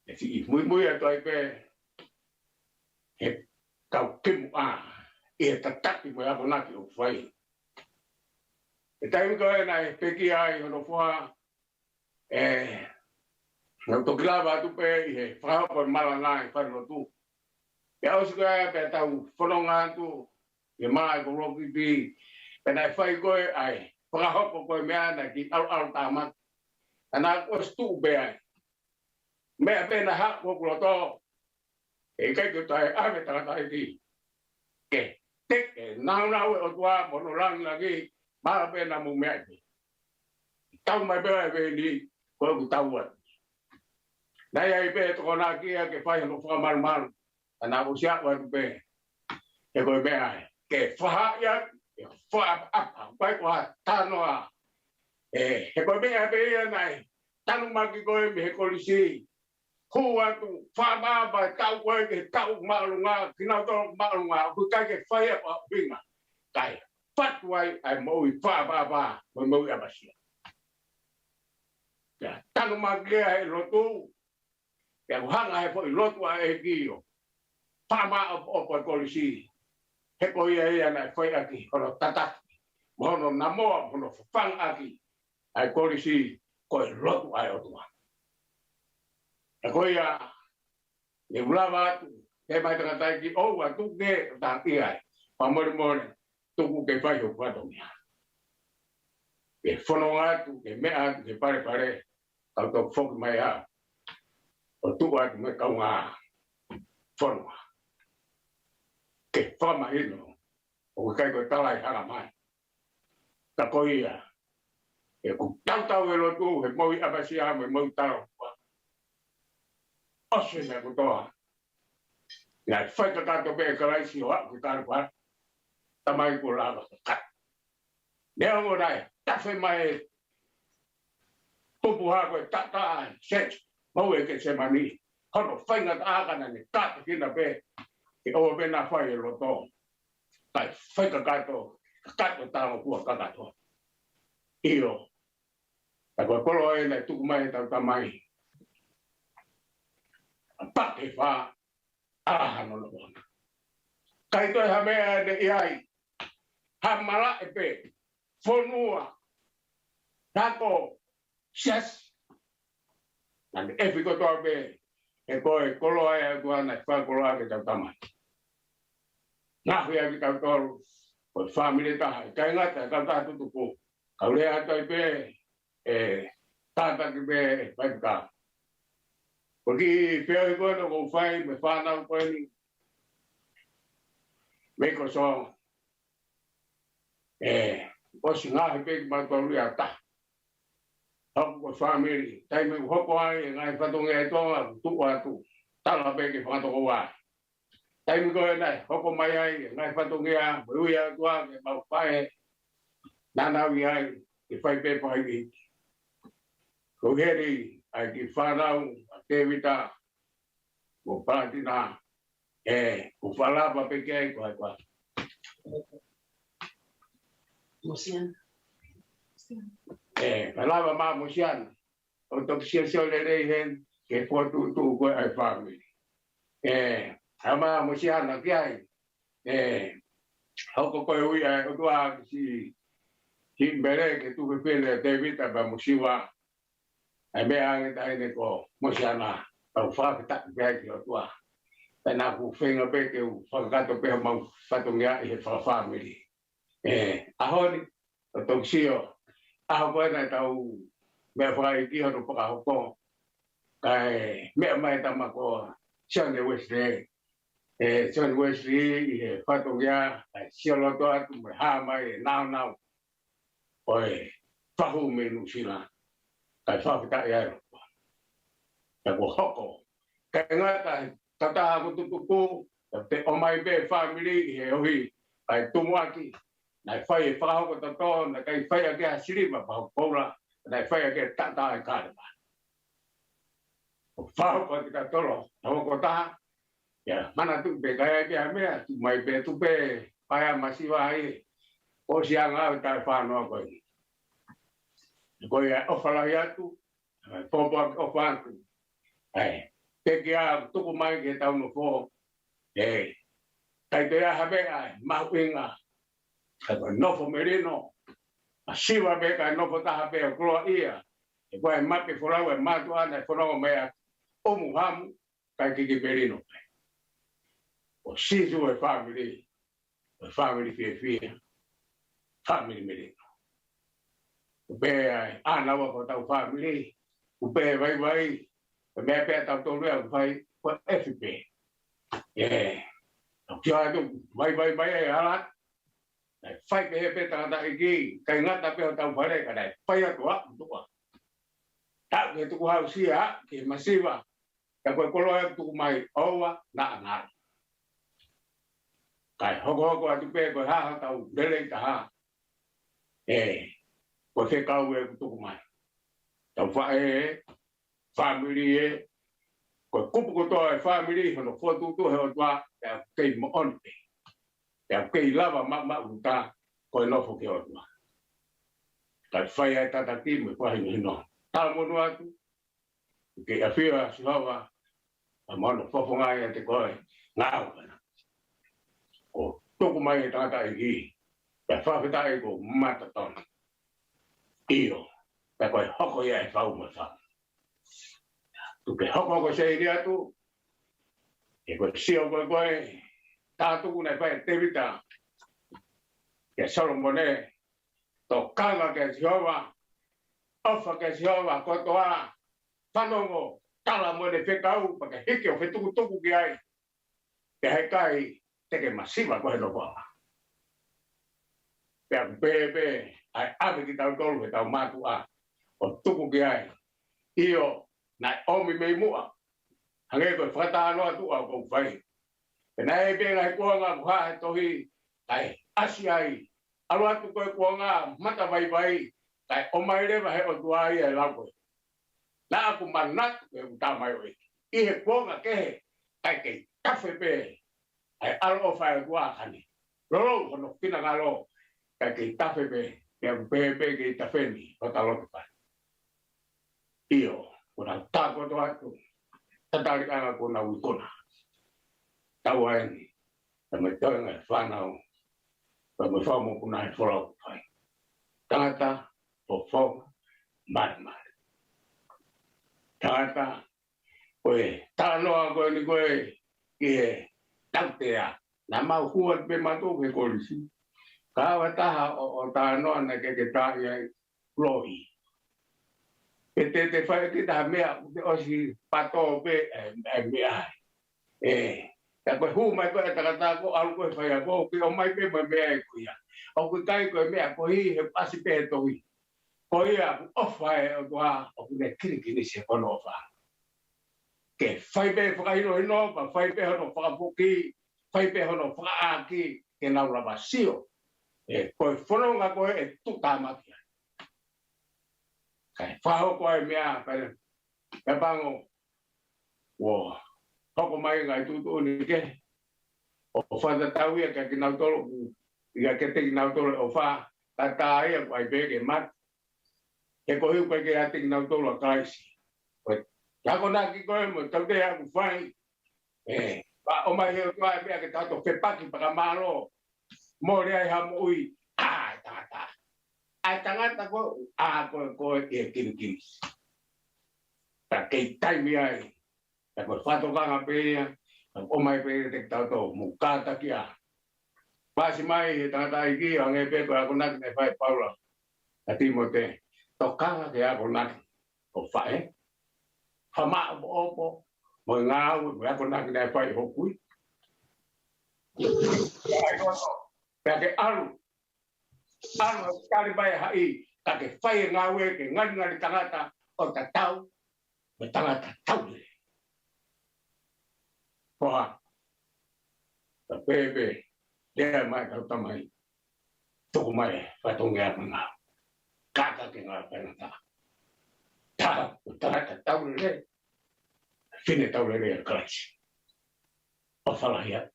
ʻE siʻi muimui atu ai pē he kau kimuʻa ʻi he tataki mo e akonaki ʻoku fai. ʻI he taimi ko ē naʻe pekia ai hono foha, ʻe, naʻa ku toki lava atu pē ʻi he fakahoko e malanga ʻi he falelotu. Pea ʻosi ko ia pea tau fononga atu, ʻi he mā ʻi Kolokipi, pea naʻe fai ko ē ʻa e fakahoko ko ē meʻa naʻe kiʻi ʻalu ʻalu tāmaki. Ka naʻa ku ʻosi tuʻu pē ai. Meʻa pē naʻe haʻu ki hoku loto, ʻe ʻikai ke toe ʻave tangataʻeiki. Ke teke naunau e ʻOtua mo hono langilangi, mālō pē naʻa mou meʻa pē. Tau mai pē ʻa e veini, ko ʻeku tau atu. Naʻe ʻi ai pē tokona kia ke fai hono fakamalumalu, ka naʻa ku ʻosi ʻalu atu pē. He ko e meʻa ē, ke fahaʻi atu, ke faʻapaʻapa, pai ko ha tanoa. ʻE, he ko e meʻa pē ia naʻe tanumaki ko ē mei he kolisi. Hū atu, faʻapaʻapa e tau ko ē ke tau māʻolunga, kinautolu māʻolunga, ʻoku ʻikai ke fai ʻa e ʻuhinga. Kae fatu ai ʻa e moʻui faʻapaʻapa, mo e moʻui ʻapasia. Ia, tanumaki ia he lotu, pea ʻoku hanga he foʻi lotu ʻa e ʻEiki ʻo fakamāʻopoʻopo e kolisi. He ko ia ia naʻe fai ʻaki hono tataki, mo hono namoa, mo hono fafangaʻaki ʻa e kolisi, ko e lotu ʻa e ʻOtua. He ko ia, ne u lava atu, he mai tangataʻeiki ʻoua tuku ke takia ai. Fakamolemole, tuku ke fai hoku fatongia. Ke fononga atu, ke meʻa atu, ke palepale, kau tau foki mai ʻo tuʻu atu mo e kaungā fononga. Ke fakamahino, ʻoku ʻikai ko e tala ʻe hanga mai. Ka ko ia, ʻeku tautau e lotu, he moʻui ʻapasia, mo e moʻui tala. ʻOsi e meʻa kotoa. Naʻe fai kakato pē ʻe Kalaisi ʻo aʻu ki Kalevale. Tamai, kuo lava kakato. Neongo naʻe tafe mai e tupu hako e tata e seti, mau e Ketisemani. Hono faingataʻa ka naʻa ne kātekina pē, ke ʻoua pē naʻa fai e loto. Kae fai kakato, kakato talangofua kakato. ʻIo. Ka ko e koloa ē naʻe tuku mai ʻe heʻetau Tamai. ʻA pake fa, ʻa hano lopona. ʻIkai toe ha meʻa ne ʻi ai. Ha malaʻe pē, fonua, hako, siasi. Naʻa ne ʻefi kotoa pē, he ko e koloa ē ʻa e ʻOtua naʻe fakakoloa ki heʻetau Tamai. Ngaohi ʻaki kitautolu, ko e fāmili ʻe taha, ʻikai ngata, kautaha tutuku. Kau lea atu ai pē, ʻe, tataki pē, ʻe, faifekau. Ko e kiʻi feohi ko eni ʻoku ou fai mo e fānau ko eni. Mei ko so. ʻE, ʻosi ngaohi pē kimautolu ia ʻo taha. Hoko ko e fāmili, taimi ʻoku hoko ai e ngaahi fatongia ʻi Tonga, tuʻu atu. Tala pē ke fakatokoua. Taimi ko ē naʻe hoko mai ai e ngaahi fatongia, mo e ui ʻa e ʻOtua ke mau fai, naʻa nau ʻi ai, ke fai pē fai ʻi. Ko heri, ʻa e kiʻi fānau, ʻa Tēvita, mo Palatina, ʻe, ʻoku ou fakalava pē ki ai ko e ʻOtua. Mosiana. ʻE, fakalava mai Mosiana. ʻO toki siosio lelei heni, ke fokotuʻutuʻu ko ē ʻa e fāmili. ʻE, ʻa mai Mosiana ki ai. ʻE, hoko ko e ui ʻa e ʻOtua ki si, ki Mele ke tuku pē ʻa Tēvita pea mo Siva. ʻA e meʻa ange taʻahine ko Mosiana, tau fakafetaʻi pē ai ki he ʻOtua. Pea naʻa ku feinga pē ke u fakakakato pē homau fatongia ʻi he fakafāmili. ʻE, ʻaho ni, ʻo toki sio. ʻAho ko ē naʻa tau meʻa fakaʻeiki hono fakahoko. Kae meʻa mai e tama ko Sione Uesilī. ʻE, Sione Uesilī ʻi he fatongia, ʻa e sio loto atu mo e hā mai e naunau ʻo e fahu mei Nuʻusila. Kae fakafetaʻi ai ʻa e ʻOtua. Kae kuo hoko. Kae ngata he tata ko tutuku, ʻe te ʻomai pē fāmili ʻi he ohi, ʻa e tumuʻaki, naʻe fai e fakahoko toto, naʻe ʻikai fai ʻaki ha siliva pe ha koula, naʻe fai ʻaki e tata e kaleva. ʻO fakahoko ʻaki kitautolu, ʻa e hoko taha, ia, manatuʻi pē ka ʻi ai pē ha meʻa, tuku mai pē, tuku pē, paea masiva ai, ʻosi anga ʻo e taʻefānau ko ē. Ko ia ʻofa lahi atu, ʻa e pōpoaki ʻofa atu. ʻAi, pekia tuku mai ke tau nofo. ʻE, ʻikai toe ʻi ai ha meʻa, ʻe, mahuʻinga. Kae ko e nofo melino. Masiva pē kae nofo taha pē ʻo koloaʻia. ʻE ko e mape folau e mātuʻa naʻe fononga mai ʻa ʻOmuhamu, kae kiki melino pē. ʻO Sīsū e fāmili. Ko e fāmili fiefia, fāmili melino. Kuo pehē ʻa e ʻānaua ko hotau fāmili, kuo pehē vaivai, Ko e meʻa pē ʻa tautolu ia ʻoku fai, ko e F P. ʻE, ʻoku ʻi ai atu, vai, vai, vai, ʻe ala. Naʻe fai pehē pē tangataʻeiki, ʻikai ngata pē hotau fale, ka naʻe fai atu ʻa tuʻa. Taʻu ke tuku hausia, ke masiva. Ka ko e koloa ʻe tuku mai, ʻoua, naʻa ngalo. Kae hokohoko atu pē, ko e hā hotau lelei taha. ʻE, ko e fekau ʻe tuku mai. Tau faʻē, fāmili ē, ko e kupu kotoa e fāmili, hono fokotuʻutuʻu he ʻOtua, pea kei moʻoni pē. Pea kei lava maʻumaʻuluta, ko e nofo ki he ʻOtua. Kae fai ai tataki mo e fakahinohino. Talamonū atu, ke ʻafio ʻa Sihova, ʻa mo hono fofonga ʻiate koe, ngāue ʻaʻana. Ko e tuku mai e tangataʻeiki, pea fakafetaʻi ko e mata tonu. ʻIo, pea ko e hoko ia e fau mo e fau. Tuku ke hokohoko seini atu, ʻe ko e sio ko ē ko e tātuku naʻe fai ʻe Tēvita kia Solomone, tokanga kia Sihova, ʻofa kia Sihova kotoa, fanongo, tala mo ʻene fekau, pea ke hiki ʻo fetukutuku ki ai. Pea heʻikai te ke masiva koe he nofoʻanga. Pea ʻoku pehē pē, ʻa e ʻave kitautolu he tau mātuʻa, ʻo tuku ki ai. ʻIo, naʻe ʻomi mei muʻa. Hangē ko e fakatalanoa tuʻa ʻoku ou fai. Pea naʻe pē ngaahi kuonga ʻoku hā he tohi, kae ʻasi ai. ʻAlu atu ko e kuonga matavaivai, kae ʻomai leva he ʻOtua ia e lau ko ē. Naʻa ku manatu ke u tā mai ʻo ʻEiki. ʻI he kuonga kehe, kae kei tafe pē. ʻA e ʻaloʻofa ʻa e ʻOtua ka ne lolou hono finangalo, kae kei tafe pē, pea ʻoku pehē pē kei tafe ni, ʻo taloto pē. ʻIo, ko nau tākoto atu, tatali ʻanga ko nau ikuna. Tau ai ni, ta me toenga e fānau, ta me whao mokuna e whorau fai. Tangata, fofo, mari mari. Tangata, ko e talanoa ko eni ko ē ki he tautea. Naʻa mau hua pē mātou ki he kolisi. Ka ʻi ai ha taha ʻo, ʻo talanoa naʻe ke ke tā ia i loi. Pe te te fai ki ha meʻa, ʻoku te ʻosi pato pē, ʻe, ʻe meʻa ai. ʻE, ka ko e hū mai ko ē tangata ko ʻalu ko ē fai ako, ke ʻomai pē mo e meʻa ʻe ko ia. ʻOku ʻikai ko e meʻa ko ē he ʻasi pē he tohi. Ko ia ʻoku ʻofa e ʻOtua, ʻoku ne kinikinisi he ko hono ʻofa. Ke fai pē fakahinohino, pea fai pē hono fakafoki, fai pē hono fakaʻaki, ke nau lava sio. ʻE, ko e fononga ko ē ʻe tuʻutāmaki ai. Kae fakahoko ai meʻa, kae, kae pango, ʻo hoko mai ngaahi tuʻutuʻuni kehe. ʻO fakatatau ia kia kinautolu, ia kiate kinautolu ʻofa, ka tā ia ko ai pē ke mate. He ko hiu pē ke ʻiate kinautolu ʻa Kalaisi. Ko e akonaki ko ē mo e tautea ʻoku fai. ʻE, pea ʻomai he ʻOtua e meʻa ke tau fepaki fakamālō. Mole ai ha moʻui, ʻa e tangata. ʻA e tangata ko, ʻa ko, ko e kilikili. Ta kei taimi ai. Ta ko e fakatokanga pē ia, ta ʻomai pē ia te tau tō, mo kātaki ʻa. Pasi mai he tangataʻeiki, ʻo hangē pē ko e akonaki naʻe fai ʻe Paula. ʻA Timote, tokanga ke akonaki, ʻo faʻē. Fakamaʻopoʻopo, mo e ngāue, mo e akonaki naʻe fai ʻe hokui. Pea ke ʻalu, ʻalu ʻo tali mai haʻi, ka ke fai e ngāue ke ngalingali tangata ʻo tatau mo e tangata taulelei. Hoa, ta pēpē, lea mai kau tamai, tuku mai, fatongia manga, kaka ke ngā tangata. Ta, tangata taulelei, fine taulelei ʻa Kalaisi. ʻOfa lahi atu.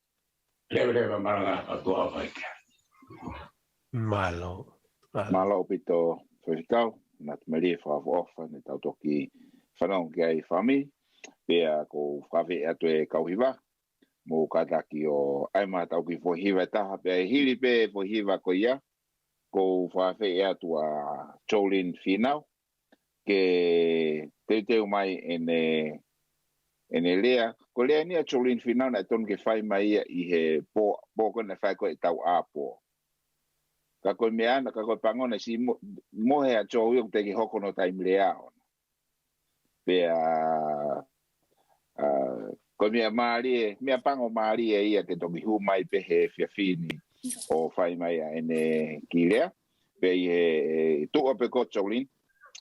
Leveleva malanga ka tua ʻofa ʻikai. Mālō. Mālō. Mālō ʻaupito faifekau, na te malie fakaʻofoʻofa, ne tau toki fanongo ki ai fāmili, pea ko u fakafeʻi atu e kau hiva, mo kātaki ʻo ʻai mai tau ki foʻi hiva ʻe taha, pea ʻi he hili pē foʻi hiva ko ia, ko u fakafeʻi atu ʻa Jolin Finau, ke teuteu mai ʻene, ʻene lea. Ko e lea eni ʻa Jolin Finau naʻe tonu ke fai mai ia ʻi he pō, pō ko ē naʻe fai ko ē ʻetau ʻapō. Ka ko e meʻa ʻana, ka ko e pango naʻe siʻi mo, mohe ʻa Joe ia ʻoku teʻeki hoko hono taimi lea ʻona. Pea Ko e meʻa mālie, meʻa pango mālie ia ke toki hū mai pē he efiafi ni ʻo fai mai ʻa ʻene kiʻi lea. Pea ʻi he, ʻe, tuʻa pē ko Jolene,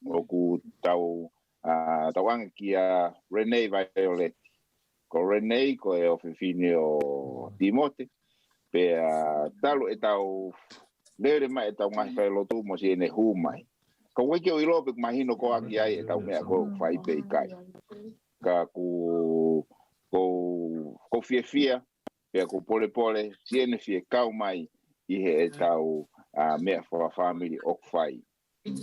ʻoku tau, ʻa, tau ʻange kia Renee Violet. Ko Renee, ko e ʻofefine ʻo Timote. Pea talu ʻetau lele mai ʻetau ngaahi failotu mo siʻene hū mai. Ka ʻoku ʻikai ke u ʻilo pe ʻoku mahino koā ki ai ʻetau meʻa ko ē ʻoku fai pe ʻikai. Ka ʻoku, ʻoku, ʻoku fiefia, pea ʻoku polepole, siʻene fie kau mai ʻi heʻetau, ʻa, meʻa fakafāmili ʻoku fai.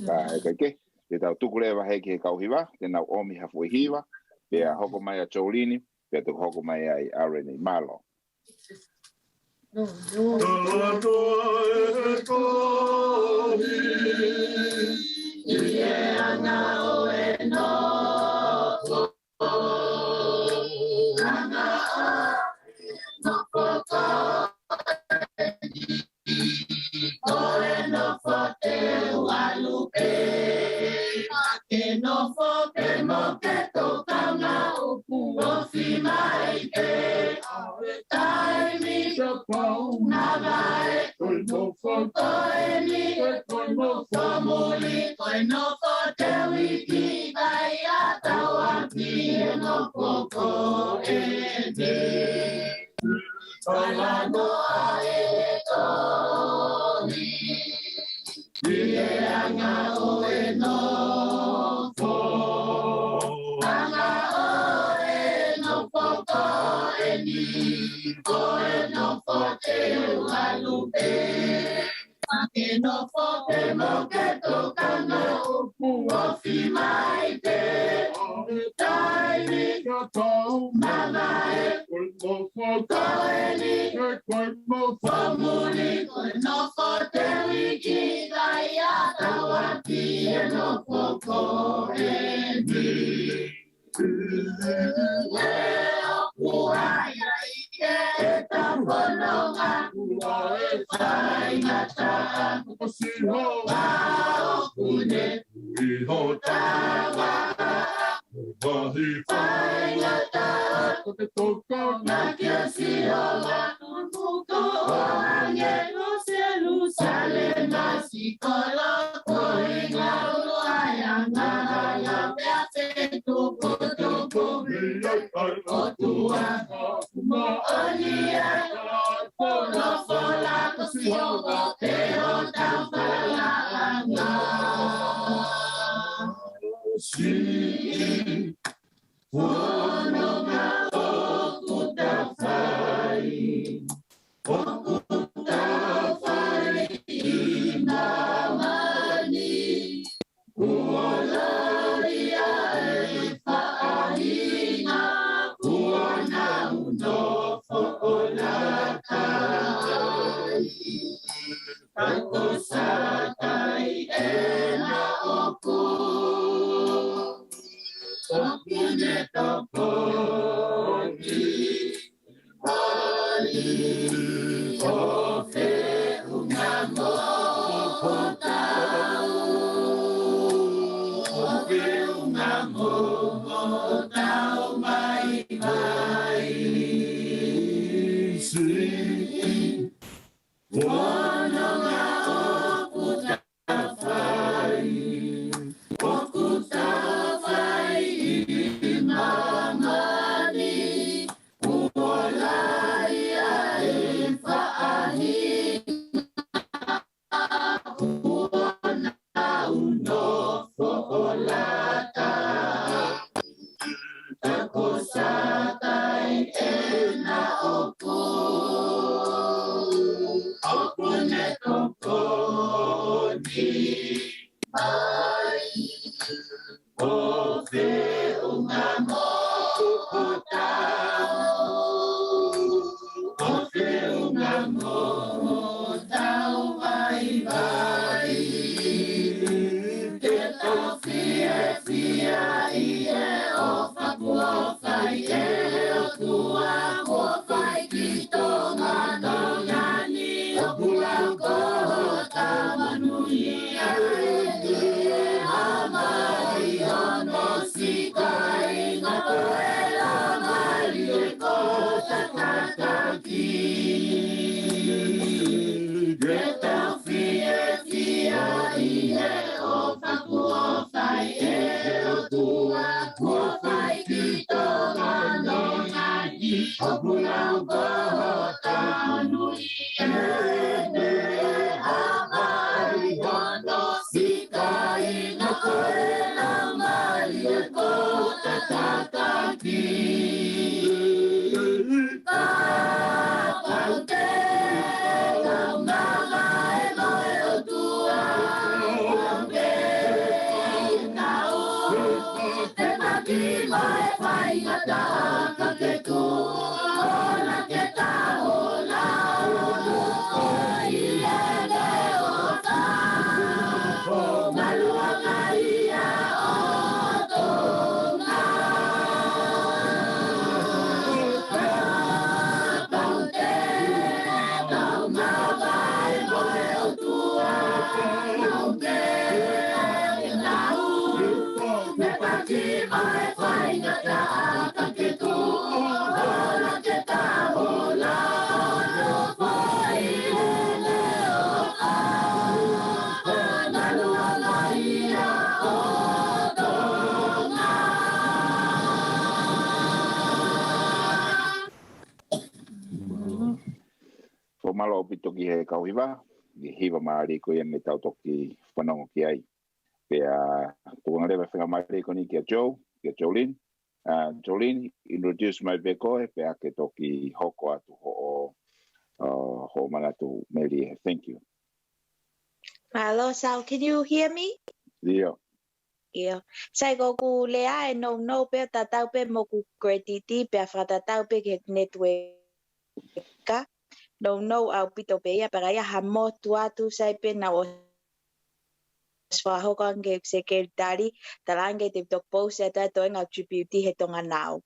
Ka ʻe ʻikai ke, te tau tuku leva he ki he kau hiva, te nau ʻomi ha foʻi hiva, pea hoko mai ʻa Jolene, pea toki hoko mai ai ʻa Renee. Mālō. Kalatoa e kohi, ʻi he anga ʻo e nofo. Anga ʻo e nofo ko eni, ko e nofo te u ʻalu pē. Ke nofo pē mo ke tokanga ʻoku ofi mai pē. Taimi ko e pau mavahe, ko e nofo ko eni, ko e nofo muli, ko e nofo te u ikikai ʻa tau ʻaki e nofo ko eni. Talanoa e kohi, ʻi he anga ʻo e nofo. Anga ʻo e nofo ko eni, ko e nofo te u ʻalu pē. Ke nofo pē mo ke tokanga ʻoku ofi mai pē. Taimi ko e pau mavahe, ko e nofo ko eni, ko e nofo muli, ko e nofo te u ikikai ʻa tau ʻaki e nofo ko eni. Ue ʻoku ʻai ai ke e ta fononga, ʻoku ʻai faingataʻa ko Sihova ʻoku ne ʻi hotau vaʻa. Vahi faingataʻa ko e tokanga kia Sihova. Tuku ʻo hangē ko Selusalema, siʻi kolo ko e ngaahi ʻaia ngahanga pea fetukutuku. ʻOtua, moʻoni ʻa e folofola ko Sihova pē hotau falalaʻanga. Siʻi fononga ʻoku ta fai, ʻoku ta fai ʻi māmani, kuo lali ʻa e faʻahinga, kuo nau nofo ʻo laka ai. Ka ko Satai ʻena ʻoku, ʻoku ne tokoni. Mali ʻo feʻunga mo hotau, ʻo feʻunga mo hotau vaivai. Siʻi fononga ʻoku ta fai, ʻoku ta fai ʻi māmani, kuo lali ʻa e faʻahinga, kuo nau nofo ʻo laka ai. Ka ko Satai ʻena ʻoku, ʻoku ne tokoni mai. ʻO feʻunga mo hotau, ʻo feʻunga mo hotau vaivai. Ke tau fiefia ʻi he ʻofa kuo fai ʻe he ʻOtua, kuo fai ki Tonga, Tonga ni, ʻoku lau ko hotau monūʻia ē. Fakamālō ʻaupito ki he kau hiva, ki he hiva mālie ko ia ne tau toki fanongo ki ai. Pea tuku ange leva e faingamālie ko eni kia Joe, kia Jolene. Uh, Jolene, introduce mai pē koe, pea ke toki hoko atu hoʻo, uh, hoʻo manatu, Melie. Thank you. Mālō, Sal, can you hear me? ʻIo. ʻIo. Sai, ko ʻeku lea ʻe nounou pē, tatau pē mo ʻeku credit, pea fakatatau pē ki he network. Nounou ʻaupito pē ia, pea ka ʻi ai ha motu atu, sai pē naʻa ʻosi fakahoko ange ʻeku sekelitali, talaange te u toki post atu ʻa e toenga tribute he Tonga Now.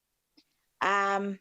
Um,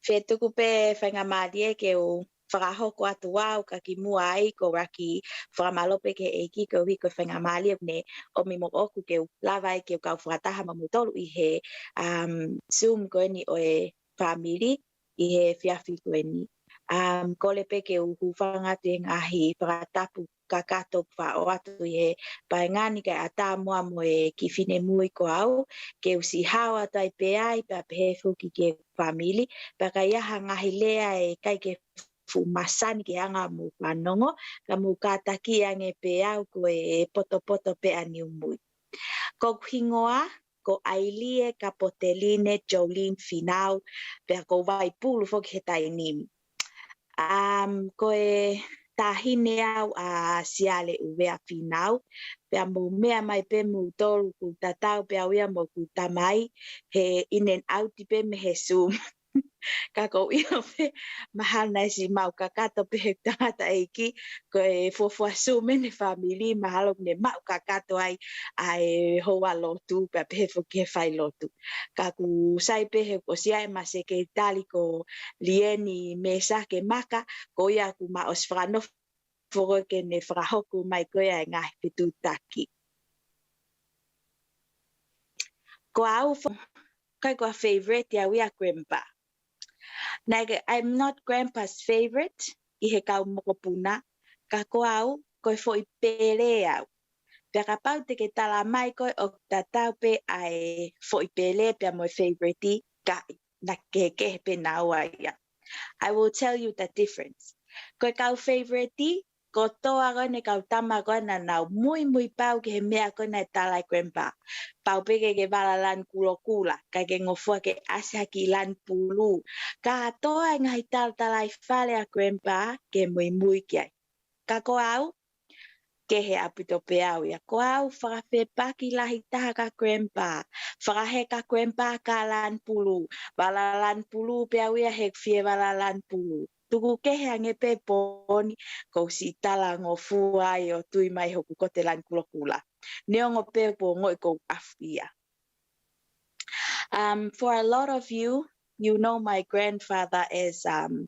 Fetuku pē faingamālie ke u fakahoko atu au ka kimuʻa ai, ko e ʻuluaki fakamālō pē ki he ʻEiki koeʻuhi ko e faingamālie ne ʻomi moʻoku ke u lava ai ke u kau fakataha mo moutolu ʻi he, um, Zoom ko eni ʻo e fāmili ʻi he efiafi ko eni. Um, kole pē ke u hūfanga atu he ngaahi fakatapu kakato ʻoku faʻo atu ʻi he paenga ni kae ʻatā muʻa mo e kiʻi finemui ko au, ke u siʻi hao atu ai pē ai, pea pehē foki ki he fāmili, pea ka ʻi ai ha ngaahi lea ʻe ʻikai ke fuʻu masani ke anga mou fanongo, ka mou kātaki ange pē au ko e potopoto pē ʻa niumui. Ko ʻeku hingoa, ko ʻAilie Kapoteline Jolene Finau, pea ko Vaipulu foki he taimi ni. Um, ko e taʻahine au ʻa Siale ʻUvea Finau, pea mou meʻa mai pē moutolu ʻoku tatau pē au ia mo ʻeku tamai, he in and out pē mei he Zoom. Ka ʻoku ou ʻilo pē mahalo naʻe siʻi maʻu kakato pē he tangataʻeiki, ko e fuofua Zoom ʻene fāmili, mahalo ne maʻu kakato ai ʻa e houa lotu, pea pehē foki he failotu. Ka ʻoku sai pē he ʻosi ʻi ai ʻema sekelitali ko Lieni Mesake Maka, ko ia ʻoku ma ʻosi fakanofo foki ke ne fakahoko mai ko ia e ngaahi fetuʻutaki. Ko au fo-, ʻikai ko ha favorite au ia ʻa Grandpa. Naʻe ʻikai, I'm not Grandpa's favorite ʻi he kau mokopuna, ka ko au, ko e foʻi pele au. Pea kapau te ke tala mai koe ʻoku tatau pē ʻa e foʻi pele pea mo e favorite, ka naʻe kehekehe pē naua ia. I will tell you the difference. Ko e kau favorite, kotoa ko ē ʻene kau tama ko ē naʻa nau muimui pau ki he meʻa ko ē naʻe tala ʻe Grandpa. Pau pē ke ke vala lanu kulokula, kae ke ngofua ke ʻasi ha kiʻi lanu pulu. Kātoa e ngaahi talatalaifale ʻa Grandpa ke muimui ki ai. Ka ko au, kehe ʻaupito pē au ia. Ko au fakafepaki lahi taha kia Grandpa. Fakaheka Grandpa kia lanu pulu. Vala lanu pulu pē au ia he ʻoku fie vala lanu pulu. Tuku kehe ange pē pooni, ʻoku ou siʻi talangofua ai ʻo tui mai hoku kote lanu kulokula. Neongo pē ʻoku ou ongoʻi ʻoku ou ʻafu ia. Um, for a lot of you, you know my grandfather as, um,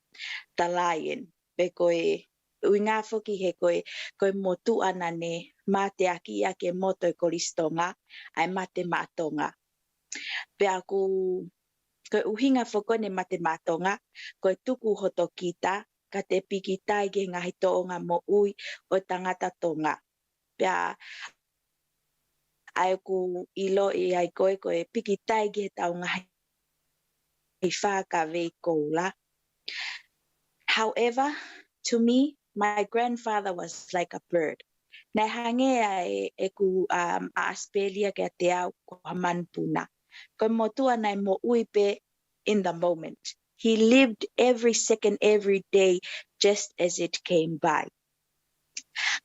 the lion. Pe ko e ʻuhinga foki he ko e, ko e motuʻa naʻa ne mateaki ia ke moto e Kolisi Tonga, ʻa e Mate Maʻa Tonga. Pea ʻoku, ko e ʻuhinga foki ʻene Mate Maʻa Tonga, ko e tuku hoto kita, ka te pikitai ki he ngaahi tōʻonga moʻui ʻo e tangata Tonga. Pea ʻa ʻeku ʻiloʻi ai ko e, ko e pikitai ki he tau ngaahi fā ka vei koula. However, to me, my grandfather was like a bird. Naʻe hangē ʻa e, ʻeku, um, ʻa ʻAsipelia kiate au ko ha manupuna. Ko e motuʻa naʻe moʻui pē in the moment. He lived every second, every day, just as it came by.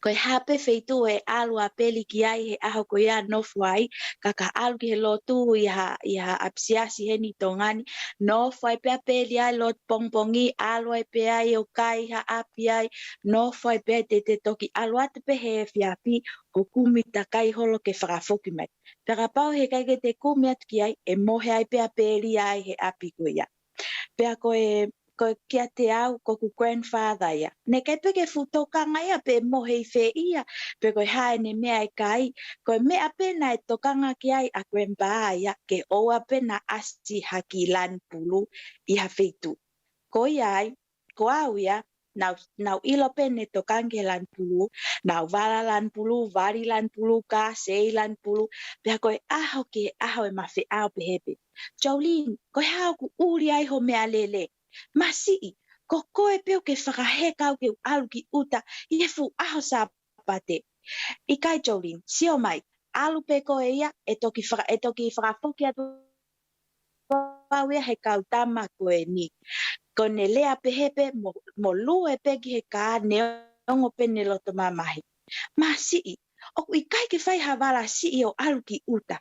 Ko e hā pē feituʻu ʻe ʻalu ʻa Peli ki ai he ʻaho ko ia ʻo nofo ai, ka ka ʻalu ki he lotu ʻi ha, ʻi ha ʻapisiasi heni ʻi Tonga ni, nofo ai pē ʻa Peli ai lotu pongipongi, ʻalu ai pē ai ʻo kai ha ʻapi ai, nofo ai pē ai te te toki ʻalu atu pē he efiafi ʻo kumi takai holo ke fakafoki mai. Pea kapau heʻikai ke te kumi atu ki ai, ʻe mohe ai pē ʻa Peli ai he ʻapi ko ia. Pea ko e, ko e kiate au, ko ʻeku grandfather ia. Naʻe ʻikai pē ke fuʻu tokanga ia pe mohe ʻi fē ia, pe ko e hā ʻene meʻa ʻe kai. Ko e meʻa pē naʻe tokanga ki ai ʻa grandpa ia, ke ʻoua pē naʻa ʻasi ha kiʻi lanu pulu ʻi ha feituʻu. Ko ia ai, ko au ia, naʻá ku, naʻá ku ʻilo pē ne tokanga ki he lanu pulu, naʻá ku vala lanu pulu, vali lanu pulu, ka sei lanu pulu, pea ko e ʻaho ki he ʻaho ʻe ma feʻao pehē pē. Jolene, ko e hā ʻoku ʻuli ai ho meʻalele? Masiʻi, ko koe pē ʻoku ke fakaheka au ke u ʻalu ki ʻuta ʻi he fuʻu ʻaho Sāpate. ʻIkai Jolene, sio mai, ʻalu pē koe ia, ʻe toki faka-, ʻe toki fakafoki atu au ia he kau tama ko eni. Ko ʻene lea pehē pē mo, mo lue pē ki he kā neongo pē ʻene loto mamahi. Masiʻi, ʻoku ʻikai ke fai ha vala siʻi ʻo ʻalu ki ʻuta.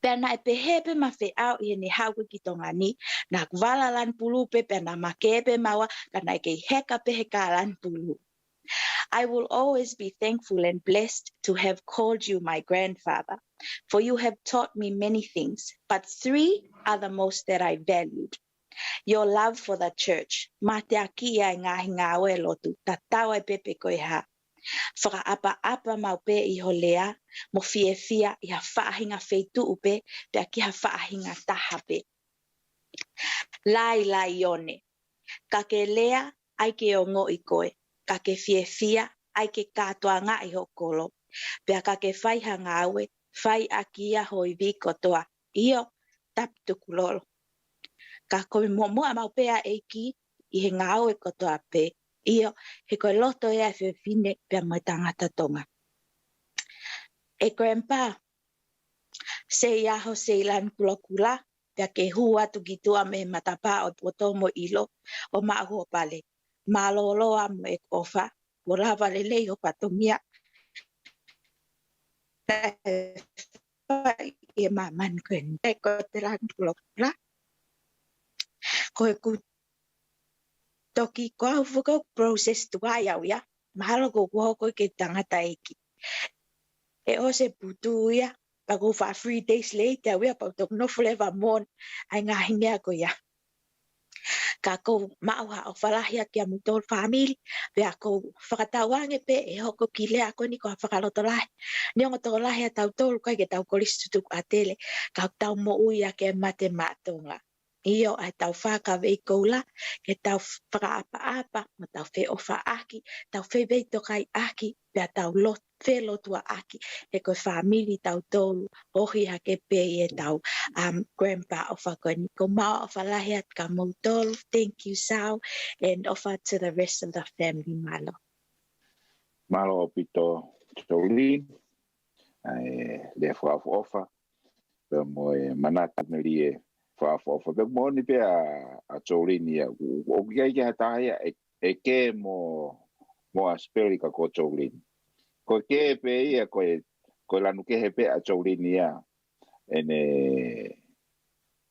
Pea naʻe pehē pē ma feʻao ʻi heʻene haʻu ko ē ki Tonga ni, naʻá ku vala lanu pulu pē pea naʻá ma kē pē maua, ka naʻe kei heka pē he kā lanu pulu. I will always be thankful and blessed to have called you my grandfather, for you have taught me many things, but three are the most that I valued. Your love for the church, mateakiʻi ʻa e ngaahi ngāue lotu, tatau ai pē pe ko e hā. Fakaʻapaʻapa maʻu pē ʻi ho lea, mo fiefia ʻi ha faʻahinga feituʻu pē, pea ki ha faʻahinga taha pē. Lailaione, ka ke lea, ʻai ke ongoʻi koe, ka ke fiefia, ʻai ke kātoangaʻi ho kolo. Pea ka ke fai ha ngāue, fai ʻaki ia ho ivi kotoa. ʻIo, tapu tukulolo. Ka ko e muʻomuʻa maʻu pē ʻa e ʻEiki ʻi he ngāue kotoa pē. ʻIo, he ko e loto ia ʻa e fefine pea mo e tangata Tonga. ʻE grandpa, sei ʻaho sei lanu kulokula, pea ke hū atu ki tuʻa mei he matapā ʻo e poto mo ʻilo, ʻo maʻu ho pale. Mālōlō ā mo ʻeku ʻofa, kuo lava lelei ho fatongia. Naʻe fai ʻe māmani ko eni, ko e te lanu kulokula. Ko ʻeku toki ko au foki ʻoku process tuai au ia, mahalo ko ʻeku hoko ki he tangataʻeiki. ʻE ʻosi e putu ia, pea ko e fiha three days later au ia, pea u toki nofo leva mo ʻai ngaahi meʻa ko ia. Ka ʻoku ou maʻu ha ʻofa lahi ʻa kimoutolu fāmili, pea ʻoku ou fakatauange pē ʻe hoko e kiʻi lea ko eni ko ha fakalotolahi. Neongo tokolahi ʻa tautolu ʻikai ke tau kolisi tutuku ʻa Tele, ka ʻoku tau moʻui ʻaki e mate maʻa Tonga. ʻIo, ʻa ʻetau fakakaukau koula, ke tau fakaʻapaʻapa, mo tau feʻofaʻaki, tau feveitokaiʻaki, pea tau lot-, felotuaʻaki, he ko e fāmili tautolu, ʻohi hake pē ʻi heʻetau, um, grandpa ʻofa ko eni. Ko e maʻu ʻofa lahi atu kia moutolu, thank you Sal, and ʻofa to the rest of the family, mālō. Mālō ʻaupito Jolene, ʻa e lea fakaʻofoʻofa, pea mo e manatu melie fakaʻofoʻofa. Pea moʻoni pē ʻa, ʻa Jolene ia, ʻo, ʻoku ʻikai ke ha taha ia ʻe, ʻe kē mo, mo ʻAsipeli ka ko Jolene. Ko e kē pē ia, ko e, ko e lanu kehe pē ʻa Jolene ia, ʻene,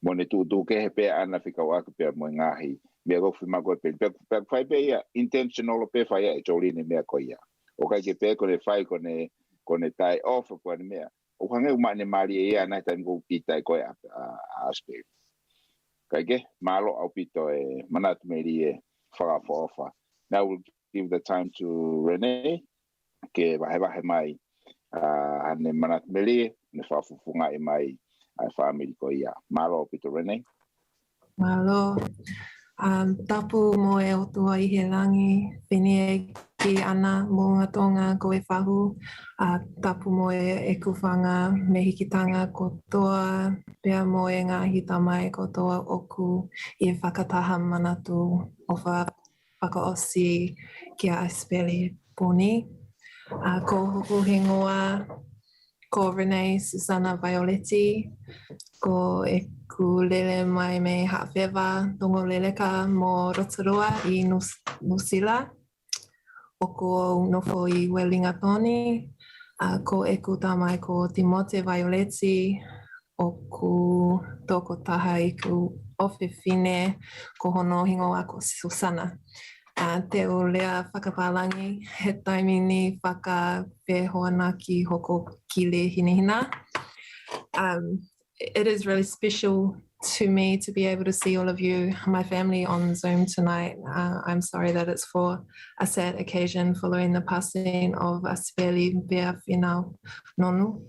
mo ʻene tuʻutuʻu kehe pē ʻana fekauʻaki pea mo e ngaahi meʻa ko ē ʻoku fiemaʻu ko ē pē. Pea, pea fai pē ia intentional pē fai ʻe Jolene meʻa ko ia. ʻOku ʻikai ke pē ko ʻene fai ko ʻene, ko ʻene taʻeʻofa ko ʻene meʻa. ʻOku hangē ʻoku maʻu ʻene mālie ia ʻana he taimi ko ē ʻoku kiʻi taʻe ko ē ʻa, ʻa, ʻa ʻAsipeli. Kae kehe, mālō ʻaupito e manatu melie fakaʻofoʻofa. Now we'll give the time to Renee, ke vahevahe mai, ʻa, ʻene manatu melie, ʻene fakafofongaʻi mai ʻa e fāmili ko ia. Mālō ʻaupito Renee. Mālō. Um, tapu mo e ʻOtua ʻi he langi, fineʻeiki ʻAna Moʻunga Tonga ko e fahu, ʻa, tapu mo e, ʻeku fanga mehikitanga kotoa, pea mo e ngaahi tamai kotoa ʻoku ʻi he fakataha manatu ʻofa fakaʻosi kia ʻAsipeli Puni. ʻA, ko hoku hingoa ko Renee Susana Violetti, ko ʻeku lele mai mei Haʻafeva, Tongoleleka mo Rotorua ʻi Nus-, Nuʻusila. ʻOku ou nofo ʻi Uelingatoni, ʻa, ko ʻeku tamai ko Timote Vaioleti, ʻoku tokotaha ʻeku ʻofefine ko hono hingoa ko Susana. ʻA, te u lea fakapālangi he taimi ni fakafehoanaki hoko kile hinehina. Um, it is really special to me to be able to see all of you, my family on Zoom tonight. Uh, I'm sorry that it's for a sad occasion following the passing of Asipeli Pea Finau Nonu.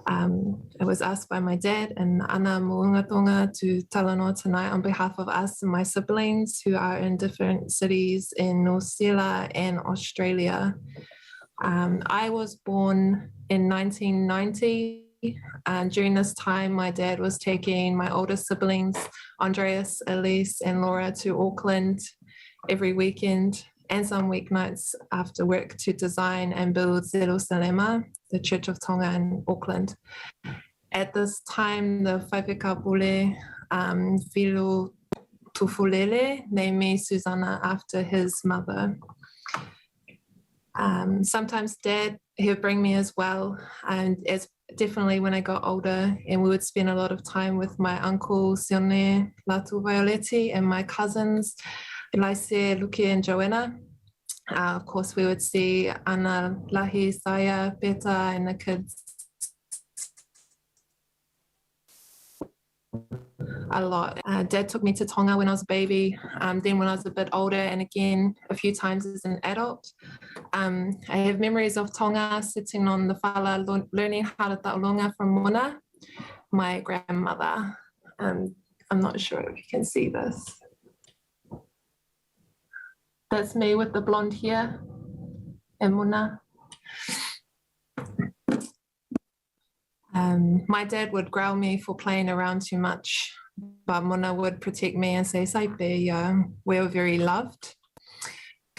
Um, I was asked by my dad and Ana Moʻungatonga to talanoa tonight on behalf of us and my siblings who are in different cities in New Zealand and Australia. Um, I was born in nineteen ninety. And during this time, my dad was taking my older siblings, Andreas, Elise, and Laura, to Auckland every weekend and some weeknights after work to design and build Jerusalema, the Church of Tonga in Auckland. At this time, the Faifekau Pule, um, Filu Tufulele, named me Susana after his mother. Um, sometimes Dad, he'll bring me as well, and as definitely when I got older, and we would spend a lot of time with my uncle Sione Latu Vaioleti and my cousins Laise, Luke, and Joanna. Uh, of course, we would see Ana Lahi, Saya, Peta, and the kids a lot. Uh, Dad took me to Tonga when I was a baby, um, then when I was a bit older, and again a few times as an adult. Um, I have memories of Tonga, sitting on the fala, lo-, learning how to taʻulonga from Mona, my grandmother. Um, I'm not sure if you can see this. That's me with the blonde hair and Mona. Um, my dad would growl me for playing around too much, but Mona would protect me and say, "Saipe, yeah, we're very loved."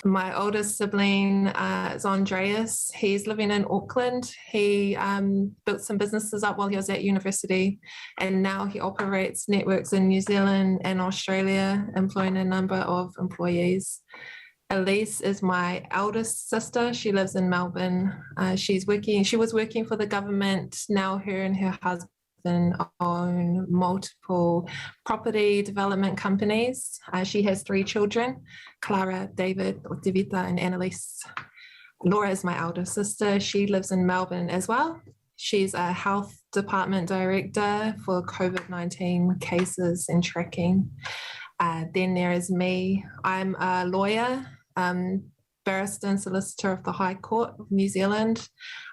My oldest sibling, uh, is Andreas. He's living in Auckland. He, um, built some businesses up while he was at university, and now he operates networks in New Zealand and Australia, employing a number of employees. Elise is my eldest sister. She lives in Melbourne. Uh, she's working, she was working for the government. Now her and her husband own multiple property development companies. Uh, she has three children, Clara, David, or Tevita, and Annalise. Laura is my elder sister. She lives in Melbourne as well. She's a health department director for COVID nineteen cases and tracking. Uh, then there is me. I'm a lawyer, um, barrister and solicitor of the High Court of New Zealand.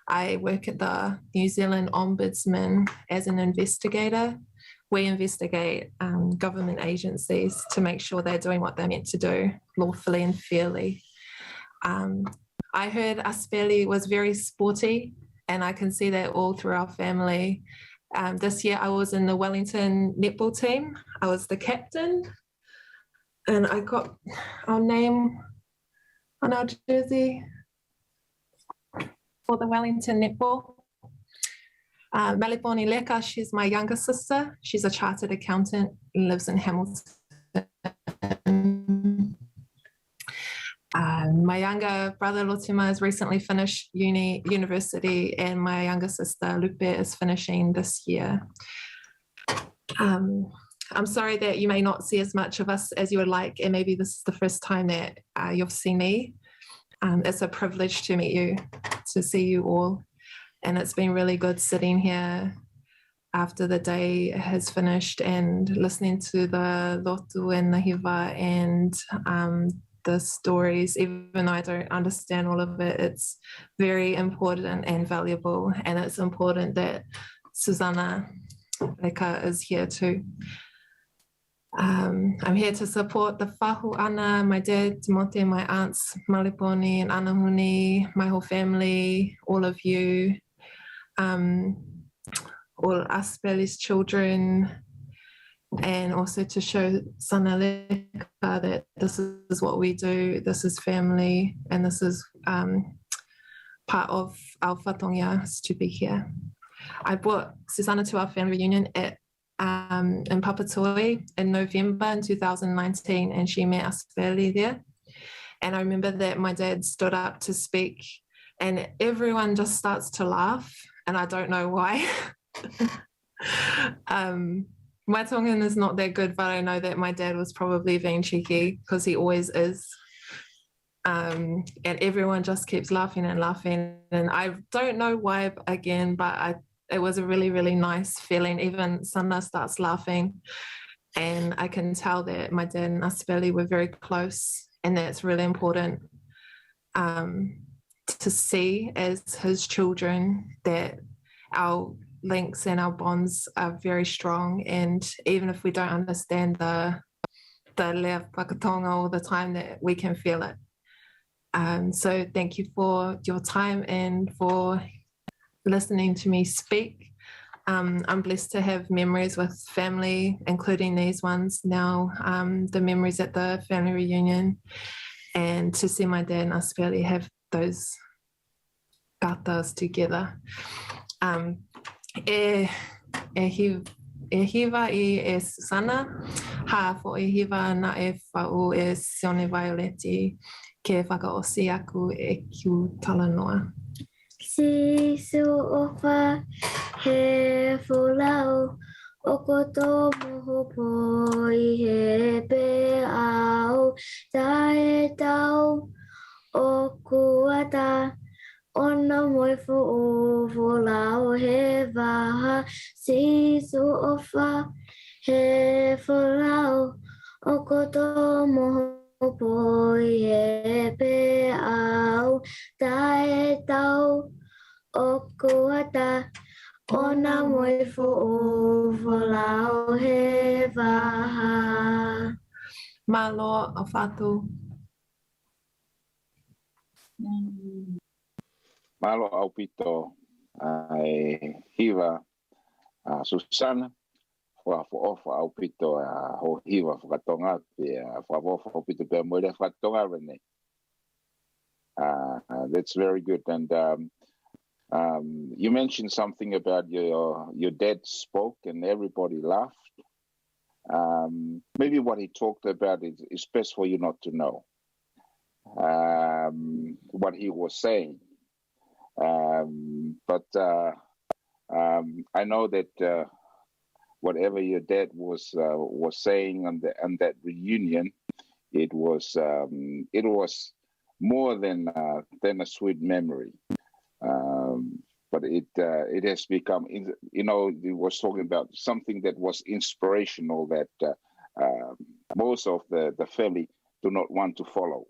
I work at the New Zealand Ombudsman as an investigator. We investigate, um, government agencies to make sure they're doing what they're meant to do lawfully and fairly. Um, I heard Asipeli was very sporty, and I can see that all through our family. Um, this year I was in the Wellington netball team. I was the captain, and I got our name on our jersey for the Wellington netball. Uh, Maliponi Leka, she's my younger sister. She's a chartered accountant and lives in Hamilton. Uh, my younger brother Lotima has recently finished uni, university, and my younger sister Lupe is finishing this year. Um, I'm sorry that you may not see as much of us as you would like, and maybe this is the first time that, uh, you've seen me. Um, it's a privilege to meet you, to see you all. And it's been really good sitting here after the day has finished and listening to the lotu and the hiva and, um, the stories, even though I don't understand all of it, it's very important and valuable. And it's important that Susana Leka is here too. Um, I'm here to support the fahu ʻana, my dad, Timote, my aunts, Maliponi and Anahuni, my whole family, all of you, um, all Asipeli's children, and also to show Sana Leka that this is what we do, this is family, and this is, um, part of our fatongia is to be here. I brought Susana to our family reunion at um, in Papatoetoe in November in two thousand nineteen, and she met Asipeli there. And I remember that my dad stood up to speak, and everyone just starts to laugh, and I don't know why. Um, my Tongan is not that good, but I know that my dad was probably being cheeky because he always is. Um, and everyone just keeps laughing and laughing. And I don't know why, again, but I, it was a really, really nice feeling. Even Sana starts laughing. And I can tell that my dad and Asapeli were very close. And that's really important, um, to see as his children that our links and our bonds are very strong. And even if we don't understand the, the lea fakatonga all the time, that we can feel it. Um, so thank you for your time and for listening to me speak. Um, I'm blessed to have memories with family, including these ones now, um, the memories at the family reunion, and to see my dad and Asapeli have those katas together. Um, e, e, hi, e hiva ʻi e Susana, ha foʻi hiva naʻe faʻu ʻe Sione Vaioleti ke fakaʻosi ʻaki ʻeku talanoa. Sīsū ʻofa he folau, ʻoku tō mo hopo ʻi he peau, taʻetau ʻoku ʻatā, ʻoua naʻa mo e foʻou folau he vaha. Sīsū ʻofa he folau, ʻoku tō mo hopo ʻi he peau, taʻetau ʻoku ʻatā, ʻoua naʻa mo e foʻou folau he vaha. Mālō ʻaupito. Mālō ʻaupito ʻa e hiva ʻa Susana, fakaʻofoʻofa ʻaupito ʻa hoʻo hiva fakatonga, pea fakaʻofoʻofa ʻaupito pea mo e lea fakatonga, Renee. Uh, that's very good. And um, um, you mentioned something about your, your dad spoke and everybody laughed. Um, maybe what he talked about is, is best for you not to know. Um, what he was saying. Um, but uh, um, I know that uh, whatever your dad was uh, was saying on the on that reunion, it was um, it was more than uh, than a sweet memory. Um, but it uh, it has become, you know, it was talking about something that was inspirational that uh, uh, most of the, the family do not want to follow.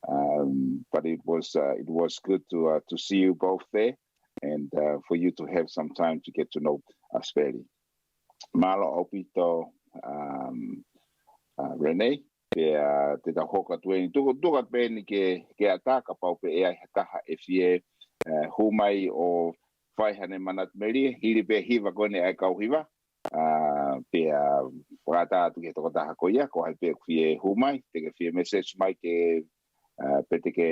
Um, but it was uh, it was good to uh, to see you both there, and uh, for you to have some time to get to know Asapeli. Mālō ʻaupito, um, uh, Renee, pea te tau hoko atu eni, tuku, tuku atu pē eni ke, ke ʻatā, kapau pē ʻe ai ha taha ʻe fie uh, hū mai ʻo fai haʻane manatu melie, hili pē hiva ko eni ʻa e kau hiva, uh, pea fakaʻatā atu ki he tokotaha ko ia, ko hai pē ʻoku fie hū mai, te ke fie message mai ke, uh, pe te ke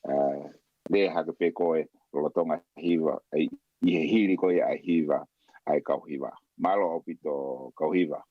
uh, lea hake pē koe lolotonga hiva, ʻi he hili ko ia ʻa e hiva ʻa e kau hiva. Mālō ʻaupito kau hiva.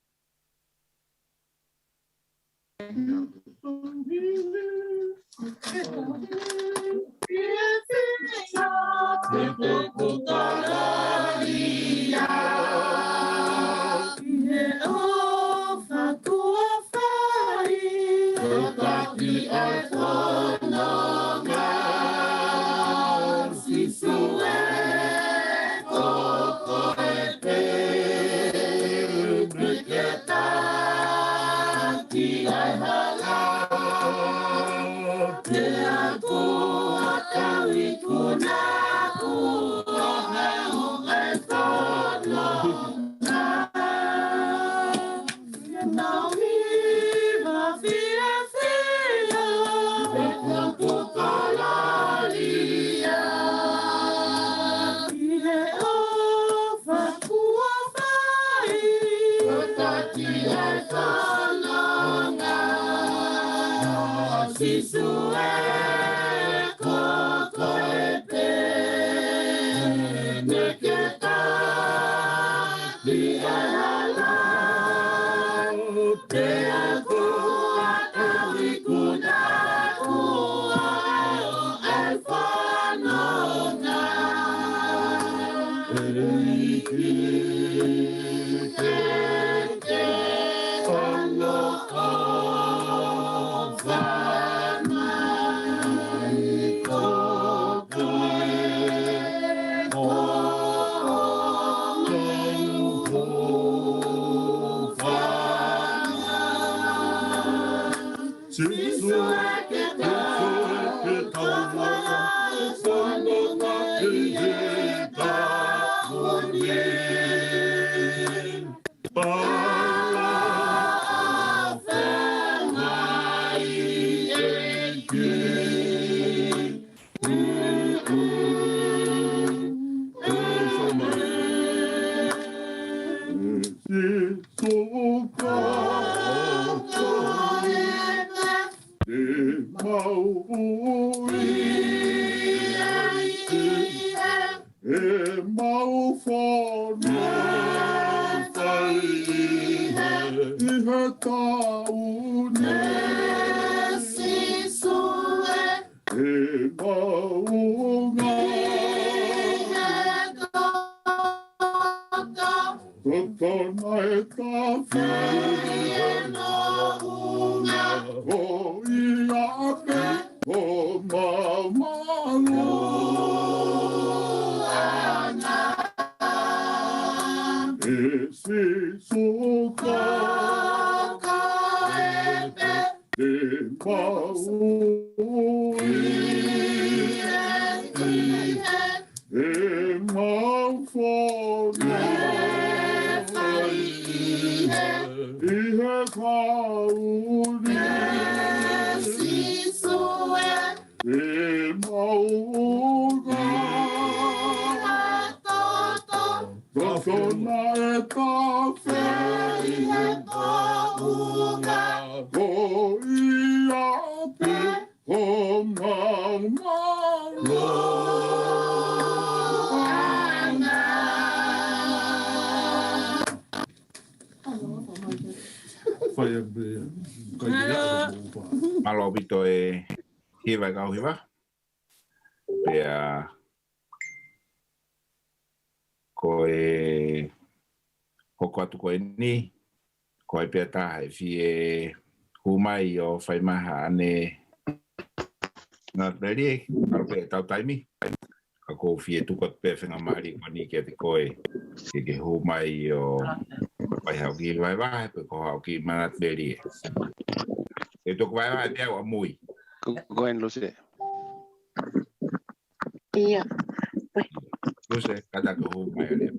Mālō ʻaupito e Hiva, kau Hiva. Pea ko e hoko atu ko eni, ko e pea taha e fie hū mai ʻo fai mai haʻane ngāue pē, ʻalu pē ʻetau taimi. Ka ʻoku ou fie tuku atu pē faingamālie ko eni kiate koe ke ke hū mai ʻo fai haʻo kiʻi vahevahe, pe ko haʻo kiʻi manatu pē. ʻE tuku vahevahe pē au ʻamui. Ko, ko eni Luse. ʻIa. Luse, kātaki hū mai ʻo lea.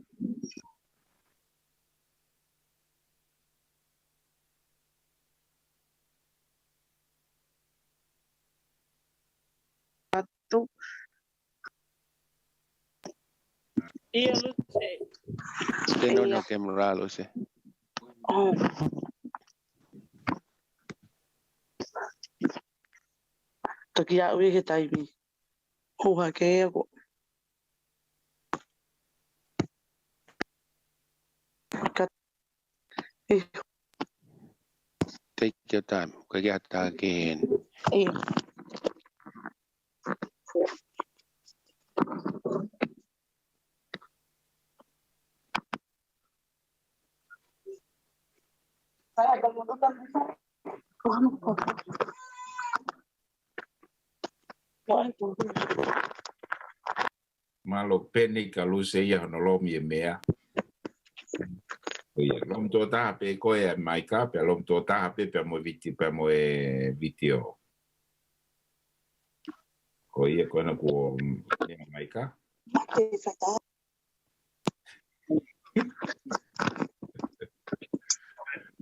ʻIa, Luse. Turn on ʻIa. Your camera, Luse. ʻŌ. Toki aʻu ia he taimi. Hū hake ia ko. Ka. ʻIa. Take your time. Ko e kiʻi ʻata ke hen. ʻIa. Mālō Peni, ka Luse ia hono lomi e meʻa. Ko ia, lomi tuʻo taha pē ko e maika, pea lomi tuʻo taha pē pea mo e viti-, pea mo e vitiō. Ko ia ko ena kuo meʻa maika.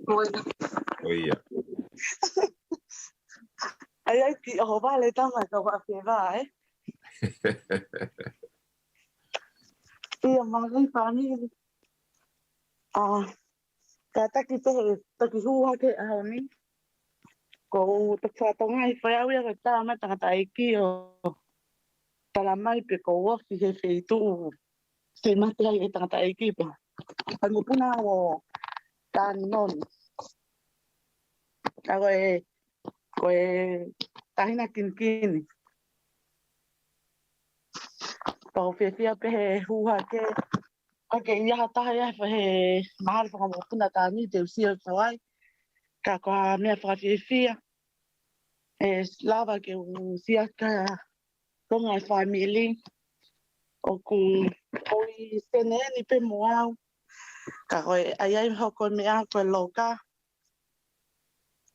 Ko ia. Ai, ai, ki ʻoho vale tama ka wa pe va, eh? Ia, mālō fāmili. ʻA, kātaki pē he toki hū hake ʻaho ni. Ko u toki fatongia ʻi fai au ia ko e tā mai tangataʻeiki ʻo tala mai pe ko u ofi he feituʻu. Siʻi mate ai e tangataʻeiki pē. Ka mokopuna ʻo Tanon. ʻA ko e, ko e taʻahine kinikini. Pau fiefia pē he hū hake. ʻOku ʻi ai ha taha ia he mahalo fakamokopuna taimi te u sio ki ai. Ka ko ha meʻa fakafiefia. ʻE lava ke u sio ki he konga e fāmili. ʻOku ʻi Senē ni pē mo au. Ka ko e ʻai ʻa e hoko meʻa ko e loka.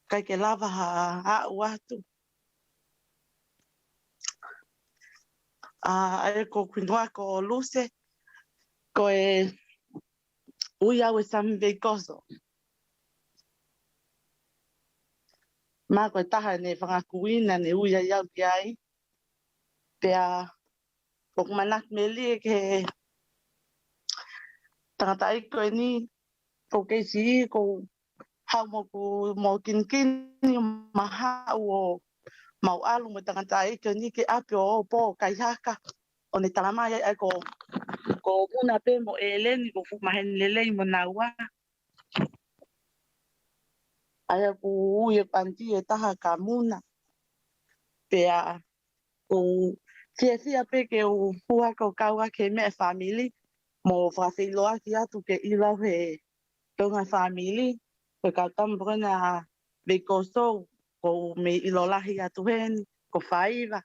ʻIkai ke lava ha aʻu atu. ʻA, ʻa ia ko hoku hingoa ko Luse, ko e ui au ʻe Sami Veikoso. Mo au ko e taha ʻene fanga kui naʻa ne ui ai au ki ai. Pea, ko hoku manatu melie ki he tangataʻeiki ko eni, ko e kei siʻi, ko e haʻu mo hoku, mo kinikini, ma haʻu ʻo mau ʻalu mo e tangataʻeiki ko eni ki ʻapi ʻo ʻo pō kai haka. ʻO ne tala mai ai ko, ko Muna pē mo ʻEleni, ko e fuʻu maheni lelei mo naua. ʻA ia ʻoku ui ʻe ʻaunitī ʻe taha ko Muna. Pea, ʻoku ou fiefia pē ke u hū hake ʻo kau hake he meʻa fāmili, mo fakafeʻiloaki atu ke ʻilo he konga fāmili, ko e kau tama pē ko ena Veikoso, ʻoku ou mei ʻilo lahi atu heni, ko Faiva,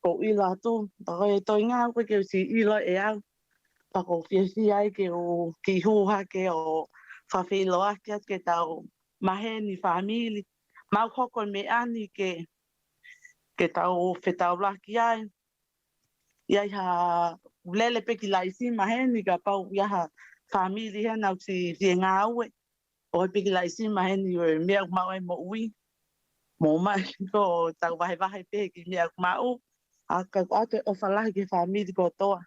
ʻoku ou ʻilo atu, pea ko e toenga ʻoku ʻikai ke u siʻi ʻilo ʻe au, pea ʻoku ou fiefia ai ke u kiʻi hū hake ʻo fakafeʻiloaki atu ki he tau maheni fāmili, mau hoko meʻa ni ke ke tau fetaulaki ai. ʻI ai ha lele pē ki Laʻisima heni kapau ʻi ai ha fāmili hena ʻoku siʻi fie ngāue. ʻOi pē ki Laʻisima heni ʻo e meʻa ʻoku maʻu ai moʻui. Mo mai ko tau vahevahe pē ki he meʻa ʻoku maʻu. ʻA ka ko ʻoatu e ʻofa lahi ki he fāmili kotoa.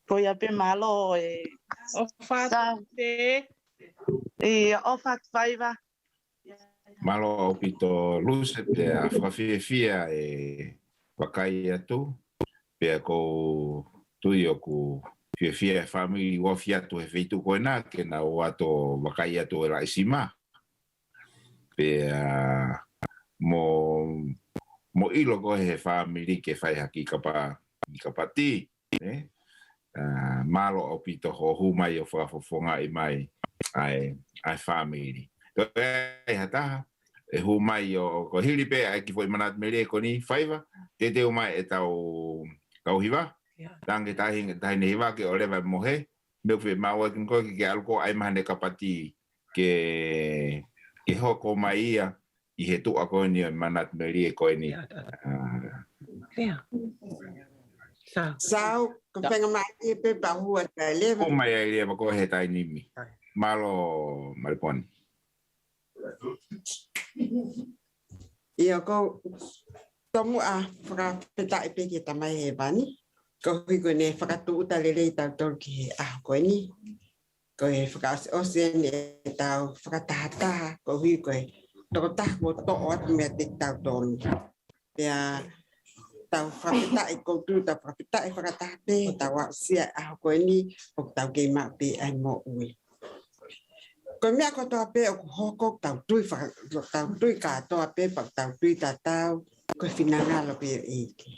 Ko ia pē mālō e ʻofa atu pē. ʻIo ʻofa atu Faiva. Mālō ʻaupito Luse pea fakafiefia e vakai atu. Pea ʻoku ou tui ʻoku fiefia e fāmili ʻoku ofi atu he feituʻu ko ena ke nau ō atu ʻo vakai atu ʻi Laʻisima. Pea mo, mo ʻilo ko e he fāmili ke fai ha kiʻi kapa, kiʻi kapa tī. ʻE? ʻA, mālō ʻaupito hoʻo hū mai ʻo fakafofongaʻi mai ʻa e, ʻa e fāmili. Toe ʻi ai ha taha ʻe hū mai ʻo, ko e hili pē ʻa e kiʻi foʻi manatu melie ko eni Faiva, te te u mai e tau, tau hiva. Tangi tahi, tahi ne hiva ke ʻoleva mo he, me u fe mau ai kin ko ke, ke ʻalu ko ʻai maha ne kapa tī ke, ke hoko mai ia ʻi he tuʻa ko eni ʻo e manatu melie ko eni. ʻIo, ʻio. ʻA. ʻIo. Sau. Sau, ko fenga mai ia pē pea hū atu ai leva. Hū mai ai leva ko e he taimi ni. Mālō, Maliponi. ʻIo, ʻoku ou tomuʻa fakafetaʻi pē ki he Tamai Hēvani. Koeʻuhi ko ʻene fakatūʻuta lelei tautolu ki he ʻaho ko eni. Ko e fakaʻosiʻosi eni ʻetau fakatahataha, koeʻuhi ko e tokotaha kuo toʻo atu meiate kitautolu. Pea tau fakafetaʻi, ʻoku ou tui tau fakafetaʻi fakataha pē, tau aʻusia e ʻaho ko eni, ʻoku tau kei maʻu pē ʻa e moʻui. Ko e meʻa kotoa pē ʻoku hoko, tau tui faka-, tau tui kātoa pē, pea tau tui tatau, ko e finangalo pē ʻo e ʻEiki.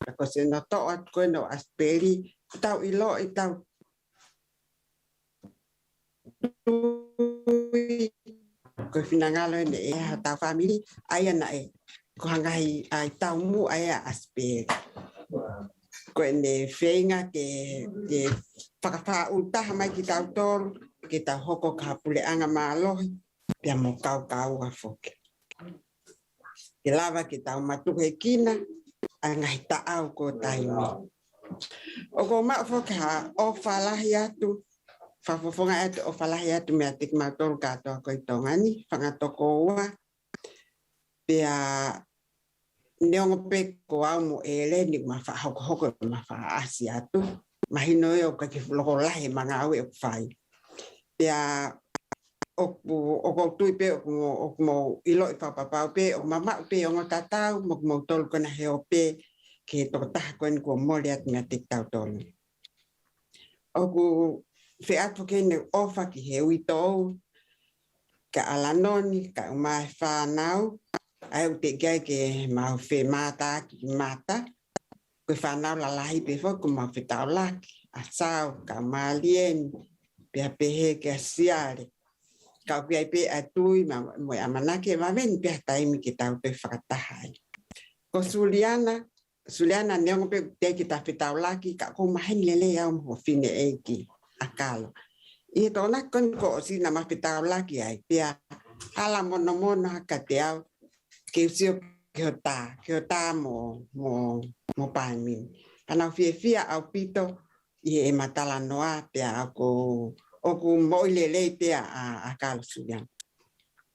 Pea ko siʻono toʻo atu ko ena ʻo ʻAsipeli, tau ʻiloʻi, tau tui ko e finangalo ʻene ʻi hotau fāmili, ʻa ia naʻe, ko e hanga ʻe he ʻai taumuʻa ʻa ʻAsipeli. Ko ʻene feinga ke, ke fakafaʻu taha mai kitautolu, ke tau hoko ko ha puleʻanga mālohi, pea mo kaukaua foki. Ke lava ke tau matuʻuhekina ʻa e ngaahi taʻau ko e taimi. ʻOku ou maʻu foki ha ʻofa lahi atu, fakafofongaʻi atu ʻofa lahi atu meiate kimautolu kātoa ko ē ʻi Tonga ni, fanga tokoua. Pea neongo pē ko au mo ʻEleni ma faʻa hokohoko ma faʻa ʻasi atu. Mahino ʻoku ʻikai ke fuʻu loko lahi ʻema ngāue ʻoku fai. Pea ʻoku, ʻoku ou tui pē, ʻoku mo, ʻoku mou ʻiloʻi fakapapau pē, ʻoku ma maʻu pē ongo tatau, mo kimoutolu ko ena he ope, ki he tokotaha ko eni kuo mole atu meiate kitautolu. ʻOku ou fie ʻoatu foki ʻene ʻofa ki he uitou, kia ʻAlanoni, kae ʻumaʻā e fānau, ʻa ia ʻoku teʻeki ai ke mau femātaaki mata, ko e fānau lalahi pē foki ʻoku mau fetaulaki, ʻa Sau, kau Malieni, pea pehē kia Siale. Ka ʻoku ʻi ai pē ʻa e tui mo e ʻamanaki ʻe vave ni pē ha taimi ke tau toe fakataha ai. Ko Suliana, Suliana neongo pē ʻoku teʻeki ke ta fetaulaki, ka ʻoku maheni lelei au mo e fineʻeiki ʻa Kalo. ʻI he Tokonaki ko eni kuo ʻosi naʻa ma fetaulaki ai, pea hala monomono hake kiate au ke u sio ki hota, ki hota mo, mo, mo Paimini. Pea naʻa ku fiefia ʻaupito ʻi heʻema talanoa, pea ʻoku, ʻoku moʻui lelei pē ʻa, ʻa Kalo Suliana.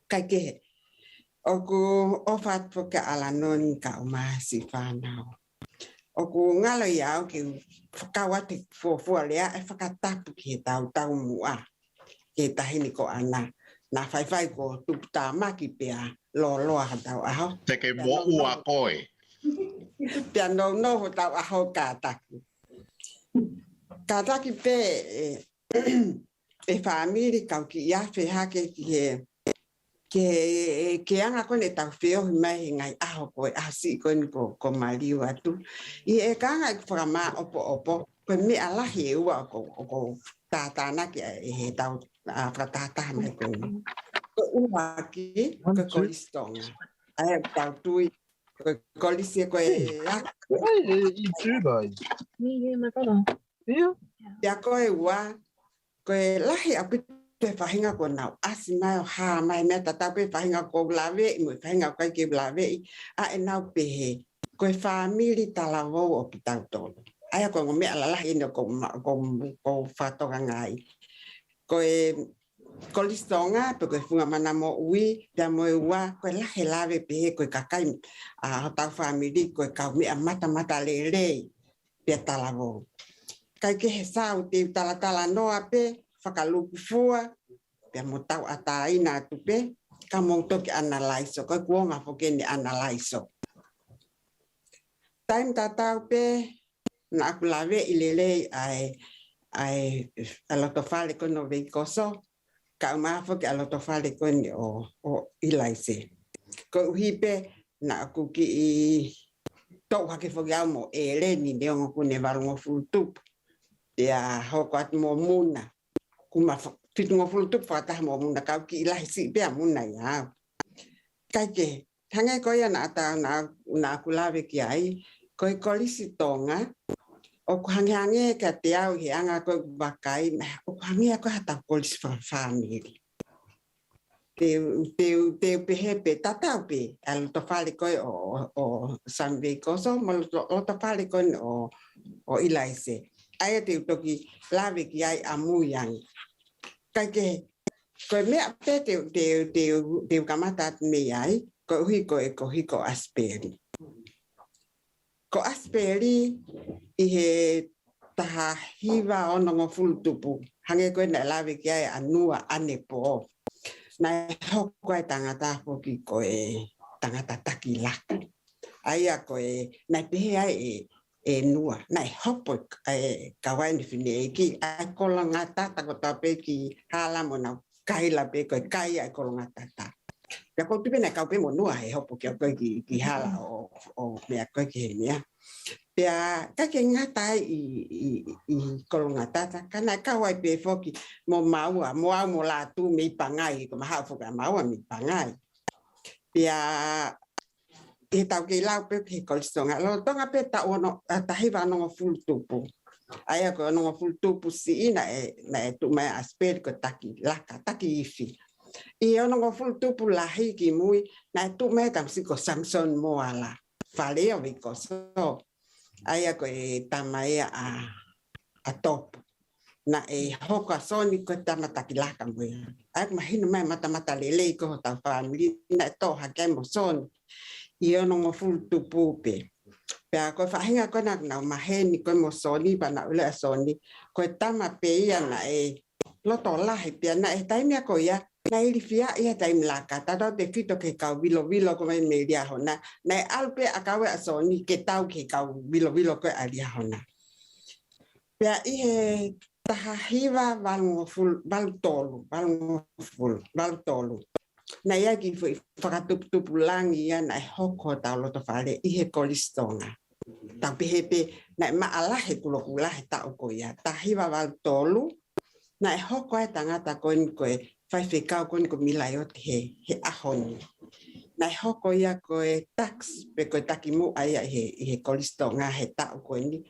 Kae kehe, ʻoku ʻofa atu foki ʻa ʻAlanoni kae ʻumaʻā siʻi fānau. ʻOku ngalo ʻiate au ke u fakakau atu e fuofua lea ʻe fakatapu ki heʻetau taumuʻa, ki he taʻahine ko ʻAna. Naʻa faifai kuo tuputāmaki pea lōloa hotau ʻaho. Te ke moʻua koe. Pea nounou hotau ʻaho kātaki. Kātaki pē ʻe, ʻe fāmili kau kiʻi afe hake ki he, ki he, ki he anga ko eni ʻetau feohi mai he ngaahi ʻaho ko ē, ʻaho siʻi ko eni kuo, kuo maliu atu. ʻI he anga ʻeku fakamāʻopoʻopo, ko e meʻa lahi ʻe ua ʻoku, ʻoku tātānaki ʻe heʻetau, ʻa, fakatahataha mai ko eni. Ko e ʻuluaki, ko e Kolisi Tonga. ʻA ia ʻoku tau tui, ko e kolisi ko e Hey, aka. Hey, hey, it's you, guys. Me, me, my brother. Yeah. Pea ko e ua, ko e lahi ʻaupito e faʻahinga kuo nau ʻasi mai ʻo hā mai, meʻa tatau pē faʻahinga ʻoku ou laveʻi mo e faʻahinga ʻoku ʻikai ke u laveʻi, ʻa ʻenau pehē ko e fāmili talavou ʻo kitautolu. ʻA ia ko e ongo meʻa lalahi eni ʻoku ou ma-, ʻoku ou, ʻoku ou fakatokangaʻi. Ko e Kolisi Tonga, pe ko e Funga Mana Moʻui, pea mo e ua, ko e lahi e lave pehē ko e kakai, ʻa, hotau fāmili, ko e kaumeʻa matamatalelei pea talavou. Kae kehe, Sau, te u talatalanoa pē, fakalūkufua, pea mo tauʻatāina atu pē, ka mou toki ʻanalaiso, ko e kuonga foki eni ʻanalaiso. Taimi tatau pē, naʻa ku laveʻi lelei ʻa e, ʻa e, ʻa e lotofale ko eni ʻo Veikoso, kae ʻumaʻā foki ʻa e lotofale ko eni ʻo, ʻo ʻIlaise. Koeʻuhi pē naʻa ku kiʻi toʻu hake foki au mo ʻEleni neongo kuo ne valungofulu tupu. Pea hoko atu mo Muna. Kuo ma fa-, fitungofulu tupu fakataha mo Muna, ka ʻoku kiʻi lahi siʻi pē ʻa Muna ʻia au. Kae kehe, hangē ko ia naʻa ta, naʻa, naʻa ku lave ki ai, ko e Kolisi Tonga, ʻoku hangehangē kiate au he anga ko ē ʻeku vakai, ʻoku hangē ko e haʻatau kolisi fakafāmili. Te u, te u, te u pehē pē tatau pē ʻa e lotofale ko ē ʻo, ʻo, ʻo Sami Veikoso, mo e loto, lotofale ko eni ʻo, ʻo ʻIlaise. ʻA ia te u toki lave ki ai ʻamui ange. Kae kehe, ko e meʻa pē te u, te u, te u, te u kamata atu mei ai, koeʻuhi ko e, ko e hiko ʻAsipeli. Ko ʻAsipeli ʻi he taha hiva onongofulu tupu, hangē ko ē naʻe lave ki ai ʻa Nua ʻanepō. Naʻe hoko ai e tangata foki ko e tangata taki laka. ʻA ia ko e, naʻe pehē ai ʻe, ʻe Nua, naʻe hopo e, e kau ai ʻene fineʻeiki ʻa e kolongatata kotoa pē ki hala mo nau kaila pē ko e kai ʻa e kolongatata. Pea ʻoku ou tui pē naʻe kau pē mo Nua he hopo ki, ko ē ki, ki hala ʻo, ʻo meʻa ko ē ki he meʻa. Pea ʻikai ke ngata ai ʻi, ʻi, ʻi kolongatata, ka naʻe kau ai pē foki mo Maua, mo au mo Lātū mei Pangai, ko e mahaʻu foki ʻa Maua mei Pangai. Pea ʻi heʻetau kei lau pē ki he Kolisi Tonga. Lolotonga pē taʻu ono, ʻa, taha hiva onongofulu tupu. ʻA ia ko e onongofulu tupu siʻi naʻe, naʻe tuʻu mai ʻa ʻAsipeli ko e taki laka, taki ifi. ʻI he onongofulu tupu lahi kimui, naʻe tuʻu mai e tamasiʻi ko Samisoni Moala, fale ʻo Veikoso. ʻA ia ko e tama ia ʻa, ʻa Topu. Naʻe hoko ʻa Soni ko e tama taki laka mo ia. ʻA ia ʻoku mahino mai e matamatalelei ko ē hotau fāmili naʻe toʻo hake ai mo Soni ʻi he onongofulu tupu pē. Pea ko e faʻahinga ko ē naʻa nau maheni ko ē mo Soni, pea naʻa ku ʻilo ʻa Soni ko e tama pē ia naʻe loto lahi, pea naʻe taimi ia ko ia naʻe ilifia ia he taimi laka, tatau tefito ki he kau vilovilo ko ē mei Liahona. Naʻe ʻalu pē ʻa e kau ē ʻa Soni ke tau ki he kau vilovilo ko ē ʻa Liahona. Pea ʻi he taha hiva valungofulu, valu tolu, valungofulu, valu tolu. Naʻe ʻi ai e kiʻi foʻi fakatuputupulangi ia naʻe hoko hotau lotofale ʻi he Kolisi Tonga. tau pehē pē, naʻe maʻalahi kulokula he taʻu ko ia. Taha hiva valu tolu, naʻe hoko ai e tangata ko eni ko e faifekau ko eni ko Milaioti he, he ʻaho ni. Naʻe hoko ia ko e tax, pe ko e takimuʻa ia ʻi he, ʻi he Kolisi Tonga he taʻu ko eni.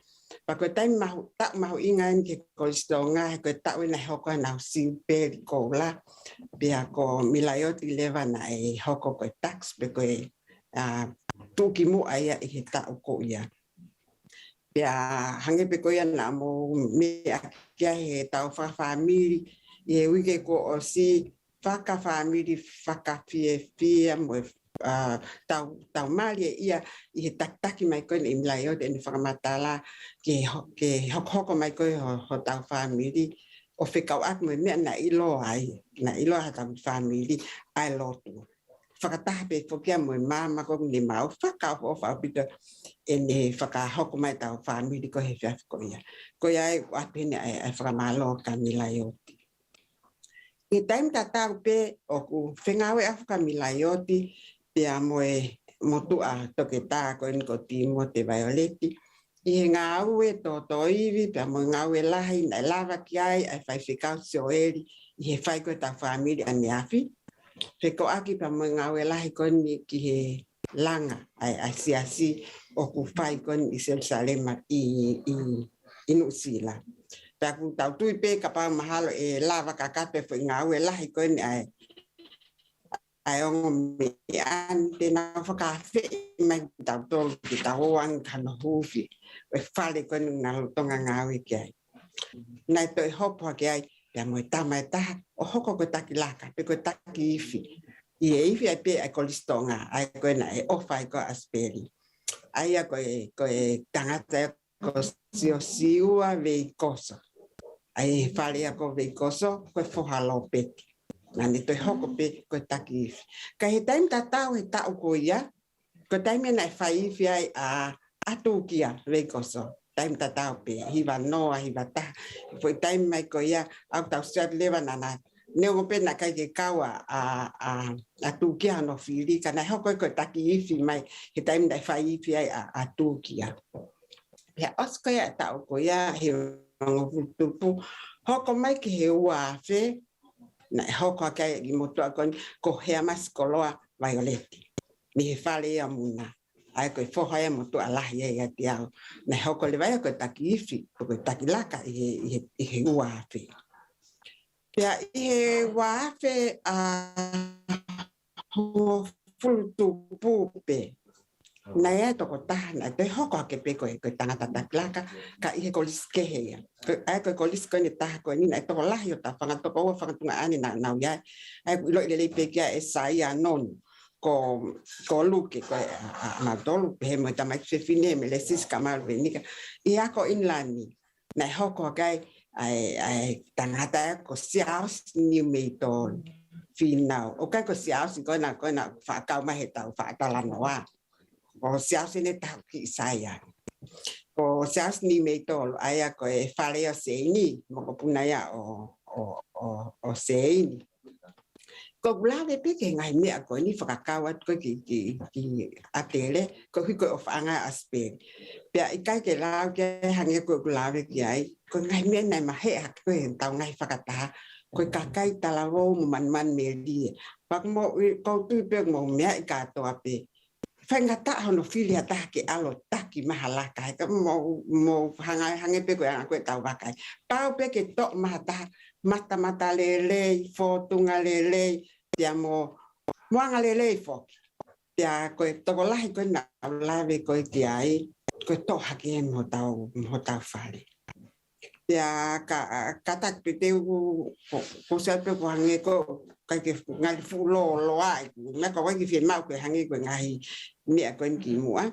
Pea ko e taimi mahu, taʻu mahuʻinga eni ki he Kolisi Tonga, he ko e taʻu eni naʻe hoko ai ʻenau siupeli koula. Pea ko Milaioti leva naʻe hoko ko e tax, pe ko e, ā, tuʻukimuʻa ia ʻi he taʻu ko ia. Pea hangē pē ko ia naʻa mou meʻa ki ai heʻetau fakafāmili ʻi he uike kuo ʻosi, fakafāmili, fakafiefia mo e, ā, tau, tau mālie ia ʻi he takitaki mai ko eni ʻe Milaioti ʻene fakamatala ke ho-, ke hokohoko mai ko ē ho, hotau fāmili ʻo fekauʻaki mo e meʻa naʻe ʻiloa ai, naʻe ʻiloa ʻe hotau fāmili ʻa e lotu. Fakataha pē foki ia mo e maama ko eni, mau fakaʻofoʻofa ʻaupito ʻene fakahoko mai ʻetau fāmili ko ē he efiafi ko ia. Ko ia ai ʻoku ʻoatu heni ʻa e, ʻa e fakamālō kia Milaioti. ʻI he taimi tatau pē ʻoku fengāueʻaki ʻa Milaioti pea mo e motuʻa toketā ko eni ko Tīmote Vaioleti ʻi he ngāue tōtōivi pea mo e ngāue lahi naʻe lava ki ai ʻa e faifekau Sioeli ʻi he fai ko ē ʻetau fāmili ʻaneafi. Fekauʻaki pea mo e ngāue lahi ko eni ki he langa ʻa e, ʻa e siasi ʻoku fai ko eni ʻi Selusalema ʻi, ʻi, ʻi Nuʻusila. Pea ʻoku tau tui pē kapau mahalo ʻe lava kakato e foʻi ngāue lahi ko eni ʻa e, ʻa e ongo meʻa ni te nau fakaafeʻi mai kitautolu ke tau ō ange ki hano huufi ʻo e fale ko eni naʻa lolotonga ngāue ki ai. Naʻe toe hopo hake ai pea mo e tama ʻe taha ʻo hoko ko e taki laka, pe ko e taki ifi. ʻI he ifi ai pē ʻa e Kolisi Tonga, ʻa ia ko ē naʻe ʻofa ai ko ē ʻa ʻAsipeli. ʻA ia ko e, ko e tangata ia ko Siosiua Veikoso. ʻA ia he fale ia ko Veikoso, ko e foha ʻo Lopeti. Naʻa ne toe hoko pē ko e taki ifi. Ka ʻi he taimi tatau he taʻu ko ia, ko e taimi naʻe fai ifi ai ʻa, ʻa Tūkia Veikoso. Taimi tatau pē, hiva noa, hiva taha. Foʻi taimi mai ko ia, ʻoku tau sio atu leva naʻa na, neongo pē naʻe ʻikai ke kau ʻa, ʻa, ʻa, ʻa Tūkia ʻi hono fili, ka naʻe hoko ia ko e taki ifi mai, he taimi naʻe fai ifi ai ʻa, ʻa Tūkia. Pea ʻosi ko ia e taʻu ko ia, he ongo hongofulu tupu, hoko mai ki he ua afe, naʻe hoko hake ai e kiʻi motuʻa ko eni, ko Heamasi Koloa Vaioleti. Mei he fale ia ʻo Muna. ʻA ia ko e foha ia ʻo e motuʻa lahi ia ʻiate au. Naʻe hoko leva ia ko e taki ifi, ko e taki laka ʻi he, ʻi he, ʻi he ua afe. Pea ʻi he ua afe ʻa hongofulu tupu pē, naʻe ʻi ai e tokotaha, naʻe toe hoko hake pē ko e, ko e tangata taki laka, ka ʻi he kolisi kehe ia. Ko, ʻa ia ko e kolisi ko eni ʻe taha ko eni, naʻe tokolahi hotau fanga tokoua, fanga tuongaʻane naʻa nau ʻi ai. ʻA ia ʻoku ʻiloʻi lelei pē kia ʻĒsaia Nonu, ko, ko Luke, ko e, ʻa, ʻa, ʻa mautolu, pehē mo e tamaiki fefine, Melesisi Kamalu Venika. ʻI he ako ʻInilani, naʻe hoko hake ai ʻa e, ʻa e tangata ia ko Siaosi Niumeitolu Fīnau. ʻOku ʻikai ko Siaosi ko ena, ko ena faʻa kau mai heʻetau faʻa talanoa. Ko Siaosi ʻe taha ʻoku kiʻi sai ange. Ko Siaosi Niumeitolu, ʻa ia ko e fale ʻo Seini, mokopuna ia ʻo, ʻo, ʻo, ʻo Seini. Ko ʻeku lave pē ki he ngaahi meʻa ko eni fakakau atu ko ē ki, ki, ki ʻAtele, koeʻuhi ko e ʻofaʻanga ʻa ʻAsipeli. Pea ʻikai ke lau ki ai hangē ko ʻeku lave ki ai, ko e ngaahi meʻa naʻe maheʻa hake ko ē heʻetau ngaahi fakataha, ko e kakai talavou mo manumanumelie. Pea ʻoku mou, ʻoku ou tui pē ʻoku mou meaʻi kātoa pē. Faingataʻa hono fili ha taha ke ʻalu ʻo taki mai ha laka, he ka mou, mou hanga, hangē pē ko e anga ko ē ʻetau vakai. Pau pē ke toʻo mai ha taha matamata lelei, fōtunga lelei, pea mo, mo anga lelei foki. Pea ko e tokolahi ko ē naʻa ku lave ko ē ki ai, ko e toʻo hake ia mei hotau, mei hotau fale. Pea ka, kātaki pē te u, ko, ko u sio pē ʻoku hangē ko e ʻikai ke ngali fuʻu lōloa, ʻikai ke fiemaʻu ke hangē ko e ngaahi meʻa ko eni kimuʻa.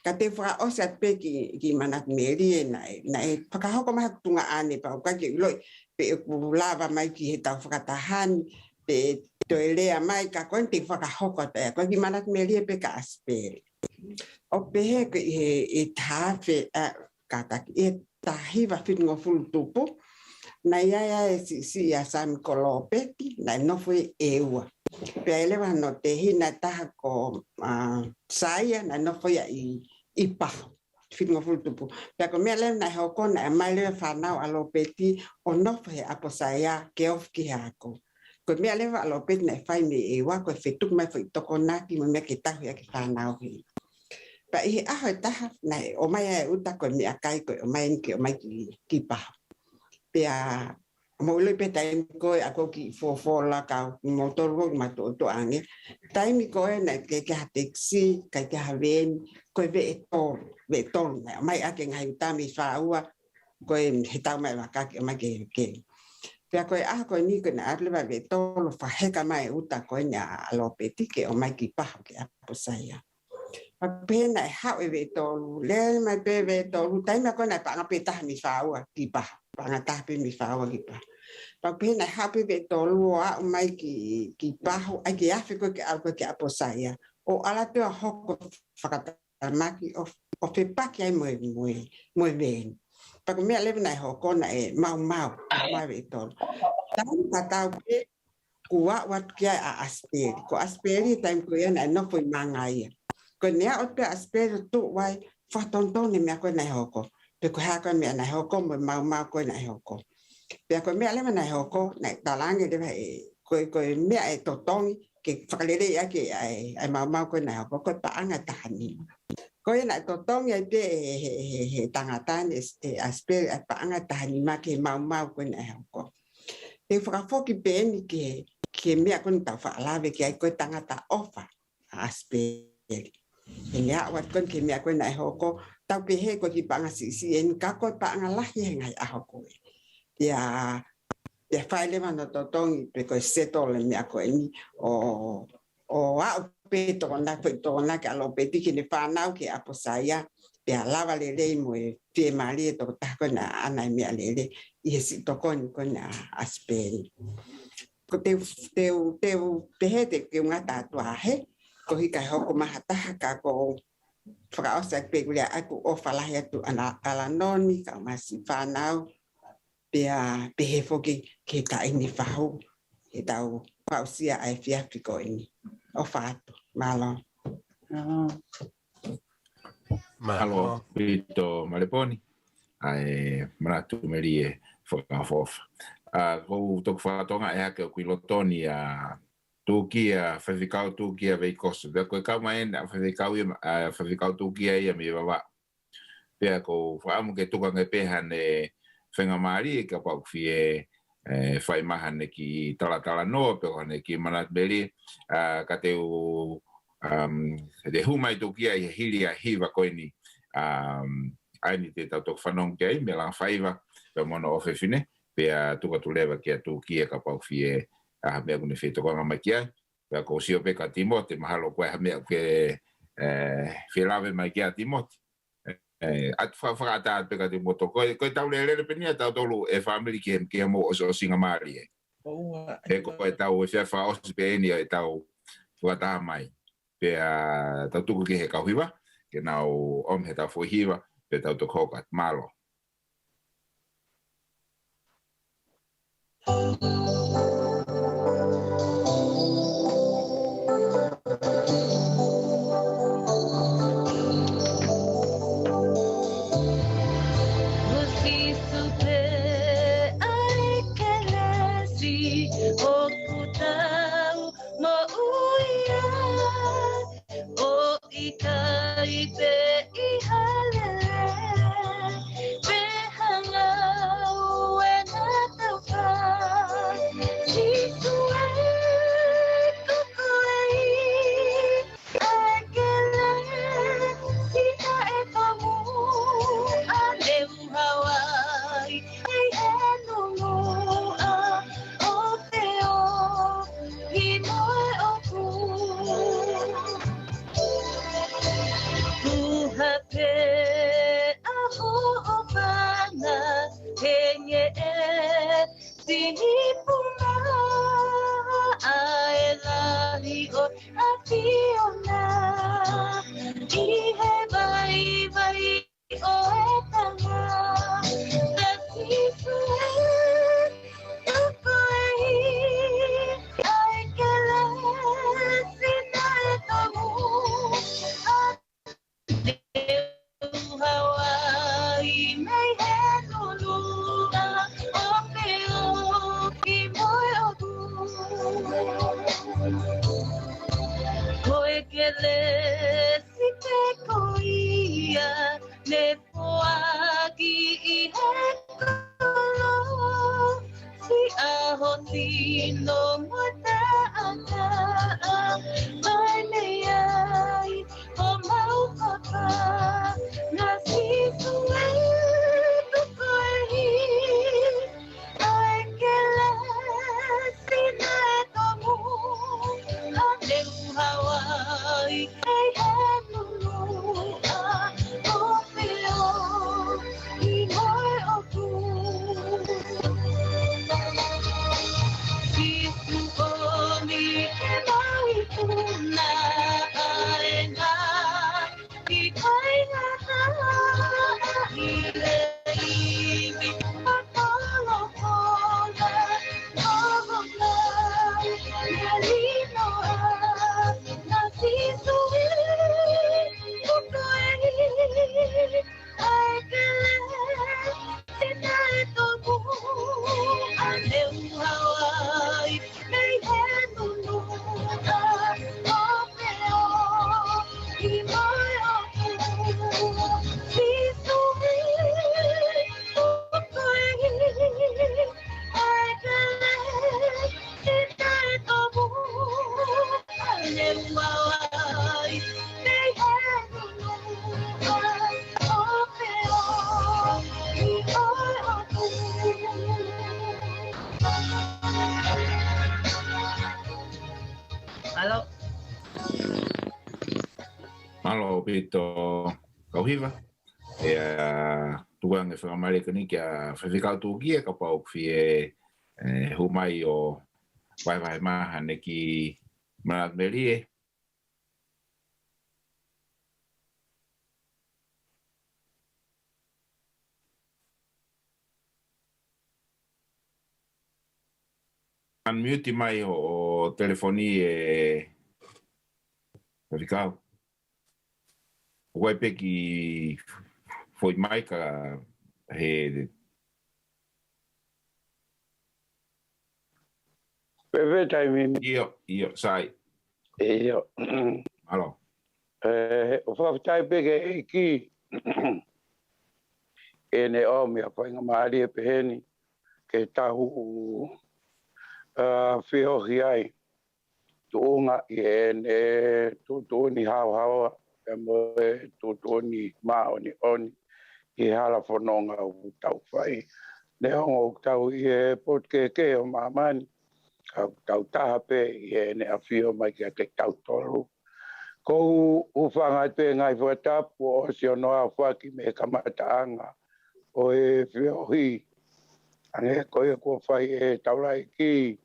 Ka te u fakaʻosi atu pē ki, ki manatu melie naʻe, naʻe fakahoko mai haku tuongaʻane pea ʻoku ʻikai ke u ʻiloʻi pe ʻoku lava mai ki heʻetau fakataha ni, pe toe lea mai, ka ko eni te u fakahoko atu ia, ko e kiʻi manatu melie pē kia ʻAsipeli. ʻO pehē ko ē ʻi he, ʻi he taha afe, ʻa, kātaki, ʻi he taha hiva fitungofulu tupu, naʻe ʻi ai ʻa e siʻisiʻi ʻa Sami ko Lopeti, naʻe nofo ʻi ʻEua. Pea ʻi ai leva hono tehina ʻe taha ko, ʻa, Saia, naʻe nofo ia ʻi, ʻi Pahu. fitungofulu tupu. Pea ko e meʻa leva naʻe hoko, naʻe ʻomai leva e fānau ʻa Lopeti ʻo nofo he ʻapo saia ke ofi ki he ako. Ko e meʻa leva ʻa Lopeti naʻe fai mei ʻEua, ko e fetuku mai foʻi tokonaki mo e meʻa ke tauhi ʻaki e fānau heni. Pea ʻi he ʻaho ʻe taha, naʻe ʻomai ʻa e uta ko e meʻakai ko ē ʻomai eni ke ʻomai ki, ki Pahu. Pea mou ʻilo pē taimi ko ē ʻa ʻeku kiʻi folofola kia moutolu ʻoku mou toʻotoʻo ange. Taimi ko ē naʻe ʻikai ke ʻi ai ha tekisi, ʻikai ke ʻi ai ha veeni, ko e veʻe tolu, veʻe tolu naʻe ʻomai ʻaki e ngaahi uta mei Fāua, ko e he tau mai vaka ke ʻomai ke, ke. Pea ko e ʻaho ko eni ko ē naʻe ʻalu leva e veʻe tolu ʻo fakaheka mai e uta ko eni ʻa, ʻa Lopeti ke ʻomai ki Pahu ki he ʻapo saia. Pea pehē naʻe haʻu e veʻe tolu, lele mai pē veʻe tolu, taimi ko ē naʻe paʻanga pē taha mei Fāua ki Pahu, paʻanga taha pē mei Fāua ki Pahu. Pea pehē naʻe haʻu pē veʻe tolu ʻo aʻu mai ki, ki Pahu, ʻai ke afe ko ē ke ʻalu ko ē ki he ʻapo saia. ʻO ʻalu atu ʻo hoko fakatamaki ʻo, ʻo fepaki ai mo e, mo e, mo e veeni. Pea ko e meʻa leva naʻe hoko naʻe maumau, maumau e veʻe tolu. Taimi tatau pē kuo aʻu atu ki ai ʻa ʻAsipeli. Ko ʻAsipeli taimi ko ia naʻe nofo ʻi Mangaia. Ko ʻene aʻu atu pē ʻa ʻAsipeli ʻo tuʻu ai, fakatonutonu e meʻa ko ē naʻe hoko. Pe ko e hā ko ē e meʻa naʻe hoko mo e maumau ko ē naʻe hoko. Pea ko e meʻa leva naʻe hoko, naʻe talaange leva ʻe, ko e, ko e meʻa ʻe totongi ke fakaleleiʻi ʻaki ʻa e, ʻa e maumau ko ē naʻe hoko, ko e paʻanga ʻe taha nima. Ko ia naʻe totongi ai pē ʻe he, he, he, he tangata ni, ʻe, ʻe ʻAsipeli ʻa e paʻanga ʻe taha nima ki he maumau ko ē naʻe hoko. Te u fakafoki pē eni ki he, ki he meʻa ko eni ʻoku tau faʻa lave ki ai ko e tangata ʻofa ʻa ʻAsipeli. He naʻe aʻu atu ko eni ki he meʻa ko ē naʻe hoko, tau pehē ko e kiʻi paʻanga siʻisiʻi eni ka ko e paʻanga lahi he ngaahi ʻaho ko ē. Pea, pea fai leva hono totongi pe ko e settle e meʻa ko eni ʻo ʻo aʻu pē tokonaki, foʻi tokonaki ʻa Lopeti ki heʻene fānau ki he ʻapo saia, pea lava lelei mo e fiemālie e tokotaha ko ē naʻa na ʻi ai e meʻalele ʻi he siʻi tokoni ko ē ʻa ʻAsipeli. Ko te, te, te u pehē te u ngata atu ʻa hē, ko e hika ʻe hoko mai ha taha ka ko e fakaʻosi ʻaki pē ʻeku lea ʻaku ʻofa lahi atu ʻa Alanoni, kae ʻumaʻā siʻi fānau, pea pehē foki ki he taʻahine fahu, he tau fakaʻosi ʻa e efiafi ko eni. ʻOfa atu, mālō. Mālō. Mālō, Pito Maleponi. ʻA e manatu melie fakaʻofoʻofa. ʻA, ko u toki fakatokangaʻi hake ʻoku ʻi loto ni ʻa Tūkia, Faifekau Tūkia Veikoso. Pea ko e kau mai eni ʻa Faifekau ia, ʻa, Faifekau Tūkia ia mei Vavaʻu. Pea ko u fakaʻamu ke tuku ange pē haʻane faingamālie kapau ʻoku fie, ē, fai mai haʻane kiʻi talatalanoa pe ko haʻane kiʻi manatu melie, ʻa, ka te u, um, te u hū mai Tūkia ʻi he hili ʻa e hiva ko eni, um, ʻa eni te tau toki fanongo ki ai, meʻa langa faiva, pea mo hono ʻofefine, pea tuku atu leva kia Tūkia kapau ʻoku fie, ʻa, ha meʻa ʻoku ne fie tokonaki mai ki ai, pea ko u sio pē kia Timote, mahalo ko e hā e meʻa ʻoku ke, ē, fie lave mai kia Timote. Ē, ʻatu fa-, fakaʻatā atu pē kia Timote. Ko e, ko e tau lele pē eni ʻa tautolu e fāmili ki he, ki he mou ʻosiʻosingamālie. ʻOua, ʻe ko e tau e fia fakaʻosi pē eni ʻa e tau fakataha mai. Pea tau tuku ki he kau hiva, ke nau ʻomi he tau foʻi hiva, pea tau toki hoko atu. Mālō. Ko Sīsū pē ʻa e kelesi ʻoku tau moʻui ai. ʻO ʻikai pē ʻi ha lele, pe ha ngāue naʻa tau fai. Sīsū ē, ko koe ʻa e kelesi naʻe tomuʻa leu Hawaii, ʻi he nunuʻa ʻo Peohi mo e ʻOtu. Tuha pē ʻa hoʻo mana, he ngeʻesi ni puna ʻa e lahi ʻo e ʻAfiona. ʻI he vaivai ʻo e tangata, Sīsū ē, ko koe ʻa e kelesi naʻe tomuʻa leu Hawaii. ia ne foaki ʻi he kolo, siʻa hotau tino mo taʻataʻa, mai mei ai homau papa, na Sīsū e tuku ai. ʻA e kelesi naʻe tomuʻa, ne u hao ai, kei he nunuʻa ʻo Peʻo ʻi Moʻoku. Sīsū ʻomi ke mai puna ʻa e ngaahi ʻi kai ngata ʻi he ivi fakalokola, lokola, ia linoa, na Sīsū ʻi tuku ai. ʻA e kelesi naʻe tomuʻa, ne u hao ai, kei he nunuʻa ʻo Peʻo ʻi Moʻoku. Sīsū ʻi tuku ai. ʻA e kelesi naʻe tomuʻa, ne u hao ai, kei he nunuʻa ʻo Peʻo ʻi Moʻoku. Mālō. Mālō ʻaupito kau hiva. ʻIa, tuku ange fakamālō ko eni kia Faifekau Tūkia, kapau ʻoku fie, ē, hū mai ʻo vahevahe mai haʻane kiʻi manatu melie. Unmute mai hoʻo, hoʻo telefoni ē, Faifekau. ʻOku ʻi ai pē kiʻi foʻi maika he Pehē taimi ni. ʻIo, ʻio, sai. ʻIo. Mālō. ʻE, ʻoku fakafetaʻi pē ki he ʻEiki ʻene ʻomi ʻa e faingamālie pehē ni ke tau, ā, feohi ai tuʻunga ʻi heʻene tuʻutuʻuni haohaoa, pea mo e tuʻutuʻuni māʻoniʻoni ʻi he hala fononga ʻoku tau fai. Neongo ʻoku tau ʻi he potu kehekehe ʻo māmani, ka ʻoku tau taha pē ʻi heʻene ʻafio mai kiate kitautolu. Ko u hūfanga atu pē he ngaahi fakatapu ʻo ʻosi hono aofaki mei he kamataʻanga ʻo e feohi. Hangē ko ia kuo fai ʻe he taulaʻeiki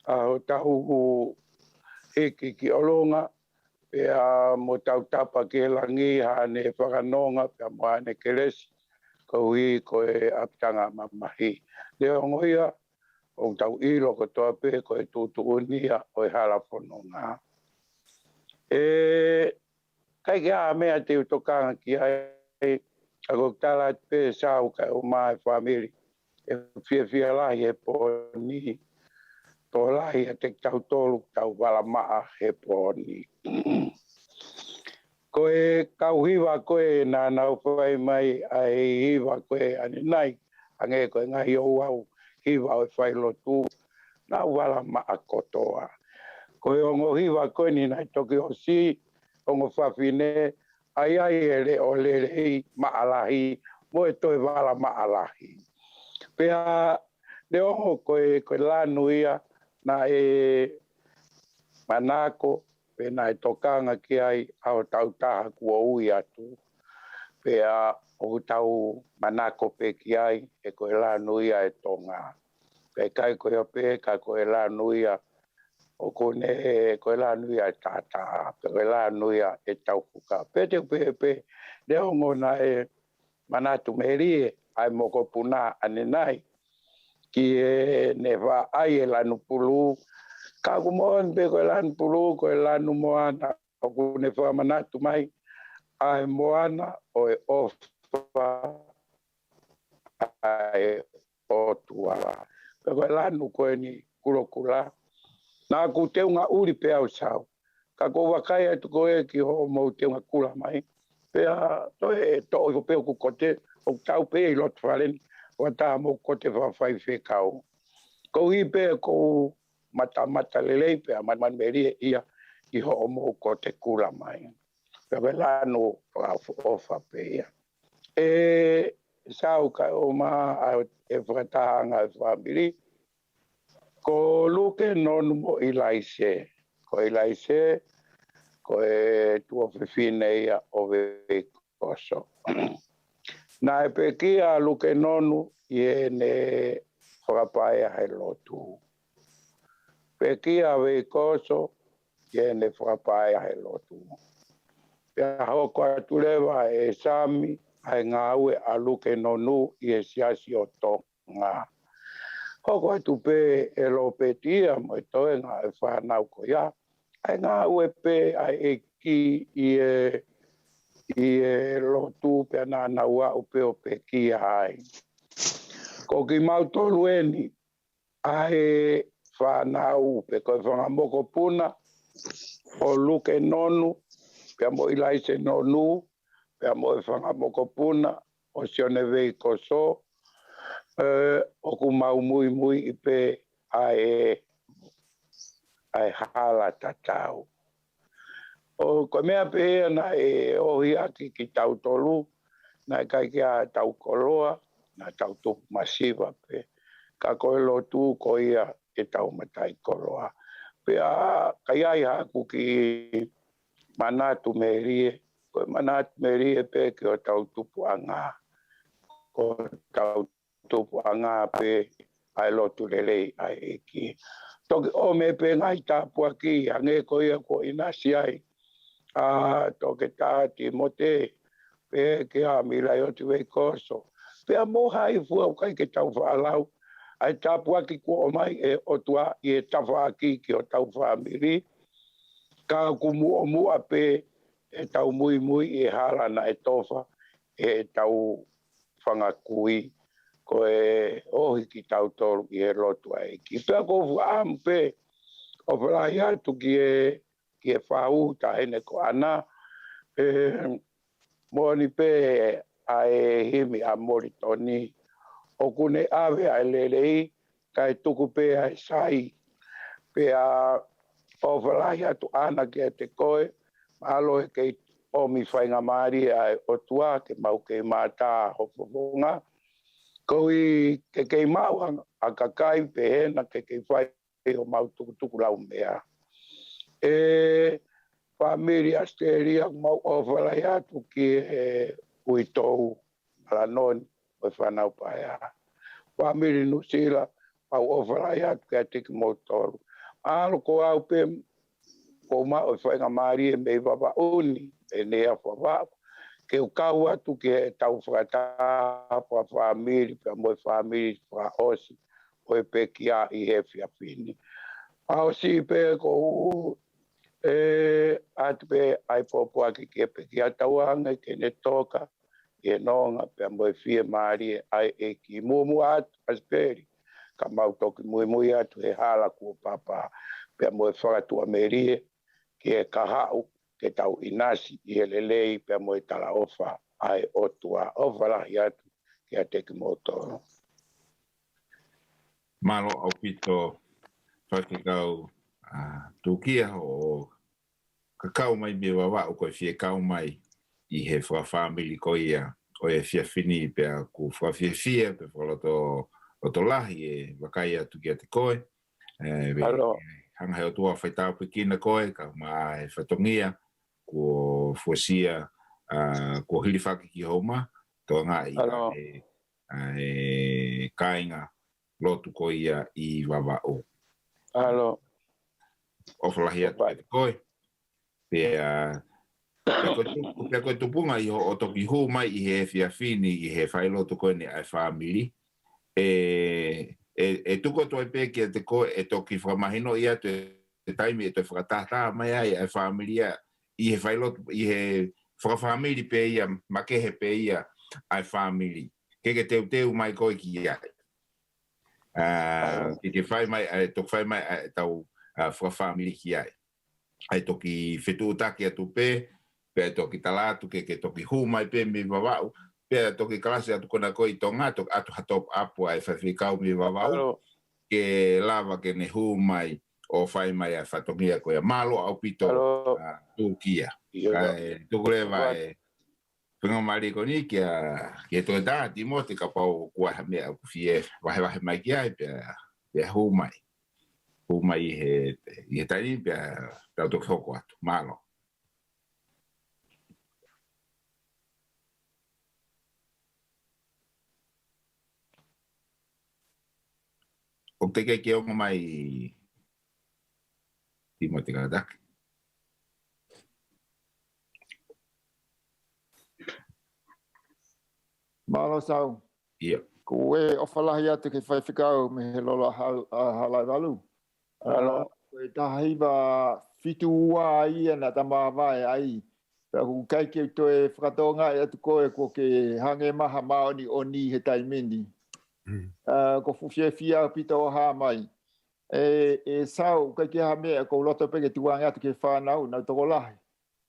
ʻa hotau hiki ki ʻolunga, pea mo tautapa ki he langi haʻane fakanonga, pea mo haʻane kelesi, koeʻuhi ko e ʻapitanga mamahi. Neongo ia, ʻoku tau ʻilo kotoa pē ko e tuʻutuʻuni ia ʻo e hala fononga. ʻE, ʻikai ke ʻi ai ha meʻa te u tokanga ki ai, ka ko e tala atu pē Sau kae ʻumaʻā e fāmili, ʻe fiefia lahi he pō ni, tokolahi ʻiate kitautolu ʻoku tau vala maʻa he pō ni. Ko e kau hiva ko ē naʻa nau fai mai ʻa e hiva ko ē ʻanenai, hangē ko e ngaahi ouau hiva ʻo e failotu, nau vala maʻa kotoa. Ko e ongo hiva ko eni naʻe toki ʻosi, ongo fafine, ʻa ia ʻi he leʻo lelei maʻa lahi, mo e toe vala maʻa lahi. Pea neongo ko e, ko e lanu ia naʻe manako, pe naʻe tokanga ki ai ʻa hotau taha kuo ui atu. Pea ʻoku tau manako pē ki ai, he ko e lanu ia ʻa Tonga. Pea ʻikai ko ia pē, ka ko e lanu ia ʻoku ne, ko e lanu ia ʻa e taʻataʻa, pe ko e lanu ia ʻa e taufuka. Pea te u pehē pē, neongo naʻe manatu melie ʻa e mokopuna ʻanenai ki heʻene vaʻai e lanu pulu. Ka ʻoku moʻoni pē ko e lanu pulu, ko e lanu moana, ʻoku ne fakamanatu mai ʻa e moana ʻo e ʻofa ʻa e ʻOtua. Pea ko e lanu ko eni kulokula. Naʻa ku teunga ʻuli pē au Sau. Ka ʻoku ou vakai atu ko ē ki hoʻomou teunga kula mai. Pea toe ʻe toʻo ʻi hoʻo pē ʻoku kote, ʻoku tau pē ʻi loto fale ni, ʻo ʻatā mo kote fakafaifekau. Koeʻuhi pē ʻoku ou matamata lelei pea manumanu melie ia ʻi hoʻomou kote kula mai. Pea ko e lanu fakaʻofoʻofa pē ia. ʻE Sau, kae ʻumaʻā e fakatahaʻanga e fāmili, ko Luke Nonu mo ʻIlaise. Ko ʻIlaise, ko e tuofefine ia ʻo Veikoso. Naʻe pekia ʻa Luke Nonu ʻi heʻene fakapaea he lotu. Pekia ʻa Veikoso ʻi heʻene fakapaea he lotu. Pea hoko atu leva ʻe Sami ʻa e ngāue ʻa Luke Nonu ʻi he Siasi ʻo Tonga. Hoko atu pē ʻe Lopeti ia mo e toenga e fānau ko ia ʻa e ngāue pē ʻa e ʻEiki ʻi he, ʻi he lotu pea naʻa nau aʻu pē ʻo pekia ai. Ko kimautolu eni ʻa e fānau pe ko e fanga mokopuna ʻo Luke Nonu, pea mo ʻIlaise Nonu, pea mo e fanga mokopuna ʻo Sione Veikoso, ē, ʻoku mau muimuiʻi pē ʻa e, ʻa e hala tatau. ʻO ko e meʻa pē ia naʻe ohi ʻaki kitautolu, naʻe ʻikai ke ʻi ai haʻatau koloa, naʻa tau tupu masiva pē. Ka ko e lotu ko ia ʻetau mataʻikoloa. Pea ka ʻi ai haʻaku kiʻi manatu melie, ko e manatu melie pē ki hotau tupuʻanga. Ko hotau tupuʻanga pē ʻa e lotu lelei ʻa e ʻEiki. Toki ʻomai pē ngaahi tāpuaki, hangē ko ia kuo ʻinasi ai ʻa Toketā Timote, pea kia Milaioti Veikoso. Pea mo hai fua ʻoku ʻikai ke tau faʻa lau, ʻa e tāpuaki kuo ʻomai ʻe he ʻOtua ʻi he tafaʻaki ki hotau fāmili. Ka ʻoku muʻomuʻa pē ʻetau muimui ʻi he hala naʻe tofa ʻe heʻetau fanga kui, ko e ohi kitautolu ʻi he lotu ʻa e ʻEiki. Pea ʻoku ou fakaʻamu pē ʻo fakalahi atu ki he, ki he fahu taʻahine ko ʻAna, ē, moʻoni pē ʻa e himi ʻa Molitoni, ʻoku ne ʻave ʻa e lelei, kae tuku pē ʻa e sai. Pea ʻoku ou fakalahi atu ʻAna kiate koe, mahalo ʻe kei ʻomi faingamālie ʻa e ʻOtua ke mau kei mātā ho fofonga. Koeʻuhi ke kei maʻu ʻa, ʻa e kakai pehē na ke kei fai ʻo mau tukutuku lau meʻa. ʻE fāmili ʻAositelēlia, mau ʻofa lahi atu ki he uitou Malanoni mo e fānau paea. Fāmili Nuʻusila, mau ʻofa lahi atu kiate kimoutolu. Mahalo ko au pē ʻoku ou maʻu e faingamālie mei Vavaʻu ni, ʻe Nea Vavaʻu, ke u kau atu ki heʻetau fakataha fakafāmili pea mo e fāmili fakaʻosi ʻo e pekia ʻi he efiafi ni. ʻOsi pē ʻoku ou ʻoatu pē ʻa e pōpoaki ki he pekia, tauange ke ne toka ʻi he nonga pea mo e fiemālie ʻa e ʻEiki. Muʻomuʻa atu ʻAsipeli, ka mau toki muimui atu he hala kuo papa, pea mo e fakatuʻamelie ki he kahaʻu ke tau ʻinasi ʻi he lelei pea mo e talaʻofa ʻa e ʻOtua. ʻOfa lahi atu kiate kimoutolu. Mālō ʻaupito, Faifekau, ā, Tukia, hoʻo kakau mai mei Vavaʻu ko e fie kau mai ʻi he fakafāmili ko ia ʻo e efiafi ni, pea ʻoku fakafiefia pea fakaloto, loto lahi e vakai atu kiate koe. Ē, pea ʻoku hanga he ʻOtua ʻo faitāpuekina koe, kae ʻumaʻā e fatongia kuo fuesia, ā, kuo hilifaki ki ho uma, tokangaʻi ʻa e, ʻa e kāinga lotu ko ia ʻi Vavaʻu. ʻOfa lahi atu kiate koe. Pea, pea ko e tu-, pea ko e tupunga ʻi hoʻo toki hū mai ʻi he efiafi ni ʻi he failotu ko eni ʻa e fāmili. ʻE, ʻe, ʻe tuku atu ai pē kiate koe ʻe toki fakamahinoʻi atu e taimi ʻe toe fakatahataha mai ai ʻa e fāmili ia ʻi he failotu, ʻi he fakafāmili pē ia, makehe pē ia ʻa e fāmili. Ke ke teuteu mai koe ki ai. Ā, ke ke fai mai, ʻa e toki fai mai ʻa ʻetau, ā, fakafāmili ki ai. ʻA e toki fetuʻutaki atu pē, pea toki tala atu ke, ke toki hū mai pē mei Vavaʻu, pea toki kalasi atu ko ena ko ē ʻi Tonga, toki ʻatu ha top up ʻa e faifekau mei Vavaʻu, ke lava ke ne hū mai ʻo fai mai ʻa e fatongia ko ia. Mālō ʻaupito, ʻa, Tukia. ʻA e, tuku leva e faingamālie ko eni kia, kia Toketā Tīmote, kapau kuo ʻi ai ha meʻa ʻoku fie vahevahe mai ki ai, pea, pea hū mai. Hū mai ʻi he, ʻi he taimi pea tau toki hoko atu. Mālō. ʻOku teʻeki ke ongo mai Tīmote Kalatake. Mālō Sau. ʻIo. Ko e ʻofa lahi atu ki he faifekau mei he lolo ʻa Hal-, ʻa Halaevalu. Mālō. Ko e taha hiva fitu ua ia naʻa ta māvae ai. Pea ʻoku ʻikai ke u toe fakatokangaʻi atu koe kuo ke hangē mai ha māʻoniʻoni he taimi ni. ʻA, ko e fuʻu fiefia ʻaupito hoʻo hā mai. ʻE, ʻe Sau, ʻikai ke ʻi ai ha meʻa, ʻoku ou loto pē ke tuku ange atu ki he fānau, nau tokolahi.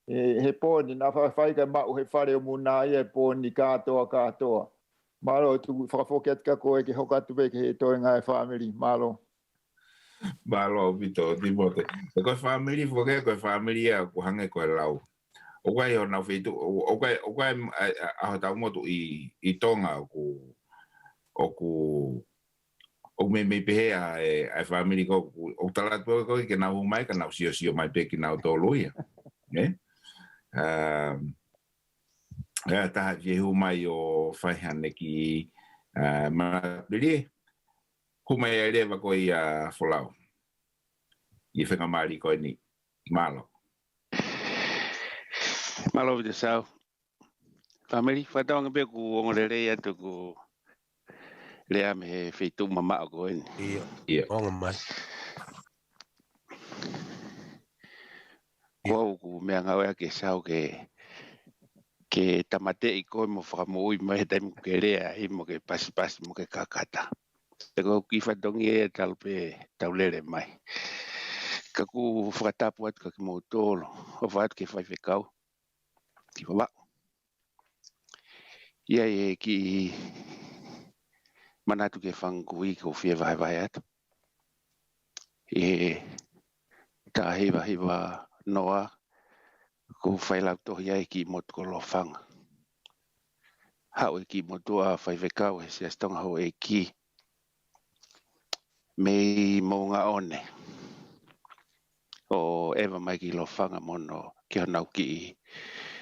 ʻE, he pō ni, naʻa faifai kae maʻu he fale ʻo Muna ia he pō ni kātoa, kātoa. Mālō, tuku fakafoki atu kia koe ke hoko atu pē ki he toenga e fāmili. Mālō. Mālō ʻaupito, Tīmote. ʻE ko e fāmili foki, ko e fāmili ia ʻoku hangē ko e lau. ʻOku ʻi ai honau feituʻu, ʻo, ʻoku ʻi ai, ʻoku ʻi ai, ʻa, ʻa, ʻa hotau motu ʻi, ʻi Tonga ʻoku, ʻoku, ʻoku meimei pehē ʻa e, ʻa e fāmili ko, ʻoku, ʻoku tala atu ko ē ke nau hū mai, ka nau siosio mai pē kinautolu ia. Ne? Um, ʻE, taha ke hū mai ʻo fai haʻane kiʻi, ʻa, manapili. Hū mai ai leva ko ia Folau. ʻI he faingamālie ko eni. Mālō. Mālō ʻaupito Sau. Fāmili, fakatauange pē ʻoku ongo lelei atu ʻeku lea mei he feituʻu mamaʻo ko eni. ʻIo. ʻIo. Ongo mai. Ko au ʻoku meʻangāueʻaki ʻe Sau ke, ke tāmateʻi koe mo fakamoʻui mai he taimi ʻoku ke lea ai mo ke pasipasi mo ke kakata. He ko e kiʻi fatongia ia talu pē ʻetau lele mai. Ka ʻoku ou fakatapu atu kia kimoutolu, ʻofa atu ki he faifekau, ki Vavaʻu. ʻI ai e kiʻi manatu ki he fanga kui ʻoku ou fie vahevahe atu. ʻI he taha hiva hiva noa, ʻoku ou fai lautohi ai ki he motu ko Lofanga. Haʻu e kiʻi motuʻa faifekau he Siasi Tonga Houʻeiki mei Moʻungaʻone, ʻo ʻeva mai ki Lofanga mo hono, ki honau kiʻi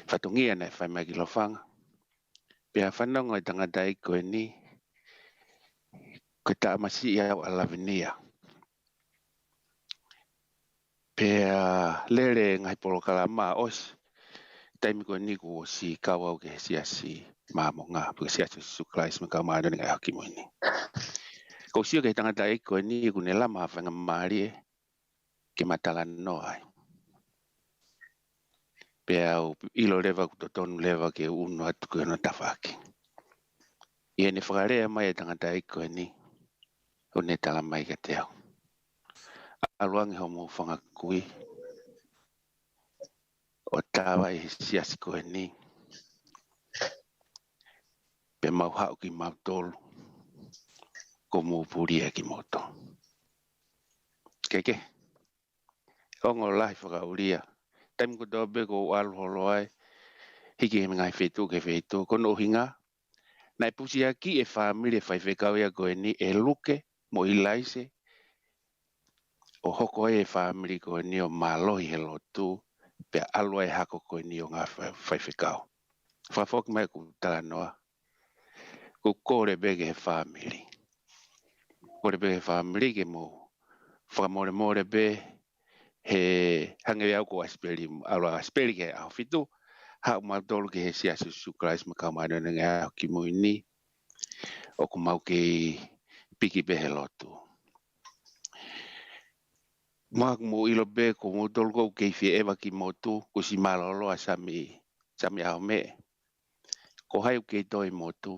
fatongia naʻe fai mai ki Lofanga. Pea fanongo e tangataʻeiki ko eni, ko e tamasiʻi au ʻa Lavinia. Pea lele e ngaahi polokalama ʻosi, taimi ko eni kuo ʻosi kau au ki he Siasi Māmonga, pe ko e Siasi ʻo Sīsū Kalaisi mo e Kau Māʻoniʻoni ʻi he Ngaahi ʻAho Kimui Ni. ʻOku ou sio ki he tangataʻeiki ko eni ʻoku ne lama ha faingamālie ke ma talanoa ai. Pea u ʻilo leva ʻoku totonu leva ke u ʻunu atu ki hono tafaʻaki. ʻI heʻene fakalea mai e tangataʻeiki ko eni, ʻo ne tala mai kiate au, ʻalu ange hoʻomou fanga kui ʻo tava ʻi he siasi ko eni, pea mau haʻu kimautolu, ʻoku mou pulia kimoutolu. Kehe, ongo lahi fakaʻulia. Taimi kotoa pē ʻoku ou ʻalu holo ai, hiki he ngaahi feituʻu ki he feituʻu, ko hono ʻuhinga, naʻe pusiaki e fāmili e faifekau ia ko eni ʻe Luke mo ʻIlaise, ʻo hoko ai e fāmili ko eni ʻo mālohi he lotu, pea ʻalu ai e hako ko eni ʻo ngaahi fa-, faifekau. Fakafoki mai ʻeku talanoa, ʻoku ou kole pē ki he fāmili. Kole pē ki he fāmili ke mou fakamolemole pē, he hangē au ko ʻAsipeli, ʻalu ʻa ʻAsipeli ki he ʻaho fitu, haʻu mautolu ki he Siasi ʻo Sīsū Kalaisi mo e Kau Māʻoniʻoni ʻi he Ngaahi ʻAho Kimui Ni, ʻoku mau kei piki pē he lotu. Mahalo ʻoku mou ʻilo pē ko moutolu ʻoku kei fie ʻeva ki motu, kuo ʻosi mālōlō ʻa Sami, Sami ʻAhomeʻe. Ko hai ʻoku kei toe ʻi motu?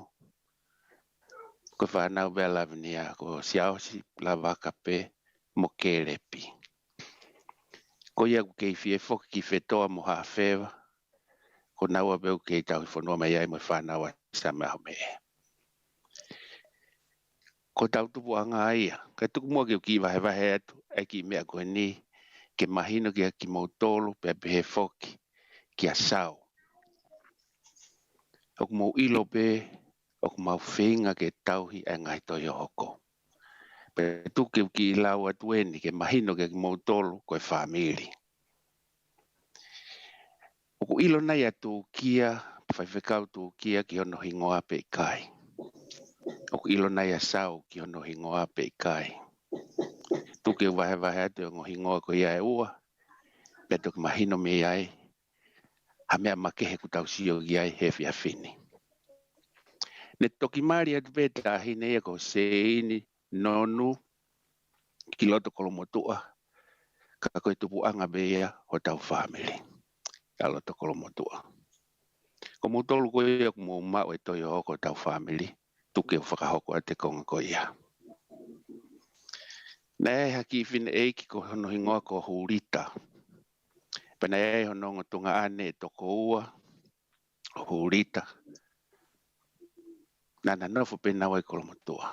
Ko e fānau pē ʻa Lavinia, ko Siaosi, Lavaka pē mo Kelepi. Ko ia ʻoku kei fie foki ki Fetoa mo Haʻafeva, Ko naua pē ʻoku kei tauhi fonua mai ai mo e fānau ʻa Same ʻAhomeʻe. Ko hotau tupuʻanga ia, kae tuku muʻa ke u kiʻi vahevahe atu ʻa e kiʻi meʻa ko eni, ke mahino kia kimoutolu, pea pehē foki kia Sau. ʻOku mou ʻilo pē, ʻoku mau feinga ke tauhi ʻa e ngaahi tohi hohoko. Pea tuku ke u kiʻi lau atu eni ke mahino kia kimoutolu ko e fāmili. ʻOku ʻilo nai ʻa Tūkia, faifekau Tūkia ki hono hingoa pe ʻikai? ʻOku ʻilo nai ʻa Sau ki hono hingoa pe ʻikai? Tuku ke u vahevahe atu e ongo hingoa ko ia ʻe ua, pea toki mahino mei ai ha meʻa makehe ʻoku tau sio ki ai he efiafi ni. Ne toki mali atu pē e taʻahine ia ko Seini Nonu ki loto Kolomotuʻa, ka ko e tupuʻanga pē ia hotau fāmili ʻa loto Kolomotuʻa. Ko moutolu ko ia ʻoku mou maʻu e tohi hohoko hotau fāmili, tuku ke u fakahoko atu e konga ko ia. Naʻe ʻi ai ha kiʻi fineʻeiki ko hono hingoa ko Hulita. Pea naʻe ʻi ai hono ongo tuongaʻane ʻe toko ua ʻo Hulita. Naʻa na nofo pē naua ʻi Kolomotuʻa.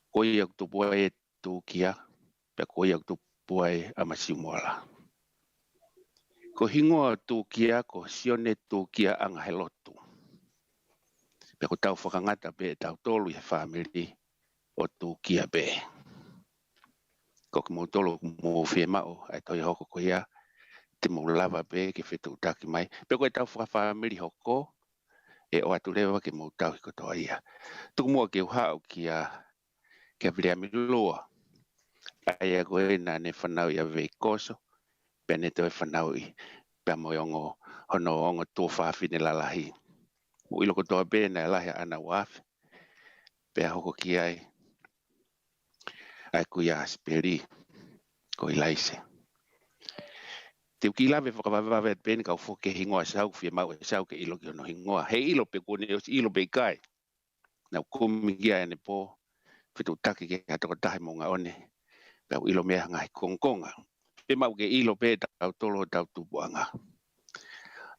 Ko ia ʻoku tupu ai ʻa Tūkia, pea ko ia ʻoku tupu ai ʻa Masiumoala. Ko e hingoa ʻo Tūkia ko Sione Tūkia Angahelotu. Pea ʻoku tau fakangata pē ʻe tautolu ʻi he fāmili ʻo Tūkia pē. Ko kimoutolu ʻoku mou fiemaʻu ʻa e tohi hohoko ko ia, te mou lava pē ke fetuʻutaki mai. Pea ko ʻetau fakafāmili hohoko, ʻe ʻoatu leva ke mou tauhi kotoa ia. Tuku muʻa ke u haʻu kia, kia Viliami Lua. ʻA ia ko ē naʻa ne fanauʻi ʻa Veikoso, pea ne toe fanauʻi pea mo e ongo, hono ongo tuofāfine lalahi. Mou ʻilo kotoa pē naʻe lahi ʻa ʻAna Uafe, pea hoko ki ai ʻa e Kuia ʻAsipeli, ko ʻIlaise. Te u kiʻi lave fakavavevave atu pē eni kau foki ki he hingoa Sau, fiemaʻu ʻe Sau ke ʻilo ki hono hingoa. He ʻilo pe kuo ne ʻosi ʻilo pe ʻikai. Naʻa ku kumi ki ai ʻanepō, fetuʻutaki ki ha tokotaha ʻi Moʻungaʻone, pea u ʻilo mei ai ha ngaahi kongokonga. Fiemaʻu ke ʻilo pē ʻe tautolu hotau tupuʻanga.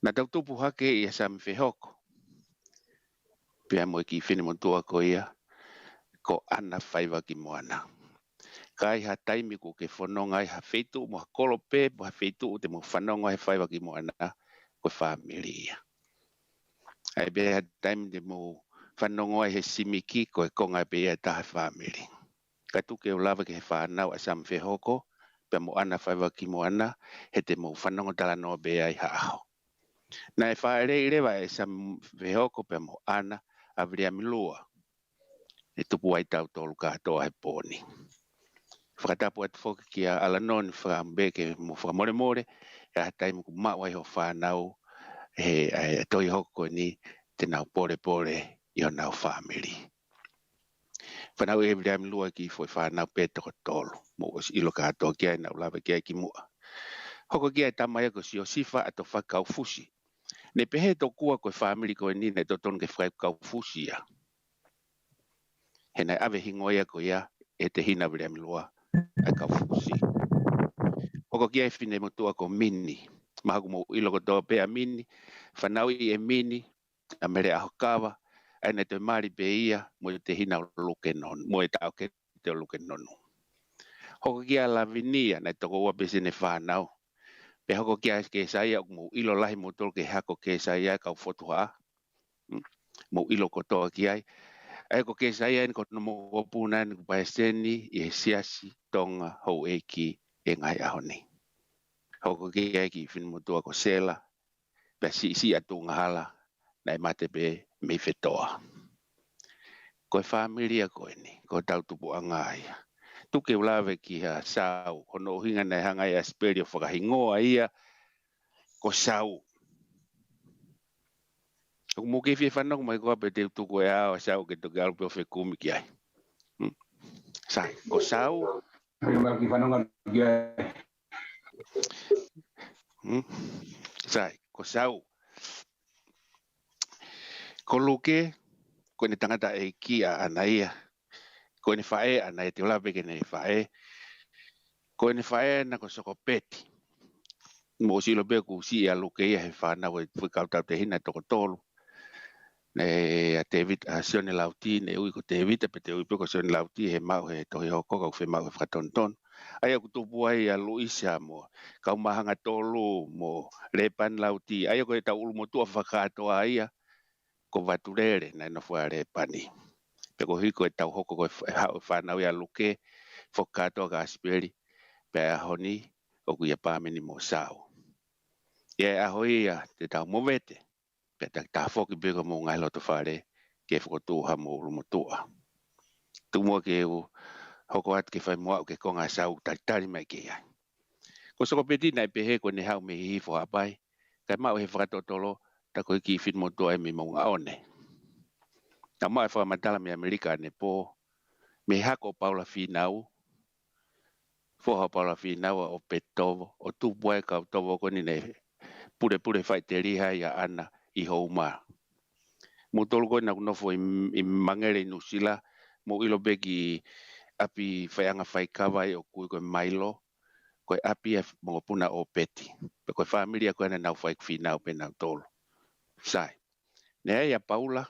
Naʻa tau tupu hake ʻia Same Fehoko, pea mo e kiʻi finemotuʻa ko ia, ko ʻAna Faivakimoana. Ka ʻi ha taimi ʻoku ke fononga ai ha feituʻu mo ha kolo pē, mo ha feituʻu te mou fanongo ai he Faivakimoana, ko e fāmili ia. ʻA ia pē ha taimi te mou fanongo ai he Simiki, ko e konga pē ia ʻe taha he fāmili. Ka tuku ke u lave ki he fānau ʻa Same Fehoko, pea mo ʻAna Faivakimoana, he te mou fanongo talanoa pē ai ha ʻaho. Naʻe fāʻeleʻi leva ʻe Same Fehoko pea mo ʻAna ʻa Viliami Lua, ʻe tupu ai tautolu kātoa he pō ni. Fakatapu atu foki kia ʻAlanoni Fakaʻamupeke mo fakamolemole, ʻi ha taimi ʻoku maʻu ai hoʻo fānau he, he tohi hohoko ni, te nau polepole ʻi honau fāmili. Fanauʻi ʻe Viliami Lua e kiʻi foʻi fānau pē toko tolu. Mou ʻosi ʻilo kātoa ki ai, naʻa ku lave ki ai kimuʻa. Hoko ki ai e tama ia ko Siosifa ʻAtofaki Kaufusi. Ne pehē tokua ko e fāmili ko eni naʻe totonu ke fai Kaufusi ia. He naʻe ʻave e hingoa ia ko ia ʻe he tehina ʻo Viliami Lua, ʻa e Kaufusi. Hoko ki ai e finemotuʻa ko Mini. Mahalo ʻoku mou ʻilo kotoa pē ʻa Mini. Fanauʻi ʻe Mini ʻa Mele ʻAhokava, ʻa ia naʻe toe mali pē ia mo e tehina ʻo Luke Nonu, mo e taʻokete ʻo Luke Nonu. Hoko ki ai ʻa Lavinia, naʻe toko ua pē siʻene fānau. Pea hoko ki ai ʻa Kesaia, ʻoku mou ʻilo lahi moutolu ki he hako ʻo Kesaia ʻi Kaufotuhaʻa. Mm, mou ʻilo kotoa ki ai. ʻA ia ko Kesaia eni ko hono mokopuna eni ko Paeseni ʻi he Siasi Tonga Houʻeiki ʻi he ngaahi ʻaho ni. Hoko ki ai e kiʻi finemotuʻa ko Sela, pea siʻisiʻi ʻa Tuʻungahala, naʻe mate pē mei Fetoa. Ko e fāmili ia ko eni, ko hotau tupuʻanga ia. Tuku ke u lave kia Sau, hono ʻuhinga naʻe hanga ʻe ʻAsipeli ʻo fakahingoa ia ko Sau. ʻOku mou kei fie fanongo mai koā pe te u tuku e ʻao ʻa Sau ke toki ʻalu pē ʻo fekumi ki ai? Hmm. Sai, ko Sau. Ke mau kiʻi fanongo ki ai. Hmm. Sai, ko Sau. Ko Luke, ko ʻene tangataʻeiki ʻa ʻAna ia. Ko ʻene faʻē ʻa ʻAna ia, te u lave ki heʻene faʻē. Ko ʻene faʻē ʻa ʻAna ko Sokopeti. Mou ʻosi ʻilo pē ʻoku siʻi ʻa Luke ia he fānau ʻa e foʻi kau tautehina ʻe toko tolu. Naʻe ʻa Tēvita, ʻa Sione Lauti, naʻe ui ko Tēvita, pea toe ui pē ko Sione Lauti he maʻu he tohi hoko ka ʻoku fiemaʻu he fakatonutonu. ʻA ia ʻoku tupu ai ʻa Luʻisa mo Kaumāhanga Tolu mo Lēpani Lauti. ʻA ia ko ʻetau ʻulumotuʻa fakakātoa ia ko Vatulele, naʻe nofo ai ʻa Lēpani. Pea koeʻuhi ko ʻetau hoko ko e fa-, haʻu e fānau ia ʻa Luke, fakakātoa Kāsipeli, pea ʻaho ni ʻoku ʻia Pāmeni mo Sau. ʻI he ʻaho ia te tau movete, pea ta tafoki pē ki homou ngaahi loto fale ke fokotuʻu hamou ʻulumotuʻa. Tuku muʻa ke u hoko atu ke fai muʻa ʻa e konga ʻa Sau, talitali mai ki ai. Ko Sokopeti naʻe pehē ko ʻene haʻu mei Hihifo, Haʻapai, kae maʻu he fakatotolo, tā ko e kiʻi finemotuʻa ia mei Moʻungaʻone. Naʻe maʻu e fakamatala mei ʻAmelika ʻanepō, mei he hako ʻo Paula Fīnau, foha ʻo Paula Fīnau ʻa ʻOpeti Tovo, ʻo tupu ai e kau tovo ko eni naʻe pulepule faʻiteliha ai ʻa ʻAna ʻi Houma. Moutolu ko ena ʻoku nofo ʻi, ʻi Mangele ʻi Nuʻusila, mou ʻilo pē kiʻi ʻapi faiʻanga faikava ia ʻoku ui ko e Mailo, ko e ʻapi ia mokopuna ʻo ʻOpeti. Pea ko e fāmili ia ko ena naʻa nau fai fīnau pē nautolu. Sai. Naʻe ʻi ai ʻa Paula,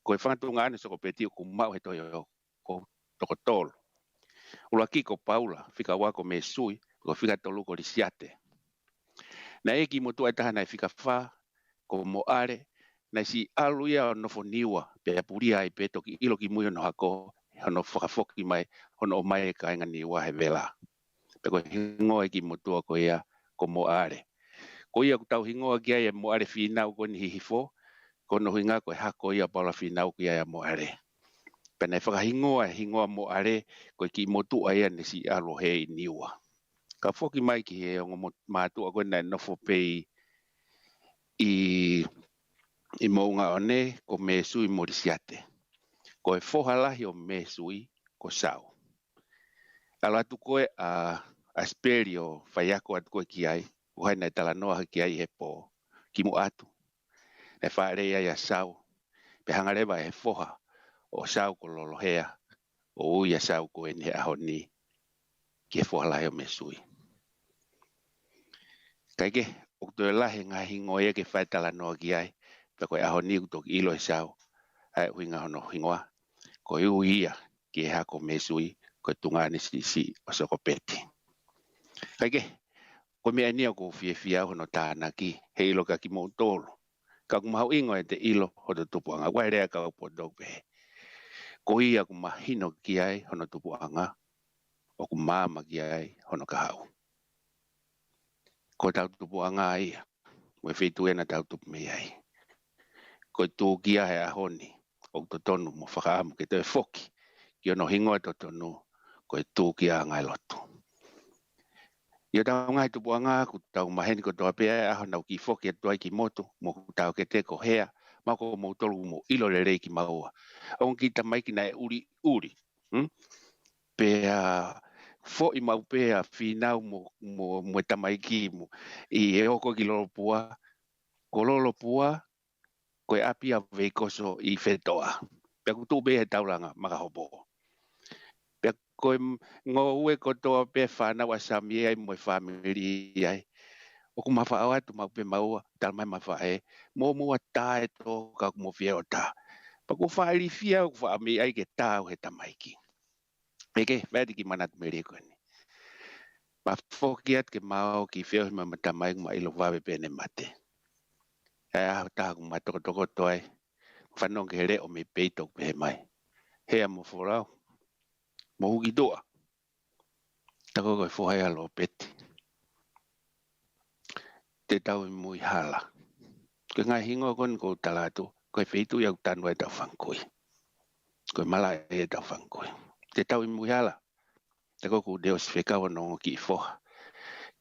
ko e fanga tuongaʻane ʻo Sokopeti ʻoku maʻu he tohi hoko toko tolu. ʻUluaki ko Paula, fika ua ko Mēsui, ko e fika tolu ko Lisiate. Naʻe ʻi ai e kiʻi motuʻa ʻe taha naʻe fika fā, ko Moʻale, naʻe siʻi ʻalu ia ʻo nofo Niua, pea pulia ai pē, toki ʻilo kimui hono hako, hono fakafoki mai, hono ʻomai e kāinga Niua he vela. Pea ko e hingoa e kiʻi motuʻa ko ia ko Moʻale. Ko ia ʻoku tau hingoa ki ai e Moʻale Fīnau ko eni Hihifo, ko hono ʻuhinga ko e hako ia ʻo Paula Fīnau ki ai ʻa Moʻale. Pea naʻe fakahingoa e hingoa Moʻale, ko e kiʻi motuʻa ia naʻe siʻi ʻalu ʻo hē ʻi Niua. Ka foki mai ki he ongo mo-, mātuʻa ko ē naʻe nofo pē ʻi, ʻi, ʻi Moʻungaʻone, ko Mēsui mo Lisiate. Ko e foha lahi ʻo Mēsui, ko Sau. ʻAlu atu ko ē ʻa, ʻa Sipeli ʻo faiako atu ko ē ki ai, ʻo hai naʻe talanoa ki ai he pō, kimuʻa atu. Naʻe fāʻeleʻi ai ʻa Sau, pea hanga leva ʻe he foha ʻo Sau ko Lolohea ʻo ui ʻa Sau ko eni he ʻaho ni ki he foha lahi ʻo Mēsui. Kae kehe, ʻoku toe lahi e ngaahi hingoa ia ke fai talanoa ki ai, pea ko e ʻaho ni ʻoku toki ʻilo ʻe Sau ʻa e ʻuhinga hono hingoa, ko e ui ia ki he hako ʻo Mēsui, ko e tuongaʻane siʻisiʻi ʻo Sokopeti. Kae kehe, ko e meʻa eni ia ʻoku ou fiefia au hono tānaki, heiʻilo kiate kimoutolu. Ka ʻoku mahuʻinga ʻete ʻilo hoto tupuʻanga, ʻoku ʻi ai e lea ʻa e kau poto ʻoku pehē: Ko ia ʻoku mahino ki ai hono tupuʻanga, ʻoku maama ki ai hono kahaʻu. Ko hotau tupuʻanga ia, mo e feituʻu ia naʻa tau tupu mei ai. Ko e tūkia he ʻaho ni, ʻoku totonu mo fakaʻamu ke toe foki ki hono hingoa totonu, ko e tūkiaʻanga ʻo e lotu. ʻI hotau ngaahi tupuʻanga, ʻoku tau maheni kotoa pē ʻa e ʻaho naʻa ku kiʻi foki atu ai ki motu, mo ʻeku taʻokete ko Hea, mo kimoutolu ʻoku mou ʻilo lelei kimaua. Ongo kiʻi tamaiki naʻe ʻuliʻuli. Hmm? Pea foʻi maʻu pē ʻa Fīnau mo, mo, mo e tamaiki mo, ʻi he hoko ki Lolopua, ko Lolopua, ko e ʻapi ʻa Veikoso ʻi Fetoʻa. Pea ʻoku tuʻu pē he taulanga Makahopo. Pea ko e ngoue kotoa pē fānau ʻa Sami ai mo e fāmili ai, ʻoku ma faʻo atu maʻu pē maua, talamai ʻe ma faʻē, mou, mou ʻatā e tō ka ʻoku mou fie ʻo tā. Pea ʻoku ou faʻa ilifia ʻoku faʻa meimei ʻai ke tā au he tamaiki. Pea ke, pea te u kiʻi manatu mei he lea ko eni. Ma foki atu ke ma ō ʻo kiʻi feohi mo ʻema tamaiki, ma ʻilo vave pē ʻene mate. ʻI he ʻaho ʻe taha ʻoku ma tokotokoto ai, fanongo ki he leʻo mei peito ʻoku pehē mai: Hea mo Folau, mou hū ki tuʻa. Tā ko ē ko e foha ia ʻo Lopeti. Te tau ʻi Muihala. Ko e ngaahi hingoa ko eni ʻoku ou tala atu, ko e feituʻu ia ʻoku tanu ai ʻetau fanga kui. Ko e malaʻe ia ʻetau fanga kui. Te tau ʻi Muihala. Tā ko ē ʻoku ne ʻosi fekau hono ongo kiʻi foha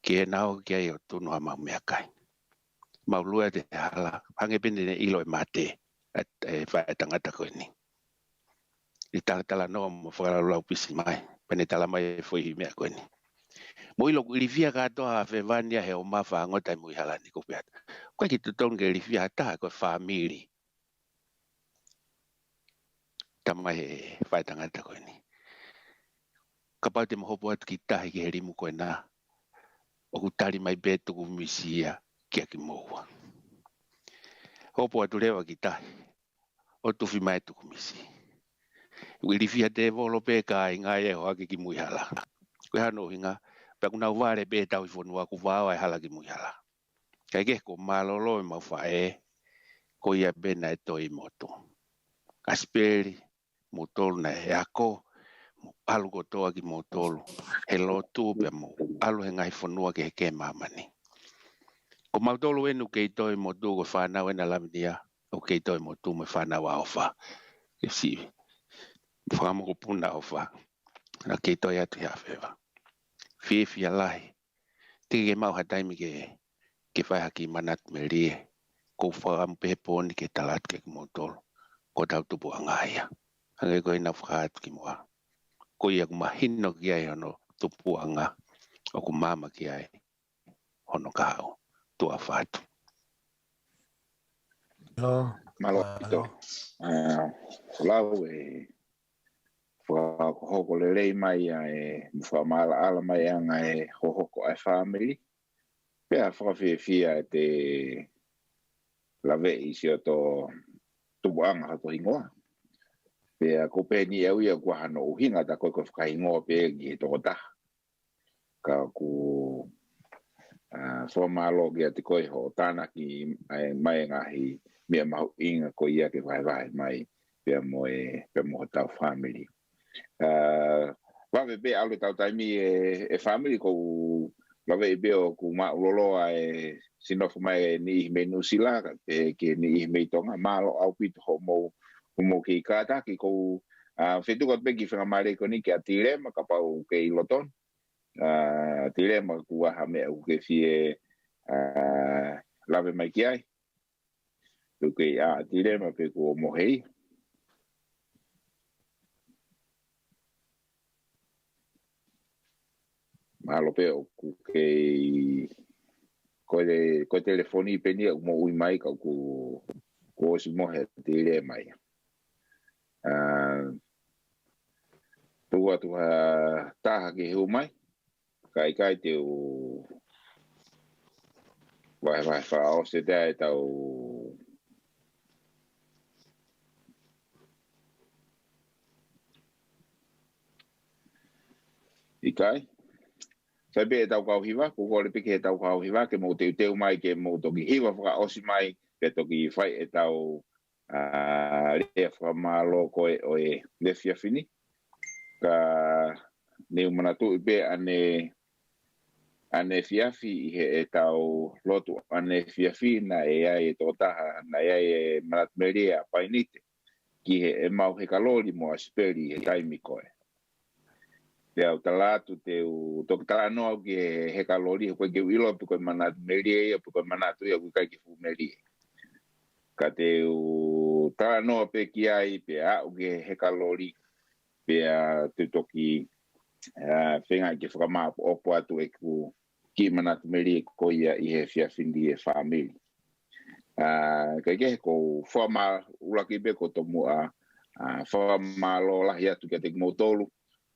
ke na ō ki ai ʻo tunu haʻamau meʻakai. Mau lue atu he hala, hangē pē ne ʻilo e mate ʻa e, e faʻētangata ko eni. ʻI he talatalanoa mo fakalaulauloto pisi mai, pea ne talamai e foʻi meʻa ko eni. Mou ʻilo ʻoku ilifia kātoa ʻa Fevania he ʻomai fāngota ʻi Muihala ni, ʻoku ou pehē atu, ʻoku ʻikai ke totonu ke ilifia ha taha, ko e fāmili. Talamai ʻe he faʻētangata ko eni: Kapau te ma hopo atu ki tahi ki he limu ko ena, ʻoku tali mai pē tukumisi ia kia kimoua. Hopo atu leva ki tahi, ʻo tufi mai tukumisi. ʻOku ilifia tēvolo pē kāinga ʻe hoʻo hake ki Muihala. Ko e hā hono ʻuhinga? Pea ʻoku nau vale pē tau ʻi fonua ʻoku vao ʻa e hala ki Muihala. Kae kehe, kuo mālōlō ʻemau faʻē, ko ia pē naʻe toe ʻi motu. ʻAsipeli, moutolu naʻe ako, mou ʻalu kotoa kimoutolu he lotu pea mou ʻalu he ngaahi fonua kehekehe ʻo māmani. Ko mautolu eni ʻoku kei toe ʻi motu, ko e fānau ena ʻa Lavinia, ʻoku kei toe ʻi motu mo e fānau ʻa ʻOfa. Ke sivi. Fakamokopuna ʻa ʻOfa. Naʻa kei toe atu ʻi Haʻafeva. Fiefia lahi. Teʻeki ke maʻu ha taimi ke, ke fai ha kiʻi manatu melie. Ko e fakaʻamu pē he pō ni ke tala atu kia kimoutolu ko hotau tupuʻanga ia. Hangē ko ia naʻa ku fakahā atu kimuʻa. Ko ia ʻoku mahino ki ai hono tupuʻanga, ʻoku maama ki ai hono kahaʻu. Tuʻa ʻofa atu. Mālō ʻaupito. ʻA, lau e fakahoko lelei mai ʻa e, mo fakamaʻalaʻala mai ʻa e anga e hohoko ʻa e fāmili. Pea fakafiefia ʻete laveʻi siʻoto tupuʻanga hoto hingoa. Pea ko e pehē ni ʻe au ia ʻoku ʻi ai hano ʻuhinga, tā ko e ko e fakahingoa pē ki he tokotaha. Ka ʻoku, ʻa, fakamālō kiate koe hoʻo tānaki mai e ngaahi meʻa mahuʻinga ko ia ke vahevahe mai pea mo e, pea mo hotau fāmili. ʻA, vave pē ʻalu ʻetau taimi e, e fāmili, ʻoku ou laveʻi pē ʻoku māʻuloloa e sinofo mai e niʻihi mei Nuʻusila, kae pehē ki he niʻihi mei Tonga, mālō ʻaupito hoʻomou, hoʻomou kei kātaki. ʻOku ou, ʻa, fetuku atu pē ki he faingamālie ko eni kia Tilema, kapau ʻoku kei lolotonga. ʻA, Tilema, kuo ʻi ai ha meʻa ʻoku ke fie, ʻa, lave mai ki ai? ʻOku kei ʻa Tilema pe kuo mohe ia? Mahalo pē ʻoku kei, ko e, ko e telefoni pē eni ʻoku moʻui mai ka ʻoku, kuo ʻosi mohe ʻa Tilema ia. ʻA, tuku atu ha taha ke hū mai, ka ʻikai te u vahevahe fakaʻosi ʻetau. ʻIkai. Sai pē ʻetau kau hiva, ʻoku kole pē ki heʻetau kau hiva ke mou teuteu mai ke mou toki hiva fakaʻosi mai, pea toki fai ʻetau, ʻa, lea fakamālō ko ē ʻo e efiafi ni. Ka ne u manatuʻi pē ʻane, ʻaneefiafi ʻi heʻetau lotu ʻaneefiafi, naʻe ʻi ai e tokotaha, naʻe ʻi ai e manatu melie ʻa Painite ki heʻemau heka loli mo ʻAsipeli he taimi ko ē. Pea u tala atu te u toki talanoa au ki he heka loli, he ʻoku ʻikai ke u ʻilo pe ko e manatu melie ia, pe ko e manatu ia ʻoku ʻikai ke fuʻu melie. Ka te u talanoa pē ki ai, pea aʻu ki he heka loli, pea te u toki, ʻa, feinga ke fakamāʻopoʻopo atu ʻeku kiʻi manatu melie ko ia ʻi he efiafi ni e fāmili. ʻA, kae kehe, ʻoku ou fakamā-, ʻuluaki pē ʻoku ou tomuʻa, ʻa, fakamālō lahi atu kiate kimoutolu,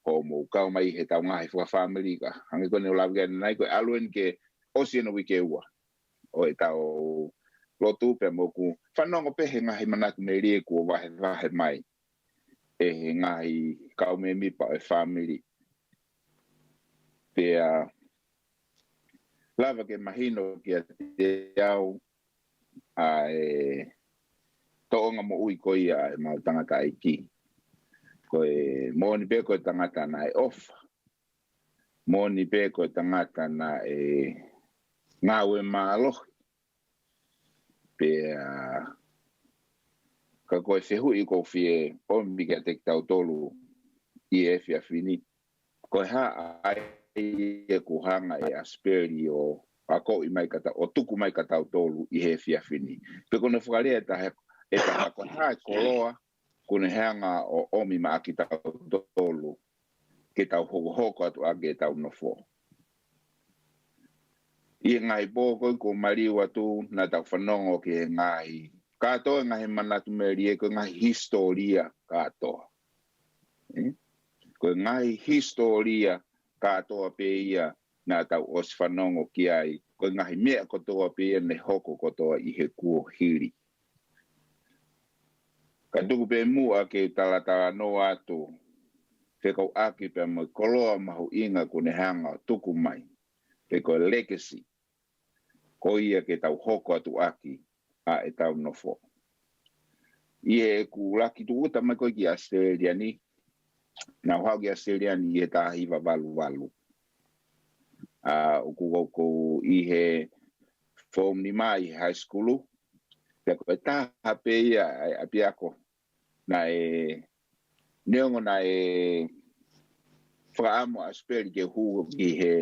hoʻomou kau mai heʻetau ngaahi fakafāmili ka. Hangē ko eni ʻoku ou lave ki ai ʻanenai, ko e ʻalu eni ke ʻosi ʻena uike ua ʻo ʻetau lotu pea mo ʻeku fanongo pē he ngaahi manatu melie kuo vahevahe mai ʻe he ngaahi kau mēmipa ʻo e fāmili. Pea lava ke mahino kiate au ʻa e tōʻonga moʻui ko ia ʻa ʻemau tangataʻeiki. Ko e moʻoni pē ko e tangata naʻe ʻofa. Moʻoni pē ko e tangata naʻe ngāue mālohi. Pea ka ko e fehuʻi ʻoku ou fie ʻomi kiate kitautolu ʻi he efiafi ni, ko e hā ʻa ia ʻoku hanga ʻe ʻAsipeli ʻo akoʻi mai kia ta-, ʻo tuku mai kia tautolu ʻi he efiafi ni? Pe ko hono fakalea ʻe taha, ʻe taha, ko e hā e koloa ʻoku ne hanga ʻo ʻomi maʻa kitautolu ke tau hokohoko atu ʻaki ʻetau nofo? ʻI he ngaahi pō ko ē kuo maliu atu, naʻa tau fanongo ki he ngaahi, kātoa e ngaahi manatu melie, ko e ngaahi hisitōlia kātoa. ʻE? Ko e ngaahi hisitōlia kātoa pē ia naʻa tau ʻosi fanongo ki ai, ko e ngaahi meʻa kotoa pē ia ne hoko kotoa ʻi he kuohili. Ka tuku pē muʻa ke u talatalanoa atu, fekauʻaki pea mo e koloa mahuʻinga kuo ne hanga ʻo tuku mai, pe ko e legacy, ko ia ke tau hoko atu ʻaki ʻa ʻetau nofo. ʻI heʻeku laki tūʻuta mai ko ē ki ʻAositelēlia ni, naʻa ku haʻu ki ʻAositelēlia ni ʻi he taha hiva valu valu. ʻA, ʻoku ou, ʻoku ou ʻi he form nima ʻi he high school, pea ko e taha pē ia ʻa e ʻapiako naʻe, neongo naʻe fakaʻamu ʻa ʻAosipeli ke hū ki he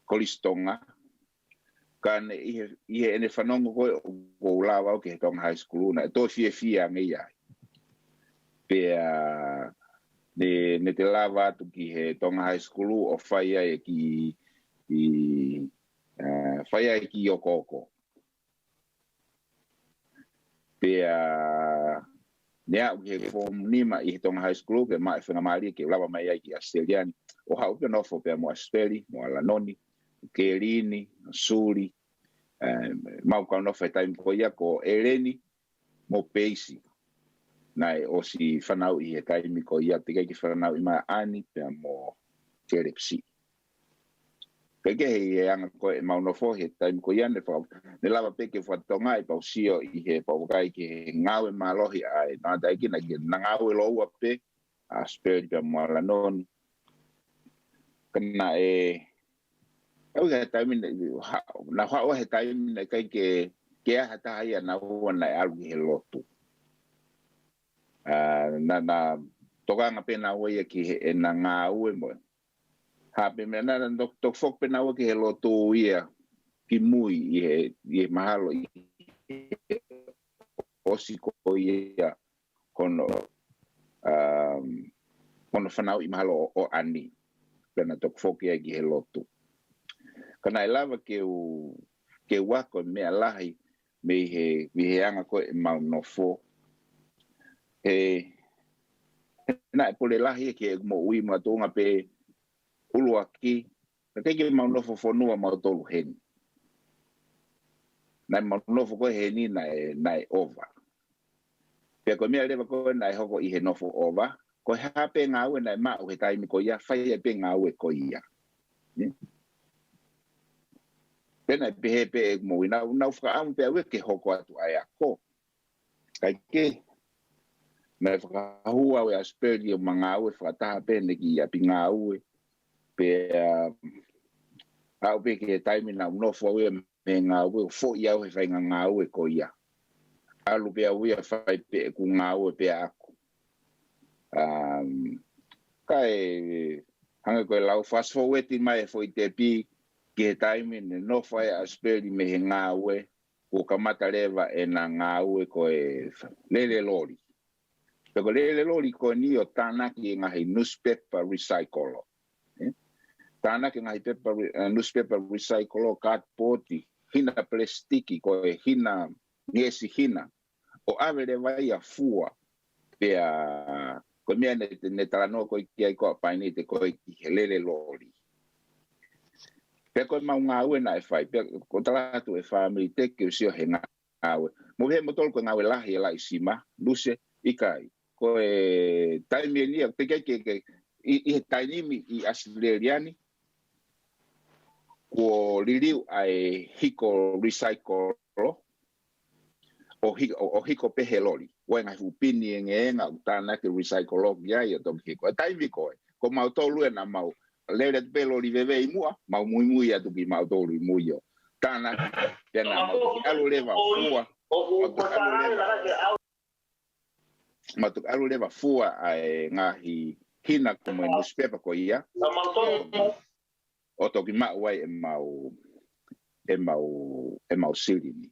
Kolisi Tonga, ka ne ʻi he, ʻi heʻene fanongo ko ē ʻoku ou lava au ki he Tonga High School, naʻe toe fiefia ange ia ai. Pea ne, ne te lava atu ki he Tonga High School ʻo fai ai e kiʻi, ʻi, ʻa, fai ai e kiʻi okooko. Pea ne aʻu ki he form nima ʻi he Tonga High School, ke maʻu e faingamālie ke lava mai ai ki ʻAositelēlia ni. ʻO haʻu pē ʻo nofo pea mo ʻAosipeli, mo ʻAlanoni, mo Kelini, mo Suli, ʻe, mau kau nofo he taimi ko ia ko ʻEleni mo Peisi. Naʻe ʻosi fanauʻi he taimi ko ia, teʻeki ke fanauʻi mai ʻa ʻAni pea mo Felepisi. Kaikehe ʻi he anga ko ē ʻemau nofo he taimi ko ia ne faka-, ne lava pē ke fakatonga ʻi pau sio ʻi he pau vakai ki he ngāue mālohi ʻa e tangataʻeiki naʻe ke na ngāue lōua pē, ʻAosipeli pea mo ʻAlanoni. Ka naʻe, ʻalu he taimi naʻe, ha-, naʻa ku haʻu he taimi naʻe ʻikai ke, ke ʻi ai ha taha ia naʻa ua naʻe ʻalu ki he lotu. ʻA, naʻa, naʻa tokanga pē naʻa ua ia ki heʻena ngāue mo e. Haʻu pē meʻa naʻa, naʻa toki, toki foki pē naʻa ua ki he lotu ia kimui ʻi he, ʻi he mahalo ʻi he ʻosi ko ia ko hono, um, ko hono fanauʻi mahalo ʻo, ʻo ʻAni. Pea naʻa toki foki ai ki he lotu. Ka naʻe lava ke u, ke u ako e meʻa lahi mei he, mei he anga ko ē ʻemau nofo. He, he naʻe pule lahi ia ki heʻeku moʻui mo e tuʻunga pē ʻuluaki, naʻe ʻikai ke mau nofo fonua mautolu heni. Naʻe mau nofo ko ē heni naʻe, naʻe ova. Pea ko e meʻa leva ko ē naʻe hoko ʻi he nofo ova, ko e hā pē ngāue naʻe maʻu he taimi ko ia, fai ai pē ngāue ko ia. Nē? Pea naʻe pehē pē ʻeku moʻui, naʻa, naʻa ku fakaʻamu pē au ia ke hoko atu ʻa e ako. Kaikehe, naʻe fakahū au ʻe ʻAosipeli ʻo ma ngāue fakataha pē ʻene kiʻi ʻapi ngāue. Pea, aʻu pē ki he taimi naʻa ku nofo au ia mei he ngāue, ʻo foʻi au he faʻahinga ngāue ko ia. ʻAlu pē au ia fai pē ʻeku ngāue pē ʻaʻaku. Um, kae, hangē ko e lau fast forward mai e foʻi tepi ki he taimi ne nofo ai ʻAosipeli mei he ngāue, kuo kamata leva ʻena ngāue ko e lele loli. Pea ko e lele loli ko eni ʻo tānaki e ngaahi newspaper recycle. Ē? Tānaki e ngaahi paper re-, eh, newspaper recycle, cardboard, hina palesitiki, ko e hina, ngeʻesi hina. ʻO ʻave leva ia fua. Pea ko e meʻa ne, ne talanoa ko ē ki ai ko ʻa Painete ko ē ki he lele loli. Pea ko ʻemau ngāue naʻe fai, pea ko e tala atu e fāmili teʻeki ke u sio he ngāue. Mou pehē moutolu ko e ngāue lahi ʻe Laʻisima, Luse, ʻikai. Ko e taimi eni ia, teʻeki ke, ke, ʻi, ʻi he taimi ʻi ʻAositelēlia ni, kuo liliu ʻa e hiko recycle, ʻo hi-, ʻo, ʻo hiko pē he loli. ʻOku ʻi ai e ngaahi fuʻu pini engenga ʻoku tānaki recycle ki ai ʻo toki hiko. ʻI he taimi ko ē, ko mautolu ē naʻa mau lele atu pē loli veve ʻi muʻa, mau muimui atu kimautolu ʻi mui ʻo tānaki, pea naʻa mau toki ʻalu leva fua, mau toki ʻalu leva, mau toki ʻalu leva fua ʻa e ngaahi hina ko ē mo e newspaper ko ia. ʻO toki maʻu ai ʻemau, ʻemau, ʻemau silini.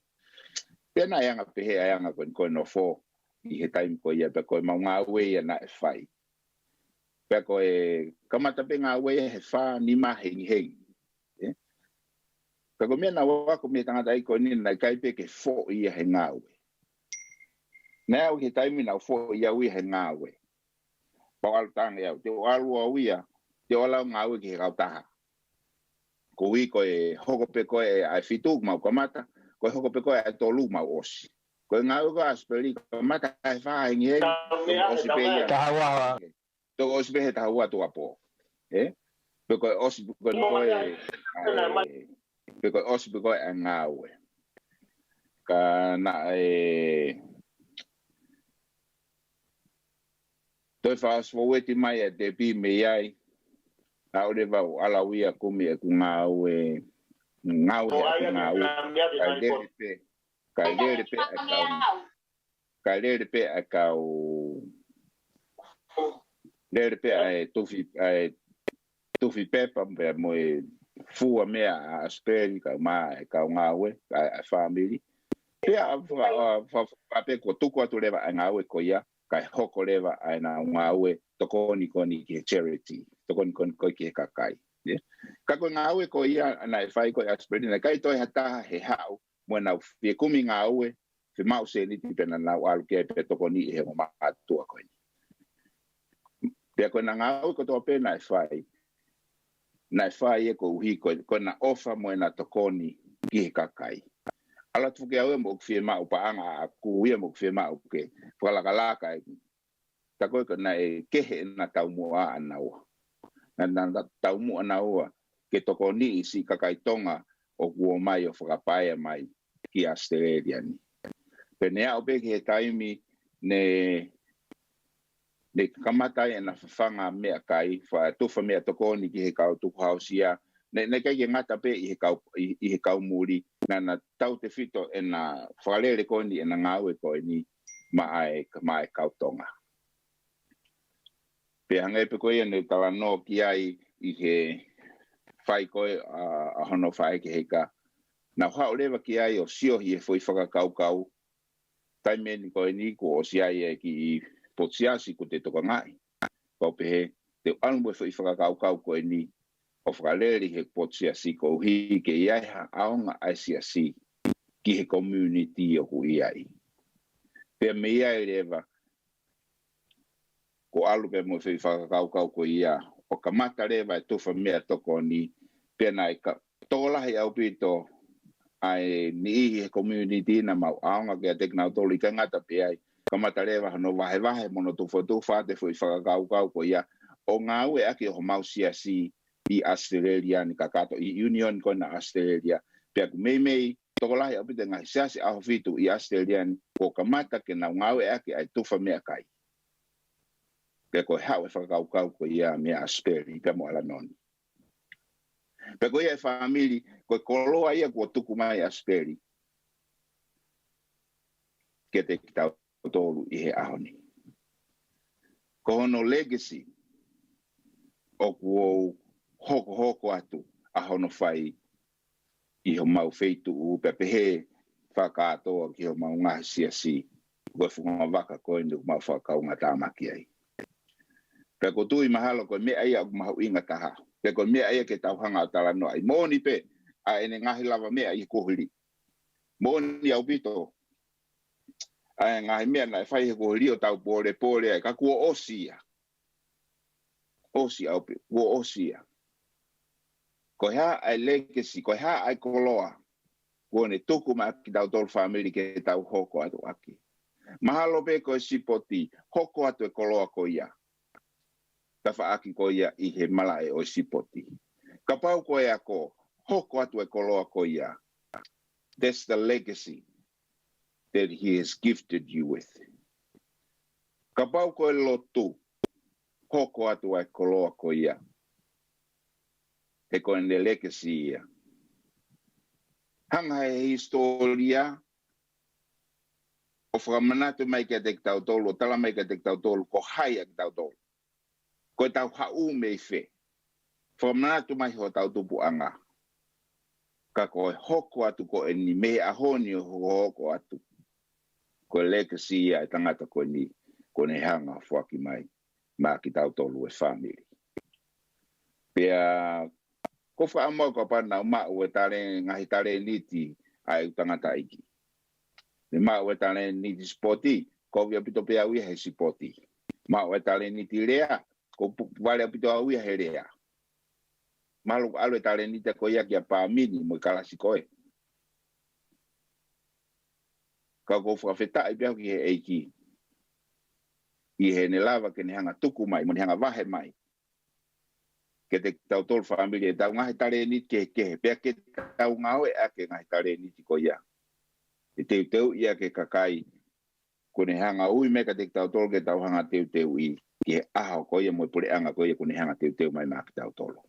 Pea naʻe anga pehē ʻa e anga ko ē ko e nofo ʻi he taimi ko ia, pea ko ʻemau ngāue ia naʻe fai. Pea ko e kamata pē ngāue ia he fā, nima hengihengi. Ē? Pea ko e meʻa naʻa ku ako mei he tangataʻeiki ko eni naʻe ʻikai pē ke foʻi ia he ngāue. Naʻe aʻu ki he taimi naʻa ku foʻi au ia he ngāue. Pau ʻalu tange au, te u ʻalu au ia, te u ʻalu au ngāue ki he kautaha. Koeʻuhi ko e hoko pē ko ē ʻa e fitu mau kamata, ko e hoko pē ko ē ʻa e tolu mau ʻosi. Ko e ngāue ko ē ʻa Asipeli kamata ʻa e fā hengihengi, ʻosi pē ia. Taha ua. Toki ʻosi pē he taha ua tuʻuapō. Ē? Pe ko e ʻosi pē ko ē, ʻa e, pe ko e ʻosi pē ko ē ʻa e ngāue. Ka naʻe toe fast forward mai ʻa Tepi mei ai. Naʻa ʻoua leva ʻo ʻalu au ia kumi ʻeku ngāue, ngāue he ʻapi ngāue. Kae lele pē, kae lele pē ʻa e kau, kae lele pē ʻa e kau, lele pē ʻa e tufi, ʻa e tufi pepa pea mo e fua meʻa ʻa Asipeli kae ʻumaʻā e kau ngāue, ʻa e, ʻa e fāmili. Pea ʻa, ʻa, ʻa, ʻa, pea kuo tuku atu leva ʻa e ngāue ko ia, kae hoko leva ʻa ʻenau ngāue tokoni ko eni ki he charity, tokoni ko eni ko ē ki he kakai. Ē? Ka ko e ngāue ko ia naʻe fai ko ē ʻa Asipeli, naʻe ʻikai toe ha taha he haʻu mo ʻenau fie kumi ngāue, fiemaʻu sēniti pea naʻa nau ʻalu ki ai pea tokoniʻi he ongo mātuʻa ko eni. Pea ko ʻena ngāue kotoa pē naʻe fai, naʻe fai ia koeʻuhi ko, ko ʻena ʻofa mo ʻena tokoni ki he kakai. ʻAlu atu foki au ia mo ʻeku fiemaʻu paʻanga ʻaʻaku ia mo ʻeku fiemaʻu ke fakalakalaka e, tā ko ē ka naʻe kehe ʻena taumuʻa ʻanaua. Naʻa na taumuʻa naua ke tokoniʻi siʻi kakai Tonga ʻoku ō mai ʻo fakapaea mai ki ʻAositelēlia ni. Pea ne aʻu pē ki he taimi ne, ne kamata ai ʻena fafanga meʻakai, fa-, tufa meʻatokoni ki he kau tukuhausia. Ne, ne ʻikai ke ngata pē ʻi he kau, ʻi, ʻi he kau muli, naʻa na tautefito ʻena fakalele ko eni ʻena ngāue ko eni maʻa e, maʻa e kau Tonga. Pea hangē pē ko ia ne u talanoa ki ai ʻi he fai ko ē ʻa, ʻa hono faʻē ki he ka. Naʻa ku haʻu leva ki ai ʻo sio ʻi he foʻi fakakaukau. Taimi eni ko eni kuo ʻosi ʻi ai e kiʻi potu siasi kuo te tokangaʻi. Kau pehē, te u ʻalu mo e foʻi fakakaukau ko eni ʻo fakalele he potu siasi koeʻuhi ke ʻi ai ha ʻaonga ʻa e siasi ki he community ʻoku ʻi ai. Pea mei ai leva, kuo ʻalu pē mo e foʻi fakakaukau ko ia, ʻo kamata leva e tufa meʻatokoni, pea naʻe ka-, tokolahi ʻaupito ʻa e niʻihi he community naʻa mau ʻaonga kiate kinautolu ʻikai ngata pē ai. Kamata leva hono vahevahe mo hono tufatufa atu e foʻi fakakaukau ko ia, ʻo ngāueʻaki ʻo homau siasi ʻi ʻAositelēlia ni kakato, ʻi ʻiunioni ko ena ʻAositelēlia. Pea ʻoku meimei tokolahi ʻaupito e ngaahi siasi ʻAhofitu ʻi ʻAositelēlia ni, kuo kamata ke nau ngāueʻaki ʻa e tufa meʻakai. Pea ko e haʻu e fakakaukau ko ia meia ʻAsipeli pea mo ʻAlanoni. Pea ko ia e fāmili, ko e koloa ia kuo tuku mai ʻe ʻAsipeli kiate kitautolu ʻi he ʻaho ni. Ko hono legacy ʻoku ou hokohoko atu ʻa hono fai ʻi homau feituʻu pea pehē fakakātoa ki homau ngaahi siasi. Ko e funga vaka ko eni ʻoku mau fakakaungātāmaki ai. Pea ʻoku ou tui mahalo ko e meʻa ia ʻoku mahuʻinga taha. Pea ko e meʻa ia ke tau hanga ʻo talanoaʻi. Moʻoni pē ʻa ʻene ngaahi lavameʻa ʻi he kuohili. Moʻoni ʻaupito ʻa e ngaahi meʻa naʻe fai he kuohili ʻo tau pōlepole ai. Ka kuo ʻosi ia. ʻOsi ʻaupito, kuo ʻosi ia. Ko e hā ʻa e legacy, ko e hā ʻa e koloa kuo ne tuku maʻa kitautolu fāmili ke tau hoko atu ʻaki. Mahalo pē ko e sipoti, hoko atu e koloa ko ia. Tafaʻaki ko ia ʻi he malaʻe ʻo e sipoti. Kapau ko e ako, hoko atu e koloa ko ia. That's the legacy that he has gifted you with. Kapau ko e lotu, hoko atu ʻa e koloa ko ia. He ko ʻene legacy ia. Hanga he hisitōlia ʻo fakamanatu mai kiate kitautolu, ʻo tala mai kiate kitautolu, ko hai ʻa kitautolu. Ko e tau haʻu mei fē. Fakamanatu mai hotau tupuʻanga. Ka ko e hoko atu ko eni mei he ʻaho ni ʻo hokohoko atu. Ko e legacy ia e tangata ko eni, kuo ne hanga ʻo foaki mai maʻa kitautolu e fāmili. Pea ʻoku ou fakaʻamu au kapau naʻa ku maʻu e tale-, ngaahi talēniti ʻa e tangataʻeiki. Ne maʻu e talēniti sipoti, kovi ʻaupito pē au ia he sipoti. Maʻu e talēniti lea, ʻoku pu-, vale ʻaupito au ia he lea. Mahalo ʻoku ʻalu e talēniti ko ia kia Pāmini mo e kalasi ko ē. Ka ʻoku ou fakafetaʻi pē au ki he ʻEiki ʻi heʻene lava ke ne hanga tuku mai, mo ne hanga vahe mai kiate kitautolu fāmili ʻetau ngaahi talēniti kehekehe, pea ke tau ngāueʻaki e ngaahi talēniti ko ia. ʻE teuteuʻi ʻaki e kakai kuo ne hanga ui mai kiate kitautolu ke tau hanga teuteuʻi ki he ʻaho ko ia mo e puleʻanga ko ia kuo ne hanga teuteu mai maʻa kitautolu.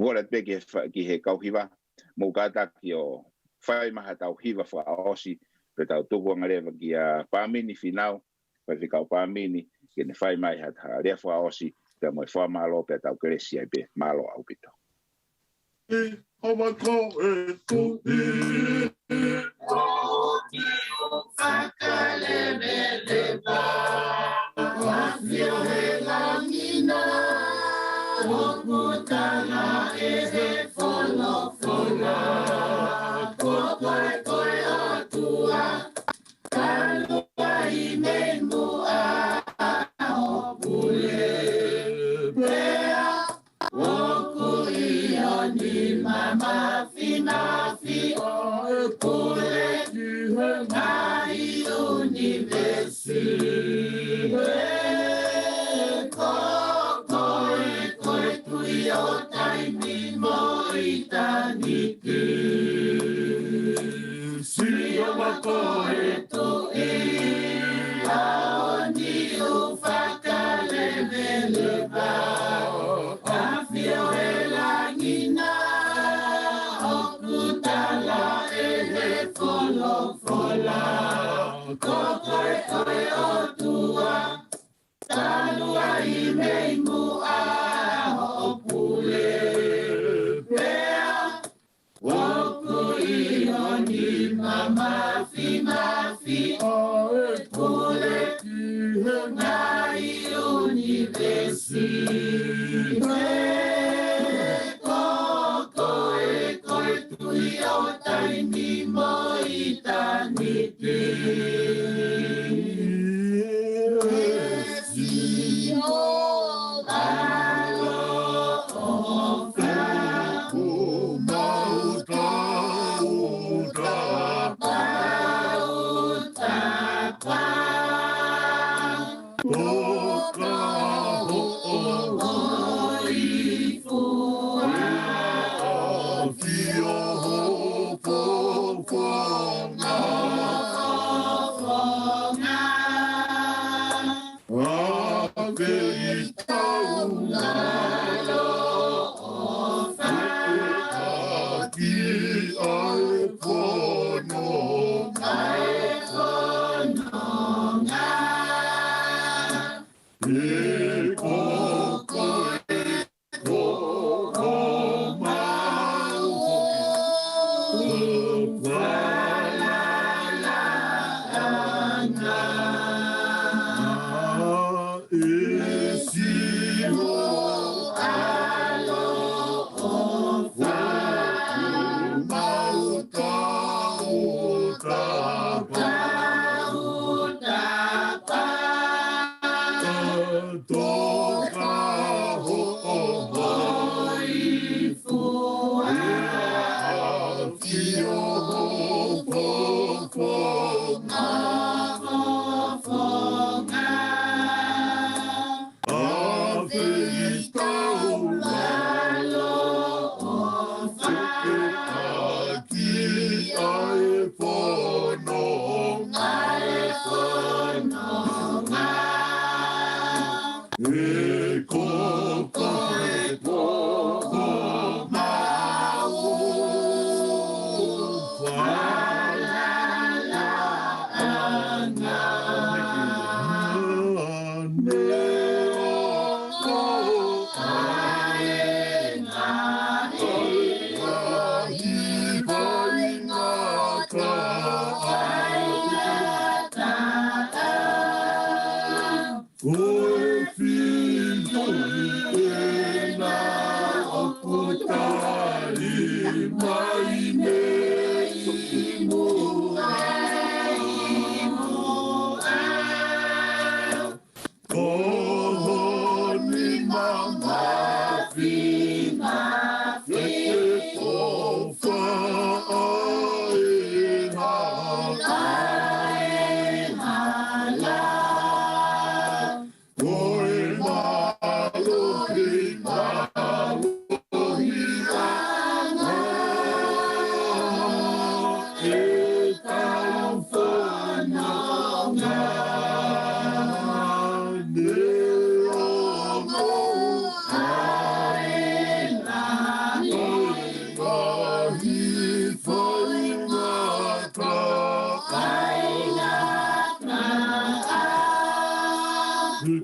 Kole atu pē ki he fa-, ki he kau hiva, mou kātaki ʻo fai mai haʻatau hiva fakaʻosi, pea tau tuku ange leva kia Pāmini Fīnau, Faifekau Pāmini, ke ne fai mai ha, ha lea fakaʻosi, pea mo e fakamālō, pea tau kelesi ai pē, mālō ʻaupito. ʻI hava ko e tuʻi, ʻoku ou fakaleveleva, ʻafio he langi na, ʻoku tala ʻe he folofola, ko koe ko e ʻOtua, talu ai mei muʻa ʻo pule. Pea ʻoku ʻi ho nima māfimafi ʻa e pule ki he ngaahi ʻunivesi. He ko koe ko e Tuʻi ʻo taimi mo ʻitāniti. Sihova ko e Tuʻi, ʻa ʻoku ou fakaleveleva, ʻafio he langi na, ʻoku tala ʻe he folofola, ko koe ko e ʻOtua, talu ai mei muʻa hoʻo pule. Pea ʻoku ʻi ho nima māfimafi ʻa e pule ki he ngaahi ʻunivesi. He ko koe ko e Tuʻi ʻo taimi mo ʻitāniti.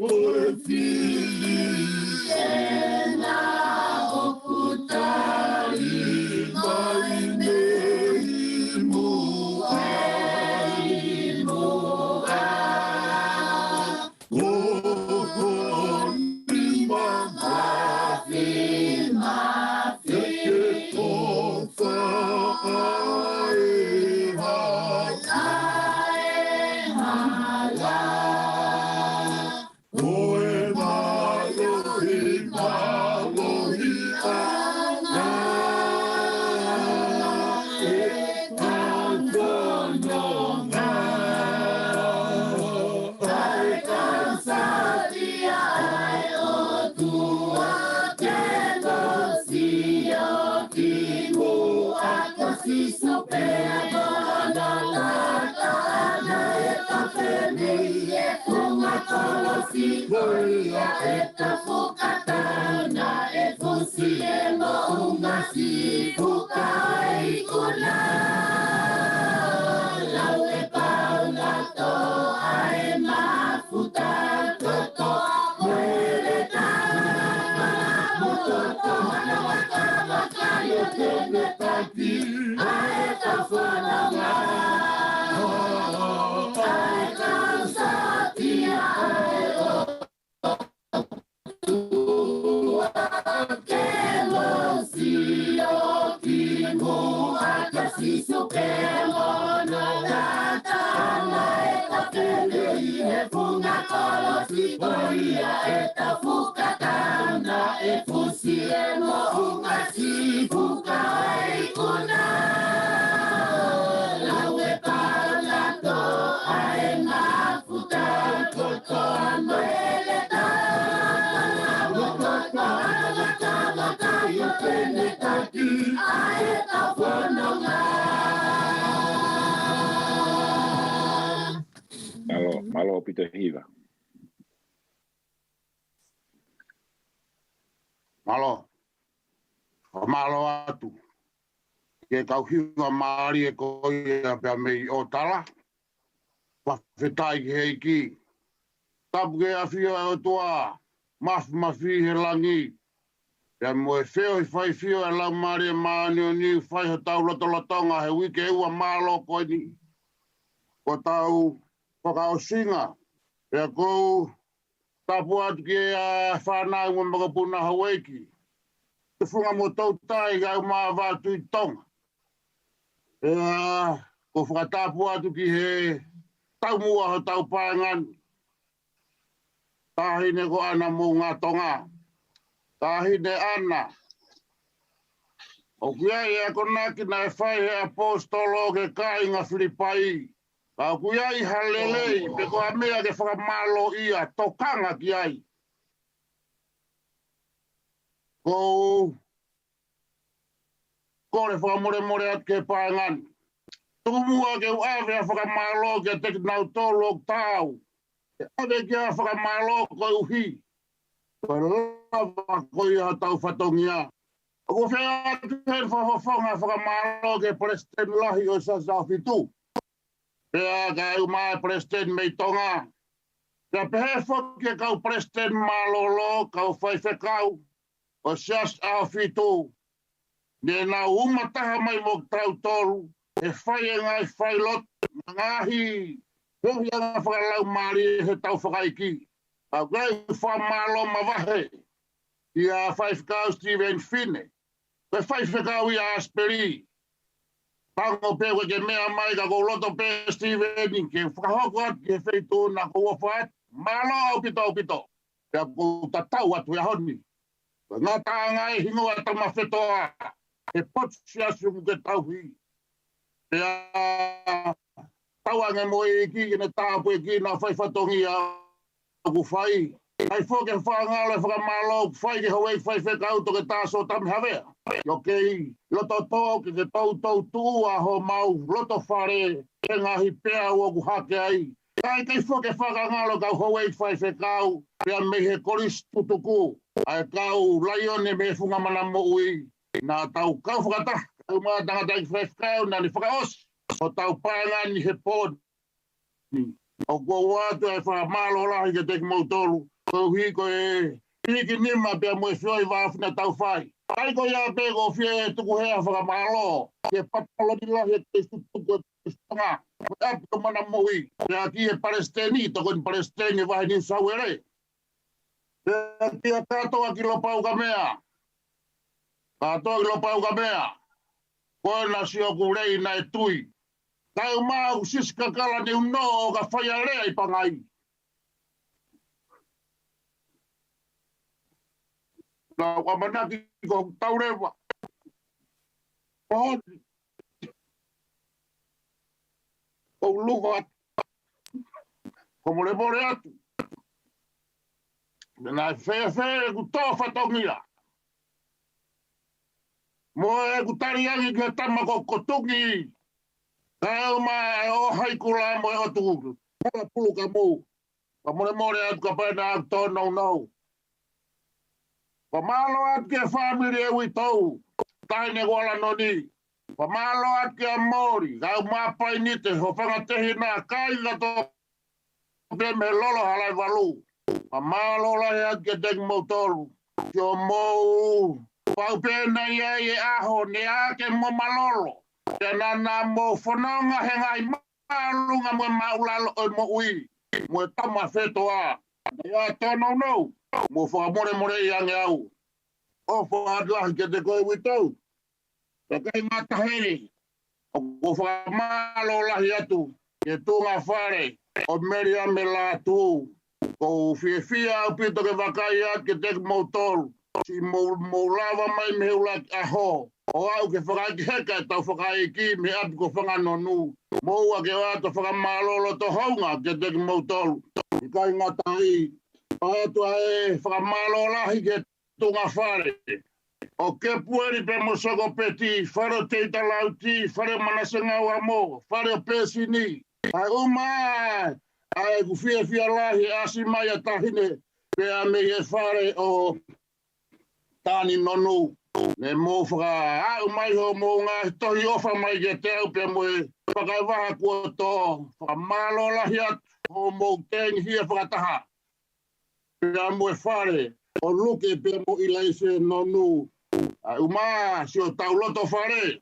Ko e fili ʻena ʻoku tali mai mei muʻa, ʻi muʻa. Ko ho nima mafi mafi. Ke tofa ʻa e hala. ʻA e hala. Ko e mālohi, mālohi ʻana ʻe kau fononga. ʻA e kau sātia ʻa e ʻOtua, ke kolosi ʻo ki muʻa, ko Sīsū pē ko hono lata ʻana ʻe tafe mei he funga kolosi, ko ia ʻe tafuka tauna ʻe fusi e moʻunga siʻi fuka ʻo e ikuna. Lau ʻe Paula, toʻa e mafuta, toʻa e leta, mo toʻa e vakavaka ʻi he tenetaki ʻa e kau fononga. ʻA e kau sātia ʻa e ʻOtua, ke kolosi ʻo ki muʻa, ko Sīsū pē mo hono lata ʻana ʻe tafe mei he funga kolosi, ko ia ʻe tafuka tauna ʻe fusi e moʻunga siʻi fuka ʻo e ikuna. Lau ʻe Paula, toʻa e mafuta, toʻa e leta, mo toʻa e vakavaka ʻi he tenetaki ʻa e kau fononga. Mālō, mālō ʻaupito Hiva. Mālō. Mālō atu ki he kau hiva mālie ko ia pea mei ʻOtala. Fakafetaʻi ki he ʻEiki. Tapu ki he ʻafio ʻa e ʻOtua mafimafi he langi, pea mo e feohi faifio ʻa e Laumālie Māʻoniʻoni, fai hotau lotolotonga he uike ua mālō ko eni. Ko hotau fakaʻosinga, pea ʻoku ou tapu atu ki he fānau mo e makapuna houʻeiki, tufunga mo toutai, kaeʻumaʻā Vā Tuʻi Tonga. Pea ʻoku ou fakatapu atu ki he taumuʻa hotau paenga ni, Taʻahine ko ʻAna Moʻungatonga. Taʻahine ʻAna, ʻoku ʻi ai e akonaki naʻe fai he ʻaposetolo ki he kāinga Filipai, ka ʻoku ʻi ai ha lelei pe ko ha meʻa ke fakamālōʻia, tokanga ki ai. ʻOku ou kole fakamolemole atu ki he paenga ni. Tuku muʻa ke u ʻave ha fakamālō kiate kinautolu ʻoku taau ke ʻave ki ai ha fakamālō koeʻuhi ko e lava ko ia hotau fatongia. ʻOku ou fie ʻoatu heni fakafofonga fakamālō ki he Palesiteni Lahi ʻo e Siasi ʻAhofitu, pea kaeʻumaʻā e palesiteni mei Tonga. Pea pehē foki ki he kau palesiteni mālōlō, kau faifekau ʻo e Siasi ʻAhofitu, ne nau umataha mai mo kitautolu he fai e ngaahi failotu, ngaahi feohiʻanga fakalaumālie heʻetau fakaʻeiki. Pea ʻoku ou fakamālō mavahe kia Faifekau Sitiveni Fine, ko e faifekau ia ʻa ʻAsipeli. Pango pē ʻoku ke meʻa mai, ka ʻoku ou loto pē Sitiveni ke fakahoko atu ki he feituʻu naʻa ku ʻofa atu. Mālō ʻaupito, ʻaupito. Pea ʻoku ou tatau atu he ʻaho ni, ko e ngataʻanga e hingoa Tamafetoa he potu siasi ʻoku ke tauhi. Pea tauange mo e ʻEiki ke ne tāpuekina ʻa e fai fatongia ʻoku fai. ʻAi foki e faʻa ngalo e fakamālō ʻoku fai ki he houʻeiki faifekau Toketā Sōtami Havea. ʻOku kei loto tō ke ke toutou tuʻu ʻa homau loto fale he ngaahi peau ʻoku hake ai. Kae kei foki e faʻa ngalo kau houʻeiki faifekau pea mei he kolisi tutuku, ʻa e kau laione mei he funga mana moʻui. Naʻa tau kau fakataha, kaeʻumaʻā e tangataʻeiki faifekau naʻa ne fakaʻosi hotau paenga ni he pō ni. ʻOku ou ʻoatu e fakamālō lahi kiate kimoutolu koeʻuhi ko e hiki nima pea mo e feohi vāofi naʻa tau fai. ʻIkai ko ia pē ʻoku ou fie tuku heni ha fakamālō ki he patoloni lahi ʻa e Kolisi Tutuku ʻo e Kolisi Tonga, mo e ʻapi ʻo Mana Moʻui, pea ki he palesiteni, tokoni palesiteni ʻo e vahe Niu Sauele. Pea kia Katoa Kilopau Kamea. Katoa Kilopau Kamea. Ko ena siʻoku lelei naʻe tui. Kae ʻumaʻā ʻeku siʻi kakala ne u noʻo ka fai ʻa e lea ʻi Pangai. Naʻa ku ʻamanaki ko hoku tau leva. Ko honi. ʻOku ou loto atu. Fakamolemole atu. Naʻe fēfē ʻeku tō fatongia. Mo ʻeku tali ange ki he tama ko Kotungi. Kae ʻumaʻā ʻa e ʻo Haikula mo e ʻotu. Kala pulu ka mou. Fakamolemole atu kapau naʻa ku tōnounou. Fakamālō atu ki he fāmili ʻa e uitou, taʻahine ko Alanoni. Fakamālō atu kia Moli, kae ʻumaʻā Painite, hofanga tehina, kāinga kotoa pē mei he lolo Halaevalu. Fakamālō lahi atu kiate kimoutolu. Siʻomou pau pē naʻe ʻi ai e ʻaho, ne ake mo mālōlō. Pea naʻa mou fononga he ngaahi māʻolunga mo e māʻulalo ʻo e moʻui, mo e tama fetoa. Naʻa tōnounou, mou fakamolemoleʻi ange au. ʻOfa atu lahi kiate koe uitou. Pea ʻikai ngata heni, ʻoku ou fakamālō lahi atu ki he tuʻunga fale ʻo Meliame Lātū. ʻOku ou fiefia ʻaupito ke vakai atu kiate kimoutolu. Siʻi mou, mou lava mai mei he ʻuluaki ʻaho ʻo aʻu ke fakahekeheka ʻetau fakaʻeiki mei he ʻapi ko Fanganonu. Mou ake ʻo ʻoatu e fakamālō loto hounga kiate kimoutolu. ʻIkai ngata ai, ʻoatu ʻa e fakamālō lahi ki he tuʻunga fale ʻo Kepueli pea mo Sokopeti, fale ʻo Teita Lauti, fale ʻo Manase Ngauamo, fale ʻo Pesini. Kae ʻumaʻā ʻa ʻeku fiefia lahi ʻasi mai ʻa Taʻahine pea mei he fale ʻo Tani Nonu. Ne mou fakaaʻu mai hoʻomou ngaahi tohi ʻofa mai kiate au pea mo e fakaevaha kuo tō. Fakamālō lahi atu hoʻomou tengihia fakataha. Pea mo e fale ʻo Luke pea mo ʻIlaise Nonu. Kae ʻumaʻā siʻotau loto fale,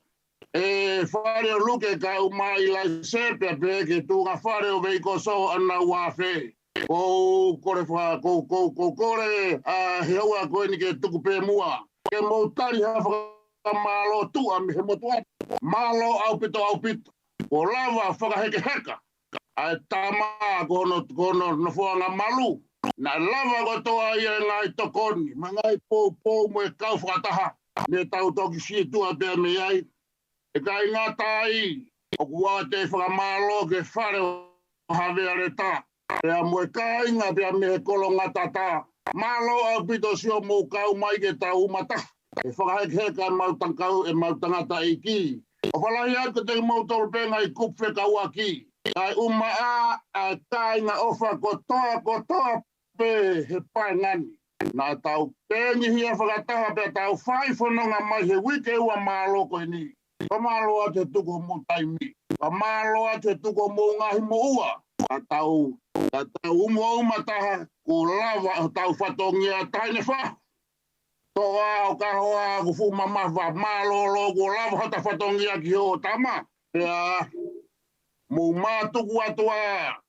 ʻa e fale ʻo Luke kae ʻumaʻā ʻIlaise pea pehē ki he tuʻunga fale ʻo Veikoso ʻAna Uafe. ʻOku ou kole fa-, ʻoku ou, ʻoku ou, ʻoku ou kole ʻa e ʻaho ko eni ke tuku pē muʻa ke mou tali ha fakamālō tuʻa mei he motuʻa. Mālō ʻaupito, ʻaupito. Kuo lava fakahekeheka ʻa e tama ko hono, ko hono nofoʻanga malu. Naʻe lava kotoa ia ʻe he ngaahi tokoni, mo e ngaahi poupou mo e kau fakataha. Ne tau toki sītuʻa pea mei ai. ʻIkai ngata ai, ʻoku ou ʻoatu e fakamālō ki he fale ʻo Havea Leta pea mo e kāinga pea mei he Kolongatata. Mālō ʻaupito siʻomou kau mai ke tau uma taha he fakahekeheka ʻemau tangata, ʻemau tangataʻeiki. ʻOfa lahi atu kiate kimoutolu pē ngaahi kupu fekauʻaki. Kae ʻumaʻā ʻa e kāinga ʻofa kotoa, kotoa pē he paenga ni. Naʻa tau tengihia fakataha pea tau fai fononga mai he uike ua mālō ko eni. Fakamālō atu he tuku homou taimi. Fakamālō atu he tuku homou ngaahi moʻua. Ka tau, ka tau uma, uma taha, kuo lava hotau fatongia, Taʻahine Fahu. Toa ʻo Kahoa, ʻoku fuʻu mamafa, mālōlō, kuo lava hota fatongia ki hoʻo tama. Pea mou mātuku atu ā,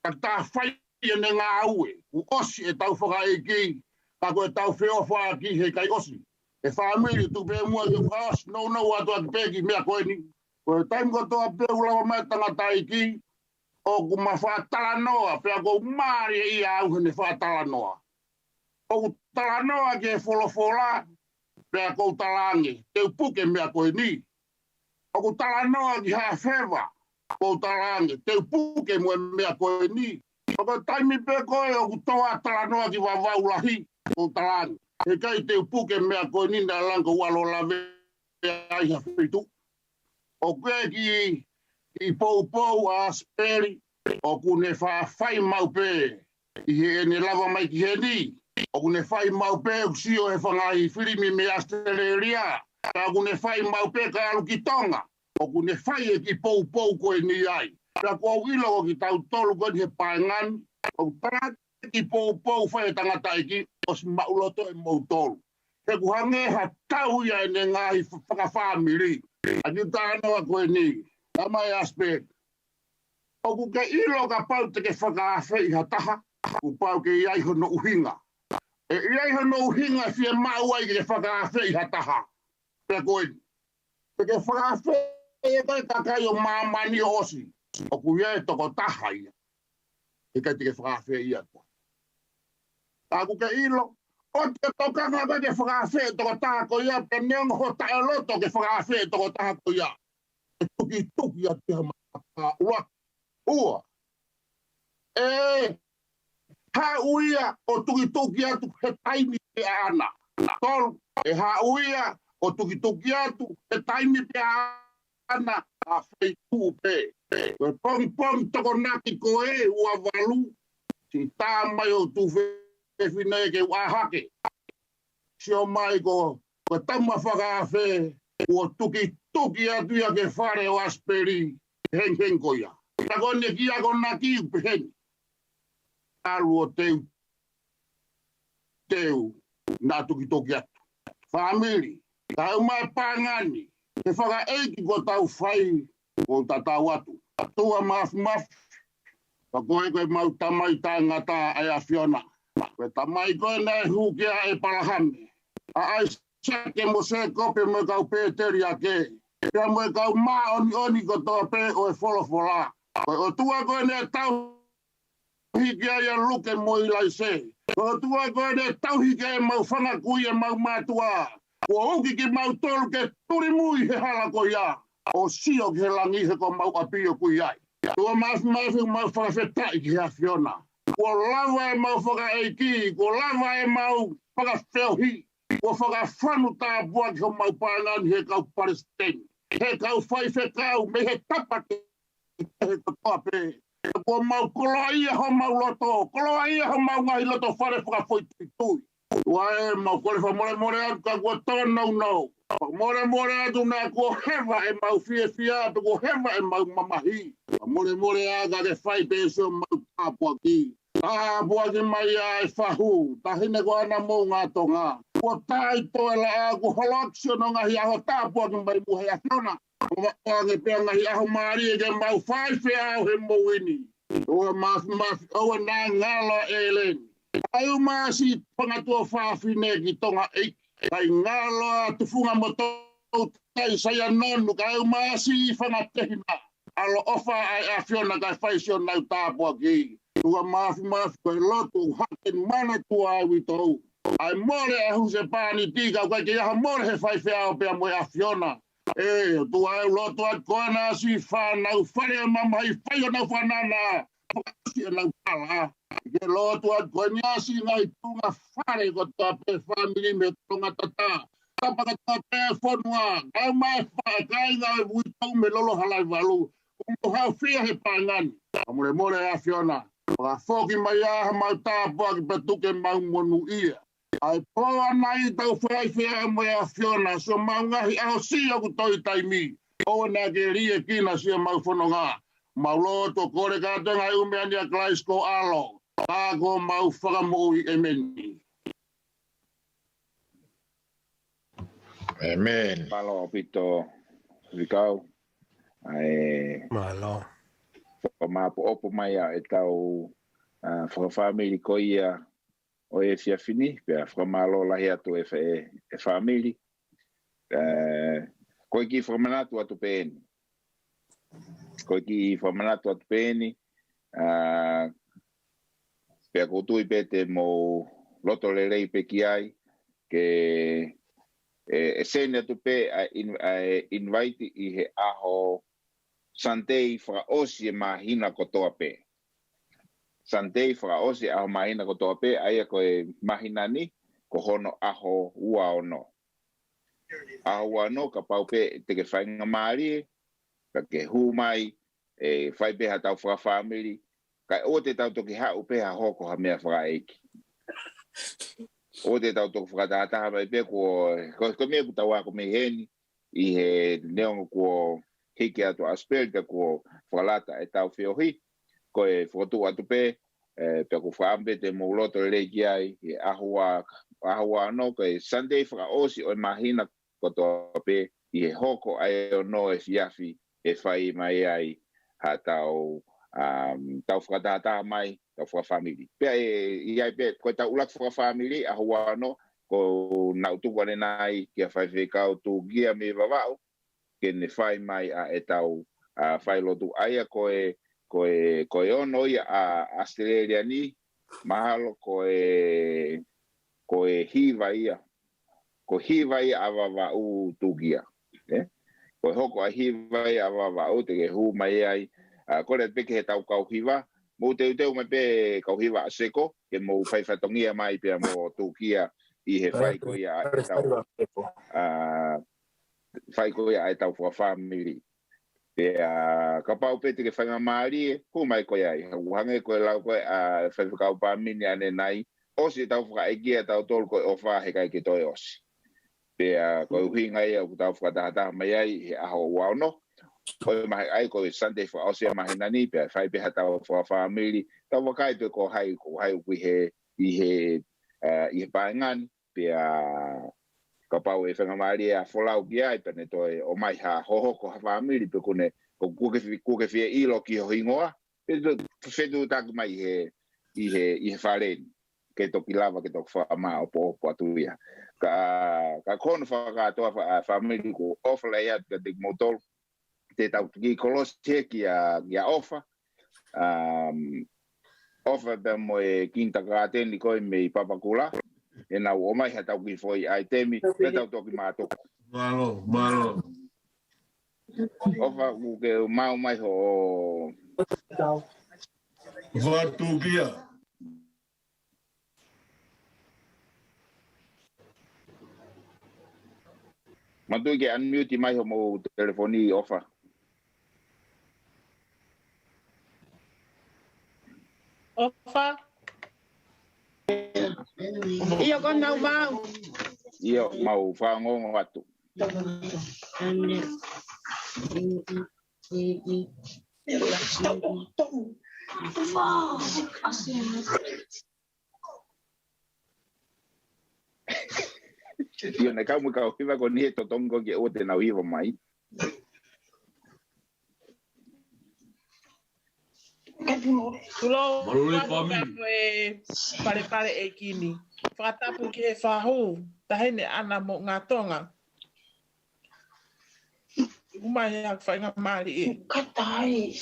ka ta fai ʻene ngāue, kuo ʻosi ʻetau fakaʻeiki, ka ko ʻetau feʻofaʻaki he ʻikai ʻosi. ʻE fāmili, tuku pē muʻa ke u fakaʻosi nounou atu ʻaki pē kiʻi meʻa ko eni. Ko e taimi kotoa pē ʻoku lava mai e tangataʻeiki, ʻoku ma faʻa talanoa, pea ʻoku ou mālieʻia au heʻene faʻa talanoa. ʻOku talanoa ki he folofola, pea ʻoku ou talaange, te u puke e meʻa ko eni. ʻOku talanoa ki ha feva, ʻoku ou talaange, te u puke mo e meʻa ko eni. Ka ko e taimi pē ko ē ʻoku toa talanoa ki Vavaʻu Lahi, ʻoku ou talaange, he ʻikai te u puke e meʻa ko eni, naʻa langa ʻo ʻalu ʻo lave ai ha feituʻu. ʻOku ʻi ai e kiʻi, kiʻi poupou ʻa ʻAsipeli, ʻoku ne faʻa fai maʻu pē ʻi heʻene lava mai ki heni. ʻOku ne fai maʻu pē, ʻoku sio he fanga kiʻi filimi mei ʻAositelēlia, ka ʻoku ne fai maʻu pē ka ʻalu ki Tonga. ʻOku ne fai e kiʻi poupou ko eni ai. Pea ʻoku ou ʻilo ko kitautolu ko eni he paenga ni, ʻoku tala ki poupou fai e tangataʻeiki, ʻosi maʻuloto ʻe moutolu. He ʻoku hangē ha tau ia ʻene ngaahi fa-, fakafāmili. ʻA ki tānoa ko eni, tama e Aspeli. ʻOku ke ʻilo kapau te ke fakaafeʻi ha taha, kuo pau ke ʻi ai hono ʻuhinga. ʻE ʻi ai hono ʻuhinga ʻe fiemaʻu ai ke fakaafeʻi ha taha. Pea ko eni. Te ke fakaafeʻi e kakai ʻo māmani ʻosi. ʻOku ʻi ai e tokotaha ia. ʻIkai te ke fakaafeʻi ia koe. ʻOku ke ʻilo. ʻOua te ke tokanga koe ke fakaafeʻi e tokotaha ko ia, pea neongo ho taʻeloto ke fakaafeʻi e tokotaha ko ia. ʻE tukituki atu ia ha mata ua. Ua. ʻE haʻu ia ʻo tukituki atu he taimi pē ʻaʻana. Tolu. ʻE haʻu ia ʻo tukituki atu he taimi pē ʻaʻana, ʻa feituʻu pē. Ko e pongipongi Tokonaki ko ē ua valu, siʻi tā mai ʻo tuʻu fefine ke u ʻā hake. Sio mai ko, ko e tama fakaafe, kuo tukituki atu ia ki he fale ʻo Aspeli, hengihengi ko ia. Pea ko eni ki akonaki ʻoku peheni. ʻAlu ʻo teu, teu, naʻa tukituki atu. Fāmili, tau mai pangani, he fakaʻeiki kuo tau fai, kuo tatau atu. ʻOtua Māfimafi, pea ko e ko e mau tamai taʻengata ʻa e ʻAfiona. Ko e tamai ko ē naʻe hū kia ʻĒpalahame, ʻa ʻAisake mo Sēkope mo e kau pēteliake, pea mo e kau māʻoniʻoni kotoa pē ʻo e folofola. Ko e ʻOtua ko ē naʻe tauhi ki ai ʻa Luke mo ʻIlaise. Ko e ʻOtua ko ē naʻe tauhi ki ai ʻemau fanga kui, ʻemau mātuʻa. Kuo uki kimautolu ke tulimui he hala ko ia, ʻo sio ki he langi he ko homau ʻapi ʻoku ʻi ai. ʻOtua Māfimafi, mau fakafetaʻi ki he ʻAfiona. Kuo lava ʻemau fakaʻeiki, kuo lava ʻemau fakafeohi, kuo fakafanu tāpuaki homau pangani he kau palesiteni, he kau faifekau, mei he tapa ki he kotoa pē. Kuo mau koloaʻia homau loto, koloaʻia homau ngaahi loto fale fakafoʻituitui. ʻOtua ē, mau kole fakamolemole atu ka kuo tōnounou. Fakamolemole atu naʻa kuo heva ʻemau fiefia, pe kuo heva ʻemau mamahi. Fakamolemole ā ka ke fai pē siʻomau tāpuaki. Tāpuaki mai ʻa e fahu, Taʻahine ko ʻAna Moʻungatonga. Kuo taʻi toe laʻā, kuo holoki siʻono ngaahi ʻaho, tāpuaki mai muʻa he ʻAfiona. ʻO maʻu ange pē ʻa e ngaahi ʻaho mālie ke mau faifeʻao he moʻui ni. ʻOua Māfimafi, ʻoua naʻa ngalo ʻa ʻEleni. Kae ʻumaʻā siʻi fanga tuofāfine ki Tonga ʻEiki. Kae ngalo ʻa Tufunga mo Toutai, Saianonu, kae ʻumaʻā siʻi fanga tehina. ʻAloʻofa ʻa e ʻAfiona kae fai siʻonau tāpuaki. ʻOtua Māfimafi, ko e lotu hake manatua ʻa e uitou. ʻA e mole ʻa e husepāniti ka ʻoku ʻikai ke ʻi ai ha mole he faifeʻao pea mo e ʻAfiona. ʻE, ʻOtua ē, ʻoku lotu atu ko ena siʻi fānau fale ʻa e mamahi, fai honau fānana, fakaʻosi ʻenau tala. Ke lotu atu ko eni ʻa siʻi ngaahi tuʻunga fale kotoa pē, fāmili mei he Tonga Tata, tapa kotoa pē ʻo e fonua, kae ʻumaʻā e faʻa kāinga ʻo e uitou mei Lolo Halaevalu, ʻoku mou haʻofia he pangani. Fakamolemole ʻAfiona, fakafoki mai ā hamau tāpuaki pea tuku ke mau monūʻia. ʻA e pō ʻanai tau faifeʻao mo e ʻAfiona, siʻomau ngaahi ʻaho siʻi ʻoku toe ʻi taimi. ʻOua naʻa ke liʻekina siʻomau fononga. Mau lotu ʻo kole kātoa e ngaahi ʻū meʻa ni ʻia Kalaisi ko ho ʻAlo, ka ko homau Fakamoʻui, ʻēmeni. ʻĒmeni. Mālō ʻaupito, Vikau. ʻA e Mālō. Fakamāʻopoʻopo mai ʻa ʻetau, ʻa, fakafāmili ko ia ʻo e efiafi ni, pea fakamālō lahi atu e fa-, e, e fāmili. ʻE, ko e kiʻi fakamanatu atu pē eni. Ko e kiʻi fakamanatu atu pē eni, ʻa, pea ʻoku ou tui pē te mou loto lelei pē ki ai, ke, ʻe, ʻe send atu pē ʻa e in-, ʻa e invite ʻi he ʻaho Sunday fakaʻosi e māhina kotoa pē. Sunday fakaʻosi e ʻaho māhina kotoa pē, ʻa ia ko e māhina ni, ko hono ʻaho ua ono. ʻAho ua ono kapau pē te ke faingamālie, ka ke hū mai, ʻe fai pē haʻatau fakafāmili, kae ʻoua te tau toki haʻu pē ha hoko ha meʻa fakaʻeiki. ʻOua te tau toki fakatahataha mai pē kuo, ko, ko e meʻa ʻoku tau ako mei heni, ʻi he neongo kuo hiki atu ʻa Aspeli ka kuo fakalata ʻetau feohi, ko e fokotuʻu atu pē, ē, pea ʻoku ou fakaʻamu pē te mou loto lelei ki ai, he ʻaho ua, ʻaho ua ono, ko e Sunday fakaʻosi ʻo e māhina kotoa pē, ʻi he hoko ʻa e ono efiafi ʻe fai mai ai haʻatau, um, tau fakatahataha mai, tau fakafāmili. Pea ʻe, ʻi ai pē, ko ʻetau ʻuluaki fakafāmili, ʻaho ua ono, ko ʻenau tuku ʻanenai kia Faifekau Tūkia mei Vavaʻu, ke ne fai mai ʻa ʻetau, ʻa, failotu. ʻA ia ko e, ko e, ko e ono ia ʻa ʻAositelēlia ni, mahalo ko e, ko e hiva ia. Ko e hiva ia ʻa Vavaʻu Tūkia. Ē? Ko e hoko ʻa e hiva ia ʻa Vavaʻu te ke hū mai ai. ʻA, kole pē ki heʻetau kau hiva. Mou teuteu mai pē kau hiva ʻa Seko, ke mou fai fatongia mai pea mo Tūkia ʻi he fai ko ia ʻa ʻetau, ʻa, fai ko ia ʻa ʻetau fakafāmili. Pea kapau pē te ke faingamālie, hū mai koe ai. ʻOku hangē ko e lau ko ē ʻa Faifekau Pāmini ʻanenai, ʻosi ʻetau fakaʻeiki ʻatautolu ko e ʻofa heʻikai ke toe ʻosi. Pea ko e ʻuhinga ia ʻoku tau fakatahataha mai ai he ʻaho ua ono. Ko e māhina, ʻa ia ko e Sunday fakaʻosi ʻa e māhina ni, pea fai pē haʻatau fakafāmili, tau vakai pē ko hai, ko hai ʻoku ʻi he, ʻi he, ʻa, ʻi he paenga ni, pea kapau ʻe faingamālie ʻa Folau ki ai, pea ne toe ʻomai ha hohoko ha fāmili, pe ʻoku ne, ko ʻoku ke fie, ʻoku ke fie ʻilo ki ho hingoa, pea toe fetuʻutaki mai ʻi he, ʻi he, ʻi he fale ni, ke toki lava, ke toki fakamāʻopoʻopo atu ia. Ka, ka ko hono fakakātoa fa-, ʻa e fāmili, ʻoku ou ʻofa lahi atu kiate kimoutolu, te tau toki kolosi he kia, kia ʻOfa. Um, ʻOfa pea mo e kinitakāteni ko ē mei Papakura, ʻenau ʻomai haʻatau kiʻi foʻi ʻaitemi, pea tau toki mātuku. Mālō, mālō. ʻOfa, ʻoku ke maʻu mai hoʻo fakatūkia. Manatuʻi ke unmute mai homou telefoni, ʻOfa. ʻOfa. ʻIo, ko ʻenau maʻu. ʻIo, mau fanongo atu. ʻIo, naʻe kau mo e kau hiva ko eni he totongi ko ē ke ʻoua te nau hiva mai. Tulou, mālō e fāmili. Ko e palepale ʻeiki ni. Fakatapu ki he fahu, Taʻahine ʻAna Moʻungatonga. Tuku mai haʻaku faingamālie. Katai.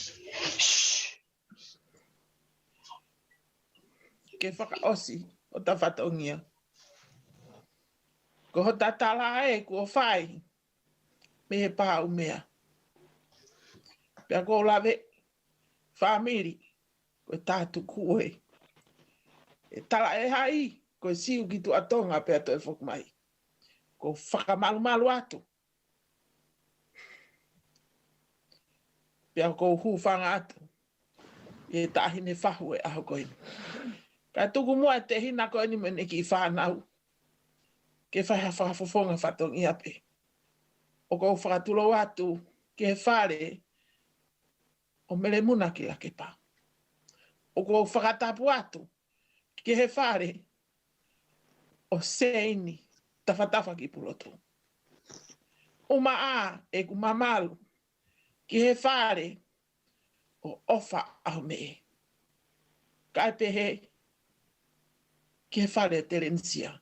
Ke fakaʻosi hota fatongia. Ko hota tala ē kuo fai mei he pāʻumea. Pea ʻoku ou lave, fāmili, ko e tātuku ē. ʻE tala ʻe hai, ko e siu ki tuʻa Tonga pea toe foki mai. ʻOku ou fakamalumalu atu. Pea ʻoku ou hūfanga atu ʻi he taʻahine fahu ʻo e ʻaho ko eni. Kae tuku muʻa e tehina ko eni mo ʻene kiʻi fānau ke fai ha fakafofonga fatongia pē. ʻOku ou fakatulou atu ki he fale ʻo Melemuna ki Lakepa. ʻOku ou fakatapu atu ki he fale ʻo Seini Tafatafa ki Pulotu. ʻUmaʻā ʻeku mamalu ki he fale ʻo ʻOfa ʻAhomeʻe. Kae pehē ki he fale ʻo Telenisia.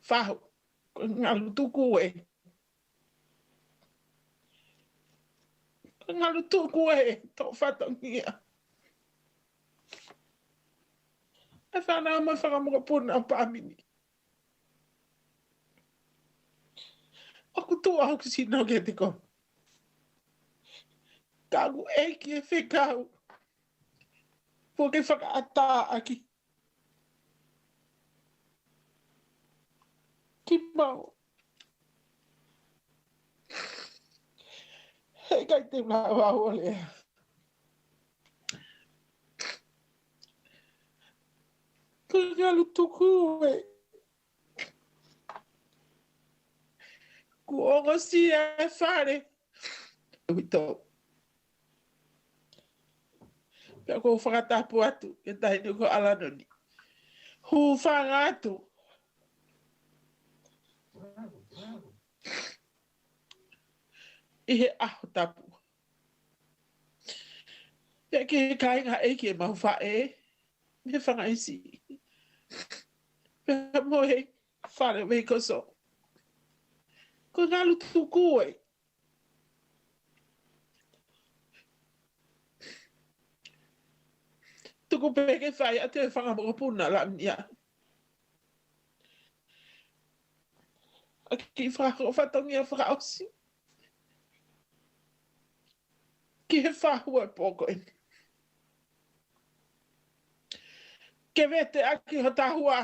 Fahu, ko e ngalu tuku ē. Ko e ngalu tuku ē, tō fatongia. ʻE fānau mo e fanga mokopuna ʻo Pāmini. ʻOku tuʻa hoku sino kiate koe. Ka ʻoku ʻeiki e fekau. Kuo ke fakaʻatā ʻaki kimaua. Heʻikai te u lava ʻo lea. Ko e ngalu tuku ē. Kuo ongosia e fale. Uitou. Pea ʻoku ou fakatapu atu ki he taʻahine ko ʻAlanoni. Hūfanga atu ʻi he ʻaho tapu. Pea ki he kāinga ʻeiki ʻemau faʻē, mei he fanga ʻeiki. Pea mo e fale veikoso. Ko e ngalu tuku ē. Tuku pē ke fai atu e fanga mokopuna Lamia. ʻA e kiʻi fakahoko fatongia fakaʻosi ki he fāhua e pō ko eni. Ke vete ʻaki hota hua.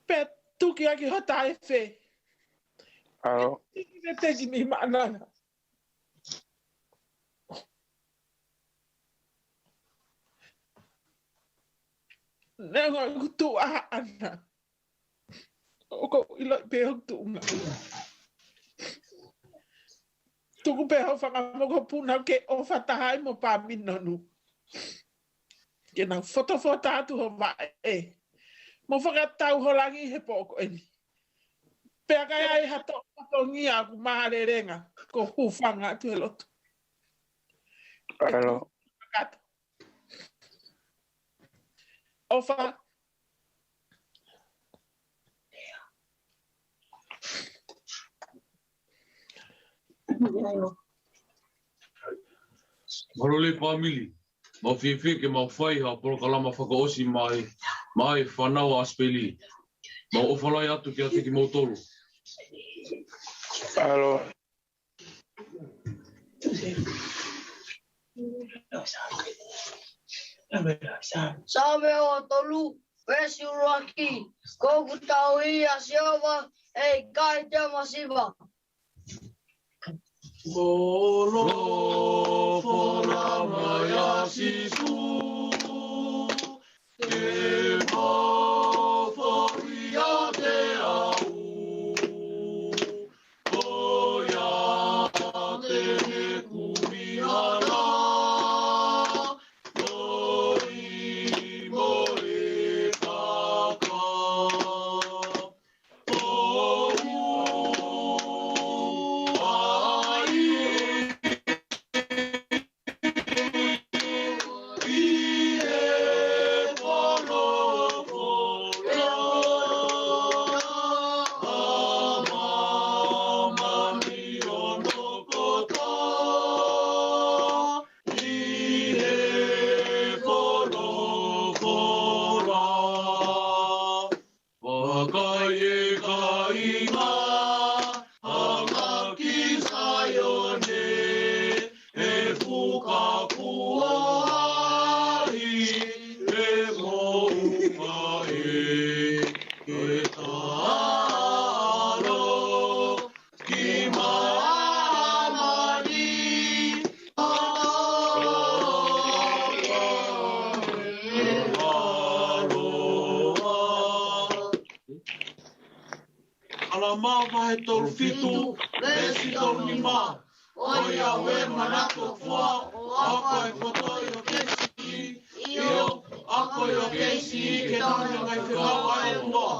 Pea tuki ʻaki hota efe. ʻAlo. Ke tiki vete ki mi maʻananga. Neongo ʻeku tuʻa ʻana. ʻOku ou ʻilo pē ʻoku tuʻunga. Tuku pē ho fanga mokopuna ke ʻofa taha ai mo Pāminonu. Ke nau fotofota atu ho vaʻe. Mo fakatau ho langi he pō ko eni. Pea ka ai ha toʻo fatongia ʻoku mālelenga, ko hūfanga atu he lotu. ʻAlo. Kakato. ʻOfa. Mālō lelei fāmili. Mau fiefia ke mau fai ha polokalama fakaʻosi mai, mai fānau ʻa ʻAsipeli. Mau ʻofa lahi atu kiate kimoutolu. ʻAlo. Saame ʻo tolu, veesi ʻuluaki, ko ʻeku tauhi ʻa Sihova, ʻe ʻikai te u masiva. Kolofola mai ʻa Sīsū, ke mau fai ʻiate au. Ko ia te ne kumi ana, loi mo e kaka. Vakai e kāinga, hanga ki Saione, ʻe fuka kuo aʻu e moʻunga ē, ke talo ki māmani. Aloha. Salamo vahe tolu fitu, veesi tolu nima. ʻOiauē, manako ʻo fua, ʻo ako e poto ʻi ho kei siʻi, ʻio, ako ʻi ho kei siʻi ke tauhi ʻa e ngaahi fekau ʻa e ʻOtua.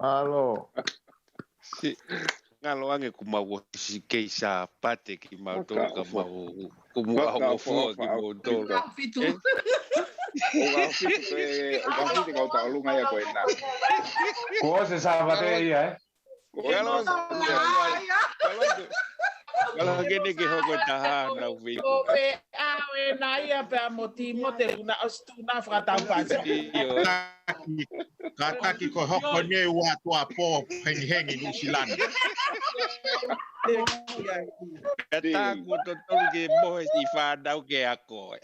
Alo. Si, ngalo ange ku mau o si kei sa pate ki mau tolu ka mau ku mau au fua ki mau tolu. Fitu. Eh? Ua fitu ke, ua fitu kau ta olunga ia ko ena. Ko se sa pate ia, eh? Ngalo, ngalo, ngalo ke ne ke hoko taha na ui. Ko pe au e na ia pe a mo ti mo te una o stu na fakatau pasi. Io. Kātaki ko hoko ne ua tua pō hengihengi Nuʻusila ni. Kātaki ko totonu ke mohe si fānau ke ako.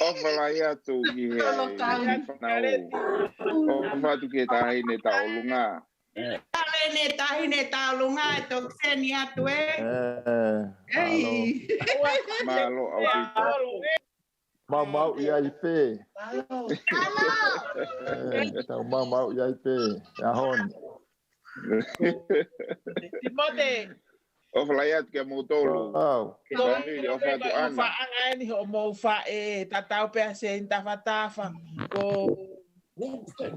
ʻOfa lahi atu ki he fānau. ʻOfa atu ki he taʻahine ta olunga. Taʻahine ta olunga e toki seni atu e. Eh, ei. Mālō. Mālō ʻaupito. Mau mau i ai pē. Mālō. Eh, tau mau mau i ai pē. ʻAho ni. Timote. ʻOfa lahi atu kia moutolu. Au. Tau ʻofa atu ʻAna. ʻOfa ʻanga eni hoʻomou faʻē, tatau pē ʻa Seini Tafatafa. Ko,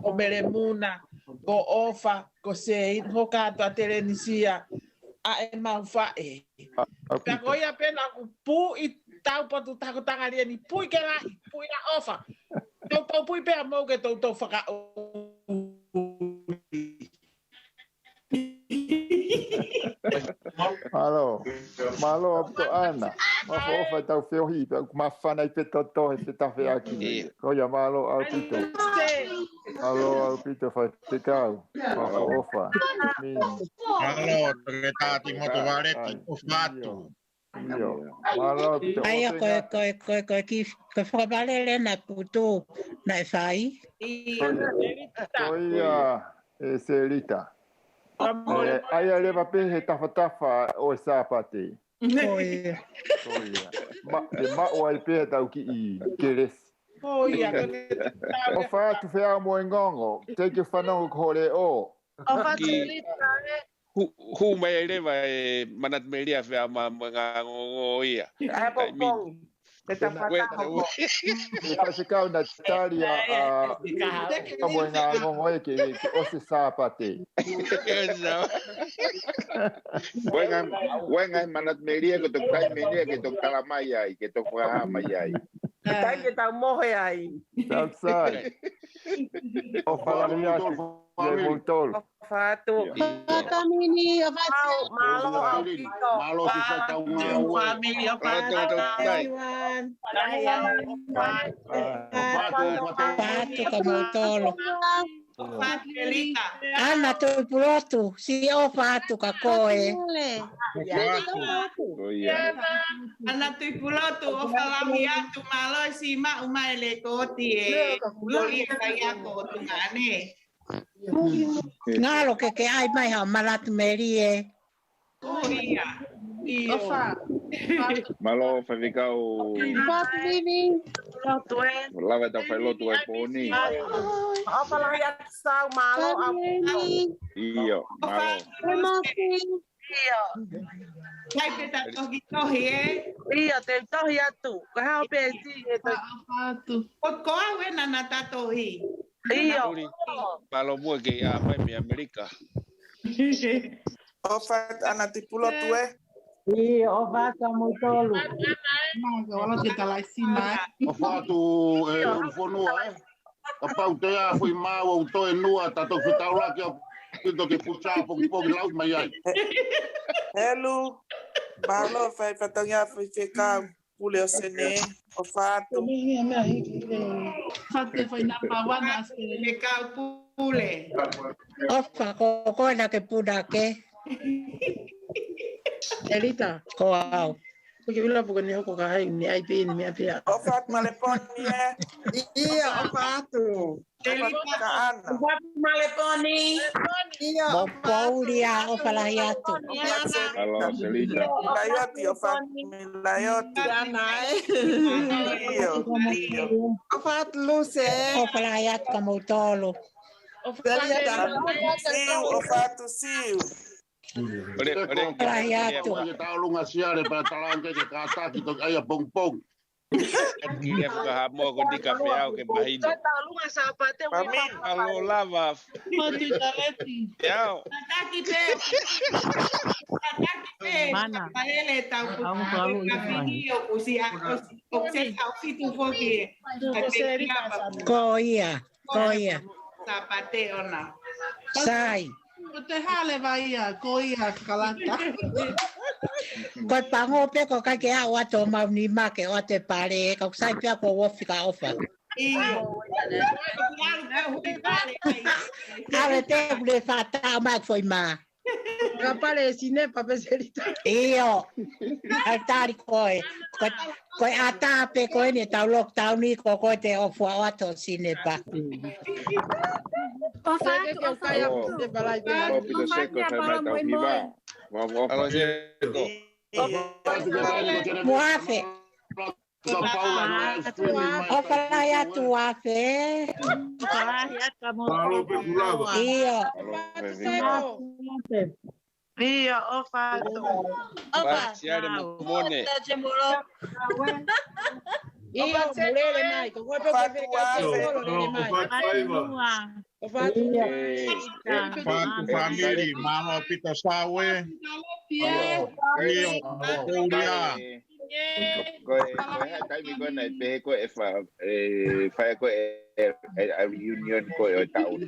ko Melemuna, ko ʻOfa, ko Seini, ko kātoa Telenisia, ʻa e mau faʻē. Pea ko ia pē naʻa ku puʻi tau potu taku tangalia ni, puʻi ke lahi, puʻi ʻa ʻOfa. Tau tau puʻi pē ʻa mou ke tau tau fakaʻuli. Mālō. Mālō ʻaupito ʻAna. Mau ʻofa ʻi tau feohi, pea ʻoku māfana ʻi pē toto he pē tafeʻaki. Ko ia mālō ʻaupito. Mālō ʻaupito faifekau. ʻOfa, ʻofa. Mini. Mālō, Toketā Timote Valeti, ʻofa atu. ʻIo. Mālō ʻaupito. ʻA ia ko e, ko e, ko e, ko e kiʻi, ko e fakavalele naʻe putu, naʻe fai. Ko ia, ʻe Selita. ʻE, ʻa ia leva pē he tafatafa ʻo e Sāpate. Ko ia. Ko ia. Ma, ʻe maʻu ai pē ʻetau kiʻi kelesi. Ko ia. ʻOfa atu Feau mo e Ngongo. Thank you fanongo ko e leʻo. ʻOfa atu Selita, ē. Hū, hū mai ai leva ʻe Manatu Melia Feau mo e Ngongo ia. ʻAi pongipongi. Te ta fata hoko. Te faifekau Natalia, ʻa, ʻa mo e Ngongo ē ke, ke ʻosi Sāpate. Uenga, uenga ʻe Manatu Melia ke toki taimi eni ke toki tala mai ai, ke toki fakahā mai ai. Taimi ke tau mohe ai. That's right. ʻOfa lahi atu. Ia, mou tolu. ʻOfa atu. ʻOfa atu Mini, ʻofa atu. Mālō, mālō ʻaupito. Mālō ki he tau ngāue. Fāmili, ʻofa atu. ʻOfa atu, ʻofa atu. ʻOfa atu kia mou tolu. ʻOfa atu Selita. ʻAna Tuʻipulotu, siʻi ʻofa atu kia koe. ʻOfa atu. ʻAna Tuʻipulotu, ʻofa lahi atu, mālō e siʻi maʻu mai e lekooti ē. Loi e faiako ʻo Tonga ē. Ngalo ke ke ʻai mai ha Manatu Melia. Ko ia. ʻOfa. Mālō faifekau. ʻOfa atu Mini. Lotu ē. Lava ʻetau fai lotu ʻi he pō ni. ʻOfa lahi atu Sau, mālō ʻaupito. ʻIo, mālō. ʻIo. Kai pē ta tohi tohi ē. ʻIo, te tohi atu. Ka hao pē si e tohi. ʻOfa atu. Ko, ko au ē naʻa ta tohi. ʻIo. Mālō muʻa ke ʻā mai mei ʻAmelika. ʻOfa atu ʻAna Tuʻipulotu ē. ʻIo, ʻofa atu kia mou tolu. Nā, ka wala ke talaisina ē. ʻOfa atu ʻe ʻUlufonua ē. Kapau te ʻai foʻi mau ʻo toe nua, ta toki fetaulaki ʻaupito ke puta pongipongi lau mai ai. Helu, mālō fai fatongia faifekau. Pule ʻo Sene, ʻofa atu. Fate fai namba one Australia. Faifekau Pule. ʻOfa ko koe naʻa ke puna ke. Selita. Ko au. Ko ke ula puka ni hoko ka hai ni ai pē ni mea pea. ʻOfa atu Maleponi ē. ʻIo, ʻofa atu. Selita. Ka ʻAna. ʻOfa atu Maleponi. ʻIo, mo Paulia, ʻofa lahi atu. ʻOfa atu Selita. Hello, Selita. Laioti, ʻofa atu Laioti. ʻAna ē. ʻIo, ʻio. ʻOfa atu Luse. ʻOfa lahi atu kia mou tolu. Selita. Siu, ʻofa atu Siu. ʻOle, ʻole. Lahi atu. Ke taulunga siale pea talange ke kātaki toki ʻai ʻa pongipongi. Ki he fakahamoa ko tika pē au ke mahino. Ka taulunga Sāpate ui. Mālō lava. Matu i taleti. Pea au. Kātaki pē. Kātaki pē. Mana. Ka hele tau ku. Au ka lu i ka mai. Fiki o kusi a kusi. ʻOku se tau fitu foki ē. Ko ia, ko ia. Sāpate ʻona. Sai. Ko te hale vai ia, ko ia kalata. Ko e pango pē ko kai ke aʻu atu ʻo maʻu nima ke ʻoatu e pale, ka ʻoku sai pē ʻa ko uofi ka ʻofa. ʻIo. Kale te kule fata mai foʻi mā. Ka pale Sinepa pē Selita. ʻIo. ʻAi tali koe. Ko, ko e ʻatā pē ko eni ʻetau lockdown ni ko koe te ʻofa atu Sinepa. ʻOfa atu, ʻofa atu. ʻOfa atu, ʻofa atu, ʻofa atu. Muafe. ʻOfa lahi atu Afe. ʻOfa lahi atu mo. ʻIo. ʻIo, ʻofa atu. ʻOfa atu. Mone. ʻIo, lele mai. Ko koe pē ko e fekau ke lele mai. ʻOfa atu. ʻOfa atu fāmili, mālō ʻaupito Saue. ʻIo, ʻio, ʻio. Ko e, ko e taimi ko ē naʻe pehē ko ē ʻe fa-, ʻe fai ko ē ʻa e reunion ko ē ʻo e taʻu ni.